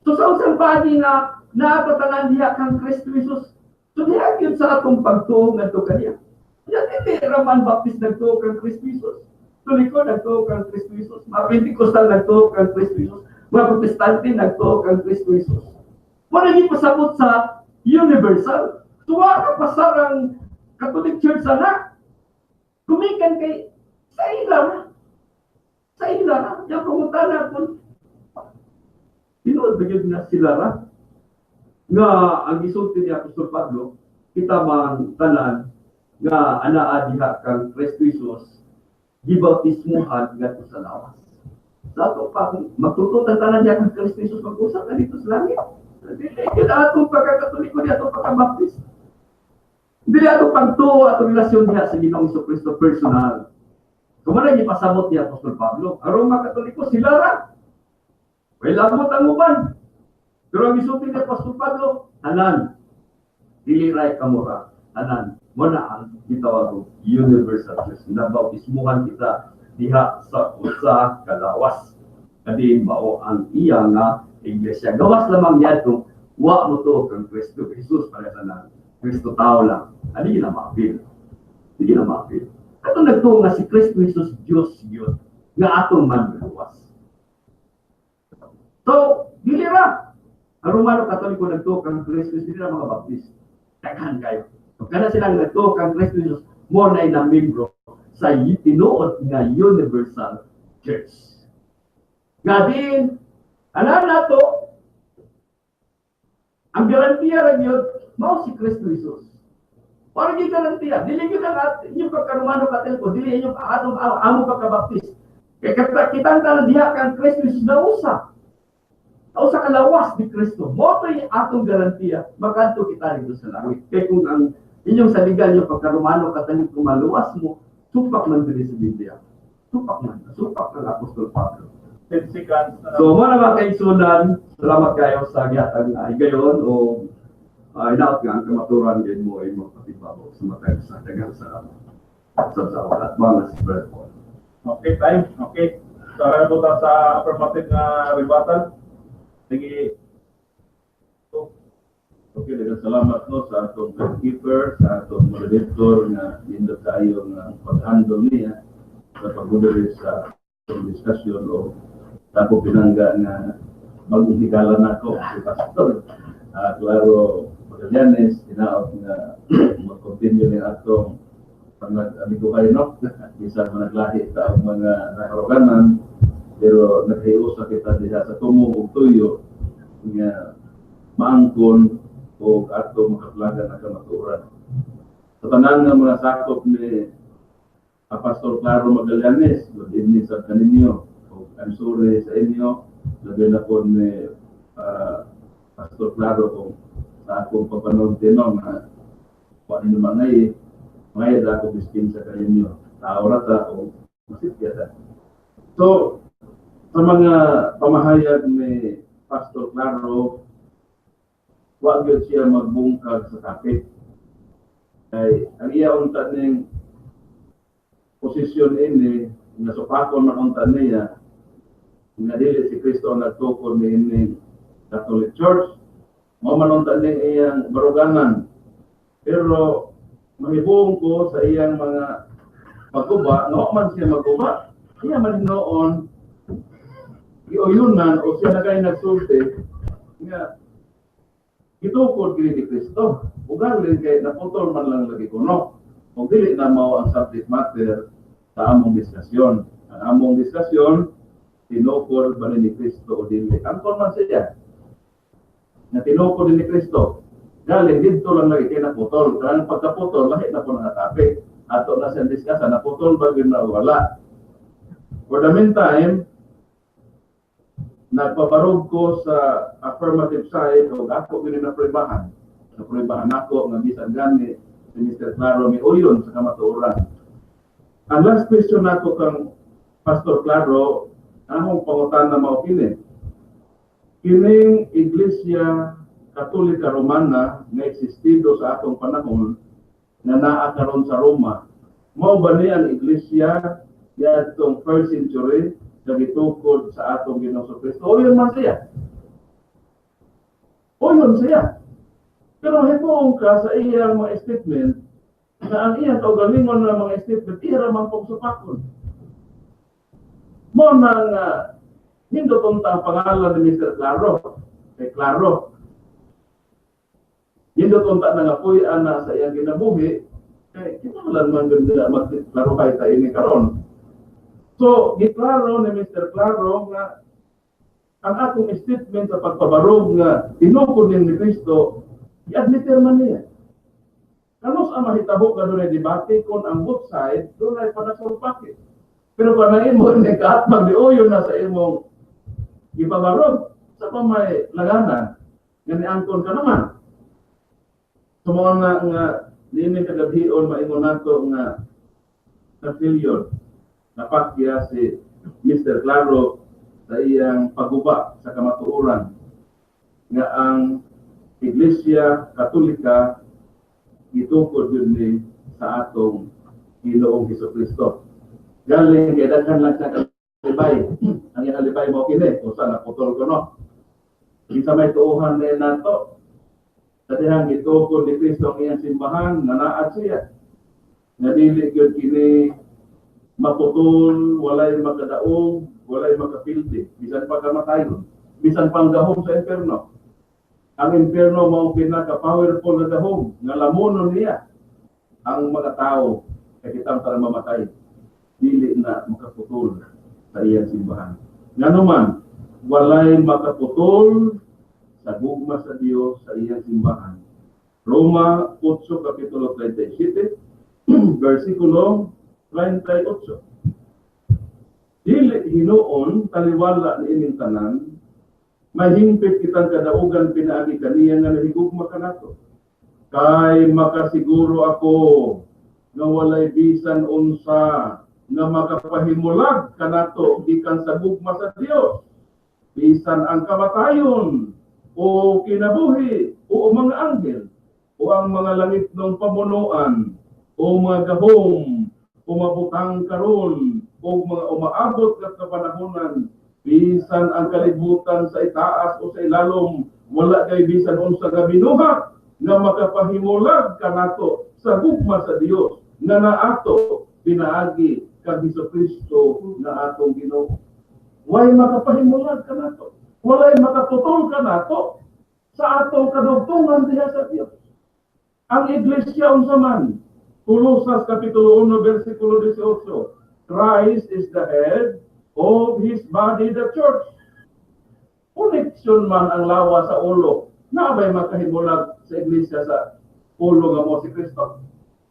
So sa usang paagi nga naatatanan diha kang Kristo Jesus, so diha gyud sa atong pagtuo ngadto kaniya. Ya dili raman Baptist nagtuo kang Kristo Jesus. Katoliko nagtuo kang Kristo Jesus. Mga Pentecostal nagtuo kang Kristo Jesus. Mga Protestante nagtuo kang Kristo Jesus. Wala gyud pasabot sa universal. Tuwa ka pasar ang Catholic Church sana. Gumikan kay sa ila na. Sa ila na. Yang pangutana kung tinuod ba gyud nga sila ra? Nga ang gisulti ni Apostol Pablo, kita man tanan nga anaa diha kang Kristo Jesus, gibautismuhan ngadto sa lawas. Sa ato pa, kung magtuto ang tanan diha kang Kristo Jesus, mag-usap na dito sa langit. Dili gyud atong pagkakatoliko, di atong pagka-Baptist. Dili atong pagtuo atong relasyon diha sa Ginoong Kristo personal. Kung ano ipasabot ni Apostol Pablo, ang Roma Katoliko, sila ra. Way lamot ang uban. Pero ang gisulti ni Apostol Pablo, tanan. Dili ray kamura, tanan. Mo na ang gitawag og universal church. Nabautismuhan kita diha sa usa ka lawas. Kadi mao ang iya nga iglesia. Gawas lamang niya wa mo to kang Kristo Jesus para sa tanan. Kristo tao lang. Ani na maapil. Sige na maapil. Ato nagtuo nga si Kristo Jesus Dios yun nga atong manluwas. So, dili ra. Ang Romano Katoliko nagtuo kang Kristo Jesus, dili ra mga Baptist. Daghan kayo. So, kana silang nagtuo kang Kristo Jesus, mo na na membro sa tinuod nga Universal Church. Nga din, alam nato, ang garantiya ra gyud mao si Kristo Jesus. Para gyud garantiya, dili gyud ang inyong pagka-Romano Katoliko, dili inyong atong amo pagka-Baptist. Kay kitang tanan diha kang Kristo Jesus nausa. Nausa kalawas ni Kristo. Mao to'y atong garantiya, makadto kita dito sa langit. Kay kung ang inyong saligan inyong pagka-Romano Katoliko maluwas mo, supak man diri sa Biblia. Supak man, supak ng Apostol Pablo. 10 seconds. So, mo naman kaigsunan, salamat kayo sa gihatag nga higayon o inaot nga ang kamaturan gayud mo ay magpatibabo sa matag sa daghang salamat. Sa at mga si Brad Paul. Okay, time. Okay. So, aran po ta sa affirmative nga rebuttal. Sige. Okay, daghang salamat no sa atong gatekeeper, sa atong moderator nga nindot kayo nga pag-handle niya sa pag-moderate sa atong discussion o sa ako pinangga nga bagong higala nako si Pastor Claro Magallanes, hinaot nga mag-continue ni atong pag-amigo kayo no, bisan managlahi ta og mga nakaruganan, pero naghiusa kita diha sa tumong ug tuyo nga maangkon o ato makaplagan ang kamatuoran. Sa tanan nga mga sakop ni Pastor Claro Magallanes, good evening sa kaninyo. I'm sorry sa inyo, labi na po ni Pastor Claro kung sa akong papanood din no, nga kung ano mga ngayon ako dispensa kaninyo. Tao ra ta o masipya ta. So, sa mga pamahayag ni Pastor Claro, wa gyud siya magbungkag sa sakit. Kay ang iya unta ning posisyon ini nga supakon man unta niya nga dili si Kristo ang nagtukod niini Catholic Church, mao man unta ning iyang baruganan. Pero mahibuong ko sa iyang mga pagguba, nga man siya maguba, iya man hinuon giuyunan o siya na kay nagsulti nga gitukod kini ni Kristo. Ugalin kay naputol man lang lagi kuno. Kung dili na mao ang subject matter sa among diskusyon. Ang among diskusyon, tinukod ba ni Kristo o dili? Angkon man siya na tinukod ni Kristo. Galing didto lang lagi kay naputol. Kanang pagkaputol, lahi na po nga topic. Ato na siyang diskasa, naputol ba gyud na wala? For the meantime, nagpabarog ko sa affirmative side o ako gyud na pruebahan. Napruebahan ako nga bisan gani si Mr. Claro miuyon sa kamatuoran. Ang last question nako kang Pastor Claro, akong pangutana mao kini. Kining Iglesia Katolika Romana nga existido sa atong panahon nga naa karon sa Roma, mao ba ni ang iglesia niadtong first century nga gitukod sa atong Ginoong Kristo? O yun man siya. O yun siya. Pero himuong ka sa iyang mga statement na ang iyang kaugalingon nga mga statement, iya ra man pong supakon. Mo na nga nindot unta ang pangalan ni Mr. Claro. Kay Claro. Nindot unta na nga puy-an na sa iyang kinabuhi, kay kinahanglan man gud na magklaro kay ta ini karon. So, giklaro ni Mr. Claro nga ang atong statement sa pagpabarog nga tinukod ni Kristo, i-admitter man niya. Kanus ang mahitabo ka dunay debate kung ang both side dunay panagsulpaki. Pero kung imo ni kaatbang di uyon na sa imong gipabarog sa pamay laganan nga niangkon ka naman. So mao na nga niini kagabhion maingon nato nga na-failure, napakya si Mr. Claro sa iyang pagguba sa kamatuoran nga ang Iglesia Katolika gitukod yun ni sa atong Ginoong Hesukristo. Galing kay daghan lang siya kalibay. Ang iyang alibay mo kini, usa naputol ko no. Kinsa may tuohan ni nato, sa dihang gitukod ni Kristo ang iyang simbahan, nga naad siya. Nga dili gyud kini maputol, walay makadaog, walay makapildi, bisan pa kamatayon, bisan pang gahom sa impierno. Ang impierno mao pinaka-powerful na gahom, nga lamunon niya ang mga tao kay kitang para mamatay, dili na makaputol sa iyang simbahan. Nganuman, walay makaputol sa gugma sa Dios sa iyang simbahan. Roma 8, Kapitulo 37, versikulo 38. Dili hinuon taliwala ni ining tanan, mahingpit kitang kadaugan pinaagi kaniya nga nahigugma kanato. Kay makasiguro ako nga walay bisan unsa nga makapahimulag kanato gikan sa gugma sa Dios, bisan ang kamatayon o kinabuhi o mga anghel o ang mga langit ng pamunuan o mga gahom o mabutang karon o mga umaabot nga kapanahonan, bisan ang kalibutan sa itaas o sa ilalom, wala kay bisan unsa nga binuhat nga makapahimulag kanato sa gugma sa Dios nga naato pinaagi kang Hesukristo nga atong Ginoo. Way makapahimulag kanato, walay makaputol kanato sa atong kadugtungan diha sa Dios. Ang iglesia unsa man, Colosas Kapitulo 1 versikulo 18, Christ is the head of his body, the church. Koneksyon man ang lawa sa ulo, na ba'y makahimulag sa iglesia sa ulo nga mo si Kristo?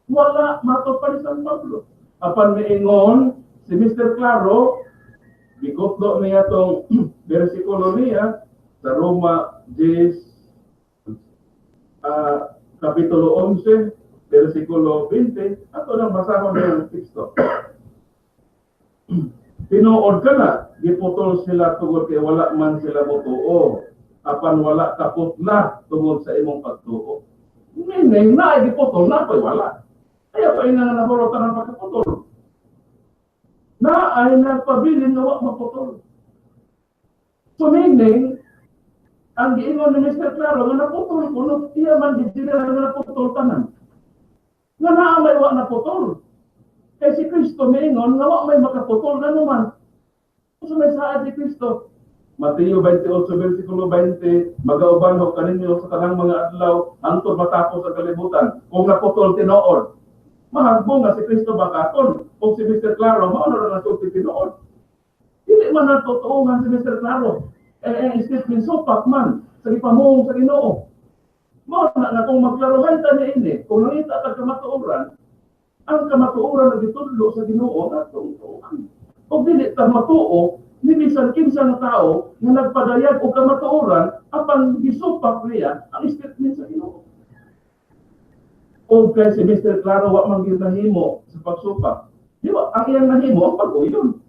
Wala, matod pa ni San Pablo. Apan miingon si Mr. Claro, gikutlo niya tong versikulo niya sa Roma 10, Kapitulo 11, versikulo 20, ato nang basahon niya ang teksto. Tinuod ka na, giputol sila tungod kay wala man sila motuo, apan wala kapot na tungod sa imong pagtuo. Meaning, na giputol na pa'y wala. Kaya pa ina nga nahulutan ang pagkaputol. Na ay nagpabilin na wa maputol. So meaning, ang giingon ni Mr. Claro nga naputol kuno, iya man gid sila nga naputol tanan. Nga naa may wa na putol. Kay si Kristo miingon nga wa may makaputol nganuman. Unsa may saad ni Kristo? Mateo 28, versikulo 20, magauban ho kaninyo sa tanang mga adlaw hangtod matapos ang kalibutan. Kung naputol tinuod, mahagbong nga si Kristo bakaton. Kung si Mr. Claro, mao na ra nasulti tinuod. Dili man na totoo si Mr. Claro. Eh, statement supak man sa gipamuong sa Ginoo. Mao na nga kung magklarohan ta niini, kung nangita ta kamatuoran, ang kamatuoran na gitudlo sa Ginoo atong tuohan. Og dili ta matuo ni bisan kinsa nga tao nga nagpadayag og kamatuoran apan gisupak niya ang statement sa Ginoo. O kay si Mr. Claro wa man gyud nahimo sa pagsupak. Di ba? Ang iyang nahimo ang pag-uyon.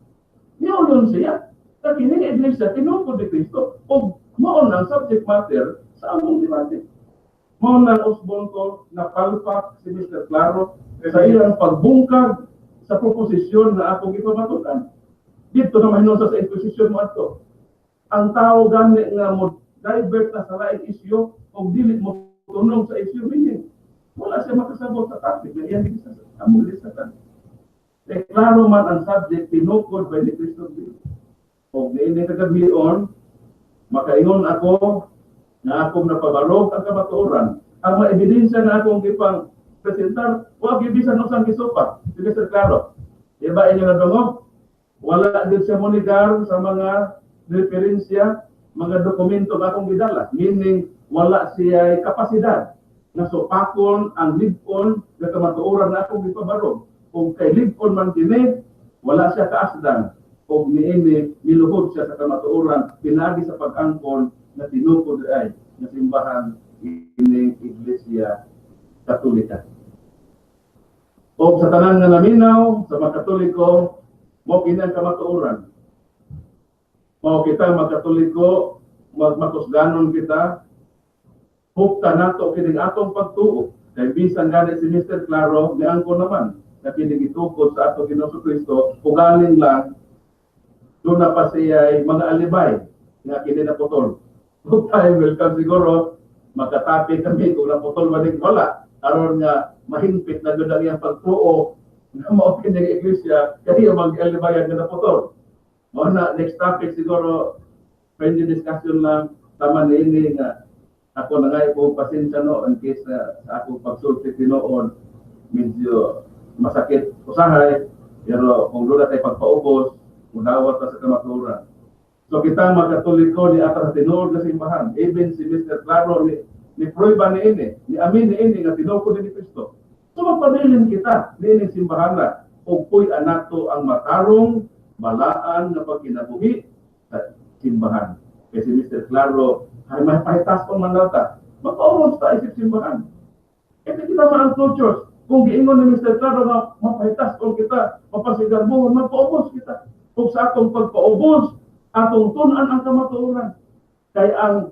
Niuyon siya. Sa kini nga iglesia tinukod ni Kristo ug mao nang subject matter sa among debate. Mao nang usbon ko napalpak si Mr. Claro sa iyang pagbungkag sa proposisyon na akong ipamatukan. Dito na mahinusa sa inquisition mo ato. Ang tao gani nga mo divert na sa laing isyu o dili mo tunong sa issue, meaning wala siya makasabot sa topic na iyang gisa among gisatan. Eh, klaro man ang subject tinukod by ni Kristo. O niini kagabion, makaingon ako na akong napabarog ang kamatuoran. Ang mga ebidensya na akong gipang presentar, wa gyud bisan usang gisupak. Si Mr. Claro. Di ba inyo nadungog? Wala din siya monigar sa mga referensya, mga dokumento nga akong gidala. Meaning, wala siya kapasidad na supakon ang lig-on nga kamatuoran na akong gipabarog. Kung kay lig-on man kini, wala siya kaasdan. O niini, niluhod siya sa kamatuoran, pinaagi sa pag-angkon na tinukod ay na simbahan ining Iglesia Katolika. O sa tanan nga naminaw, sa mga Katoliko, mo kini ang kamatuoran. Mao kita mga Katoliko, magmakusganon kita, hupta nato kining atong pagtuo. Kay bisan gani si Mr. Claro, niangko naman na kini gitukod sa atong Ginoo Kristo, ugaling lang doon na pa siya ay mga alibay nga kini naputol. Kung time will come siguro, magkatapi kami kung naputol man wala. Aron nga mahingpit na doon ang iyang pagtuo na mao kini ang iglesia, kaya mag-alibayan nga naputol. Mao na, next topic siguro, friendly discussion lang, tama niini nga ako na nga po pasensya no, in case na sa akong pagsulti tinuod, medyo masakit usahay, pero kung doon na tayo pagpaubos, udawat ta sa kamatuoran. So kita mga Katoliko ni ata sa tinuod nga simbahan, even si Mr. Claro ni prueba ni ini, ni amin ni ini nga tinukod ni Kristo. So magpabilin kita niini simbahan na ug puy anato ang matarong balaan nga pagkinabuhi sa simbahan. Kay si Mr. Claro ay may pahitas pang mandata, magpaubos ta isip simbahan. Ito kita man ang church. Kung giingon ni Mr. Claro nga mapahitas pang kita, mapasigarbohon, magpaubos kita. Kung sa atong pagpaubos, atong tun-an ang kamatuoran. Kay ang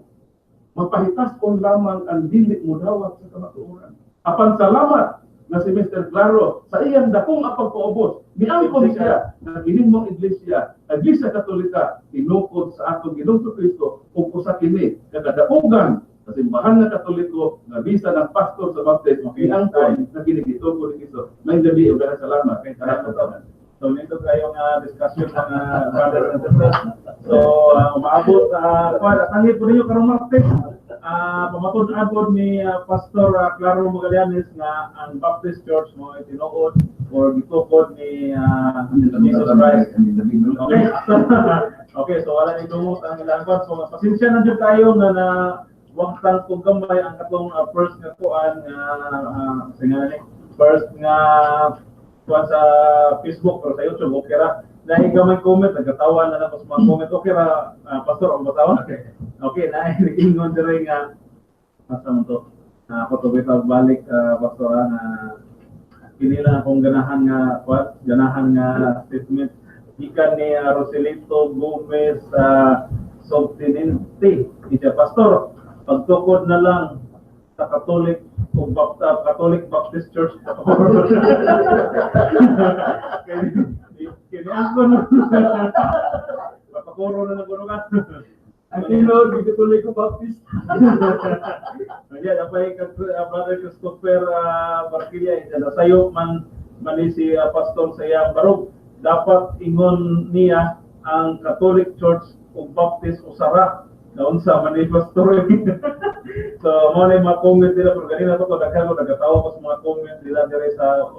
mapahitas kung lamang ang dili mo dawat sa kamatuoran. Apan salamat na si Mr. Claro sa iyang dakong pagpaubos, niangkon siya na kining mong iglesia, Iglesia Katolika, tinukod sa atong Ginoong Kristo ug usa kini kakadaugan sa simbahan nga Katoliko nga bisan ang pastor sa Baptist, niangkon na kini gitukod ni Kristo. May gabi ug daghang salamat. Salamat. So nito kayo nga discussion mga brothers and sisters. So umaabot kuan tangi po ninyo karong Martes. Pamatud-an po ni Pastor Claro Magallanes nga ang Baptist Church mo ay tinuod or gitukod ni Jesus Christ. Okay. Okay, so wala ni dumot ang ilang kwan. So pasensya na jud tayo nga na wangtang kung gamay ang katong first nga kuan nga nga first nga kuan sa Facebook, pero sa YouTube okay ra. Nahi gamay comment, nagkatawa na lang sa mga comment. Okay ra, Pastor, ang batawa? Okay. Okay, nahi nag-ingon diri nga asa mo to. Ako to bitaw balik, Pastor, na kini lang akong ganahan nga kuan, ganahan nga statement gikan ni Roselito Gomez Subtenente. Siya, Pastor, pagtukod na lang sa Catholic o Catholic Baptist Church. Kini ako na. Papakuro na ng kuno ka. Ang tinuod, Katoliko, Baptist. Kaya napay Brother Christopher Barquilla, isa na sayo man man ni si pastor sa iyang barog, dapat ingon niya ang Catholic Church ug Baptist usara naunsa man ni pastor. So mo na yung mga comment nila, pero ganina to ko daghan ko nagatawa ko sa mga comment nila dire sa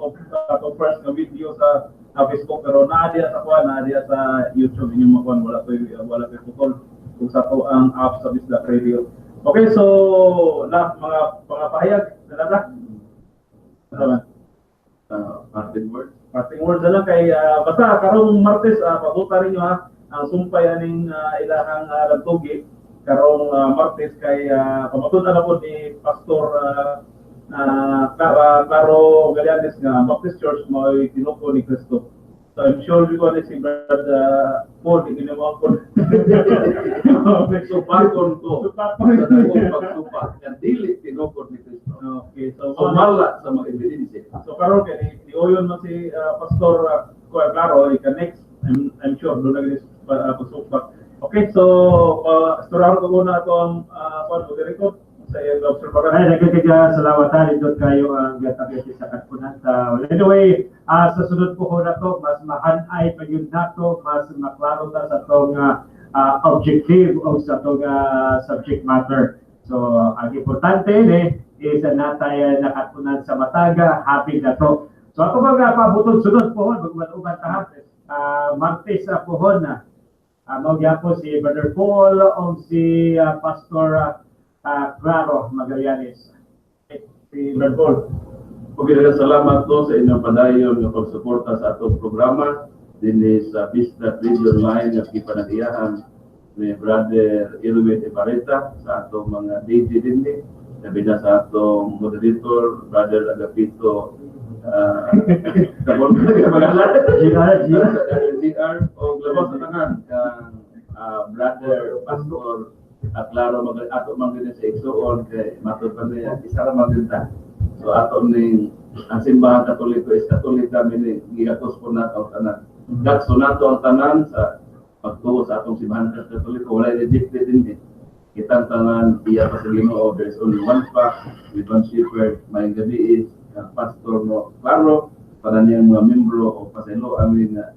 atong first nga video sa Facebook, pero naa diya sa kuan, naa diya sa YouTube inyong makuan, wala ko'y putol kung sa to ang app sa Bisdak Radio. Okay, so na mga pahayag na na. Ano ba? Parting words. Parting words na lang kay basta karong Martes, pabuta ninyo ha ang sumpay aning ilahang lagtugi karong Martes kay pamatud-an na po ni Pastor Claro Galianes nga ang Baptist Church mao'y tinuko ni Kristo. So I'm sure ko ni si Brad Paul, hindi naman po. Supakon ko Supakon. sa dakong pagsupak nga dili tinukod ni Kristo. Okay, so Sumala sa mga ebidensya. So karon kay ni Oyon man si Pastor Kuya Claro, ika next I'm sure doon na gid pagsupak. Okay, so istoryahan ko muna ato ang kuan moderator sa iyang obserbahan. Ay, nagkakaya salamat ha. Nindot kayo ang gatagay sa katpunan. Well, anyway, sa sunod po ko na to, mas mahanay pa yun nato, mas maklaro ta sa atong objective o sa atong subject matter. So, ang importante ni is natay nakatpunan sa mataga, happy na to. So, ako mga pabutod sunod po, maguban-uban ta ha. Martes pohon na. Mao gyapon si Brother Paul o si Pastor Claro Magallanes. Si Brad Paul. Okay, daghang salamat to sa inyong padayon nga pagsuporta sa atong programa dinhi sa Bisdak Radio Online nga gipanagiyahan ni Brother Irwin Ibareta sa atong mga DJ dinhi, labi na sa atong moderator Brother Agapito Tabon ka pangalan. GR, GR. GR o labaw sa tanan kang Brother Pastor Claro mag ato man din sa igsuon kay matod pa niya isa ra man din ta. So ato ning ang simbahan Katoliko is Katolika mi ni gihakos po nato ang tanan. Gakso nato ang tanan sa pagtuo sa atong simbahan Katoliko, wala rejected din eh. Kitang tanan iya pa sa Ginoo, there is only one fact with one shepherd. Maayong gabi is ang pastor mo Claro para niyang mga membro o pasaylo amin nga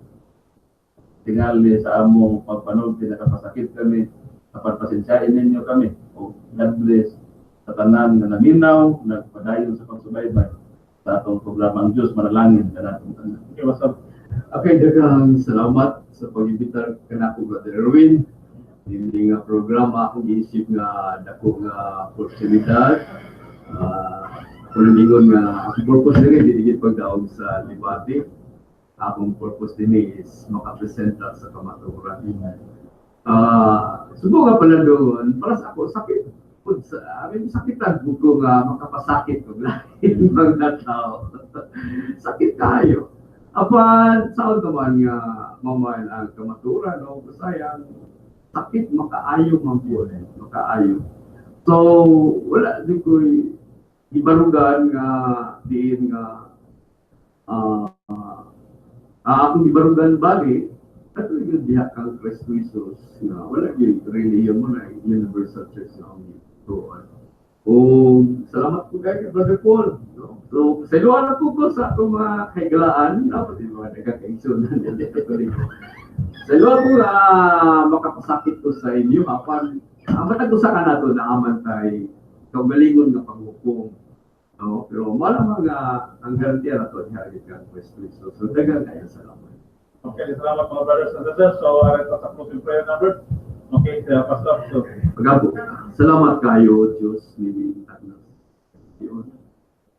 tingali sa among pagpanulti nakapasakit kami, apan pasensyain ninyo kami o God bless sa tanan nga naminaw, nagpadayon sa pagsubaybay sa atong programa. Ang Diyos manalangin kanatong tanan. Okay, what's up? Okay, daghang salamat sa pag-imbitar kanako, Brother Erwin. Hindi nga programa akong giisip nga dako nga oportunidad. Kung ingon nga akong purpose diri dili gid pagdaog sa debate. Akong purpose dinhi is makapresenta sa kamatuoran. Subo nga palandungon, para sa ako sakit pud sa I mean, sakitan pud ko nga makapasakit og lain mga tao. Sakit kayo. Apan saon naman nga mamayan ang kamatuoran o sayang sakit makaayo man po eh, makaayo. So wala di ko gibarugan nga diin nga akong gibarugan bali ato yun diha kang Kristo Jesus nga wala gyud religion mo na universal church na akong gituoan. O salamat po kay Brother Paul. No? So, sa na po ko sa atong mga kahigalaan, dapat yung mga nagkakaigsoon na Katoliko. Sa po nga makapasakit ko sa inyo, apan ang matag usa ka nato na aman tay kaugalingon nga paghukom. No? Pero malamang nga ang garantiya nato diha kang Kristo Jesus. So daghang kayo salamat. Okay, salamat mga brothers and sisters. So, arit sa closing prayer number. Okay, Pastor. So, Pagabo. Salamat kayo, Diyos, ni Tagnas. Yun.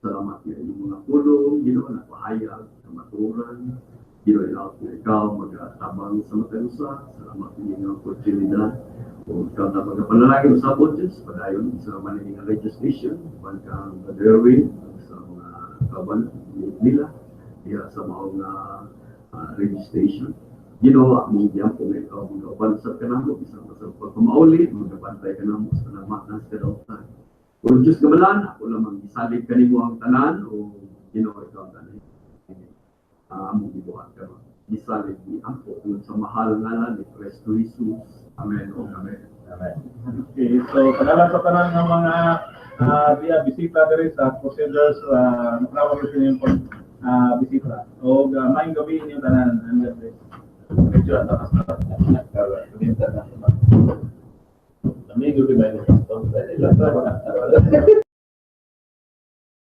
Salamat nga inyong mga pulong, Ginoo, na pahayag, kamaturan. Ginoo, ilaw nga ikaw, magatabang sa matag usa. Salamat inyong oportunidad. O ikaw na magapanalangin sa po, Diyos, padayon sa maniging legislation, uban kang Brother Erwin, sa mga kaban nila, diha sa maong registration. Ginoo, among giyampo nga ikaw magauban sa kanamo, bisan pa sa pagpamauli, magabantay kanamo sa tanang matnas kadautan. O Diyos gamalan, ako lamang gisalig kanimo ang tanan, o Ginoo ikaw ang tanan. Among gibuhat karon. Gisalig ni ampo tungod sa mahal ngalan ni Kristo Jesus. Amen o amen. Okay, so sa ngalan sa tanan ng mga diya bisita diri sa Crusaders, naklawag sa inyong bisita. O maayong gabi inyong tanan. And God bless. Medyo atakas na. Amigo, di ba?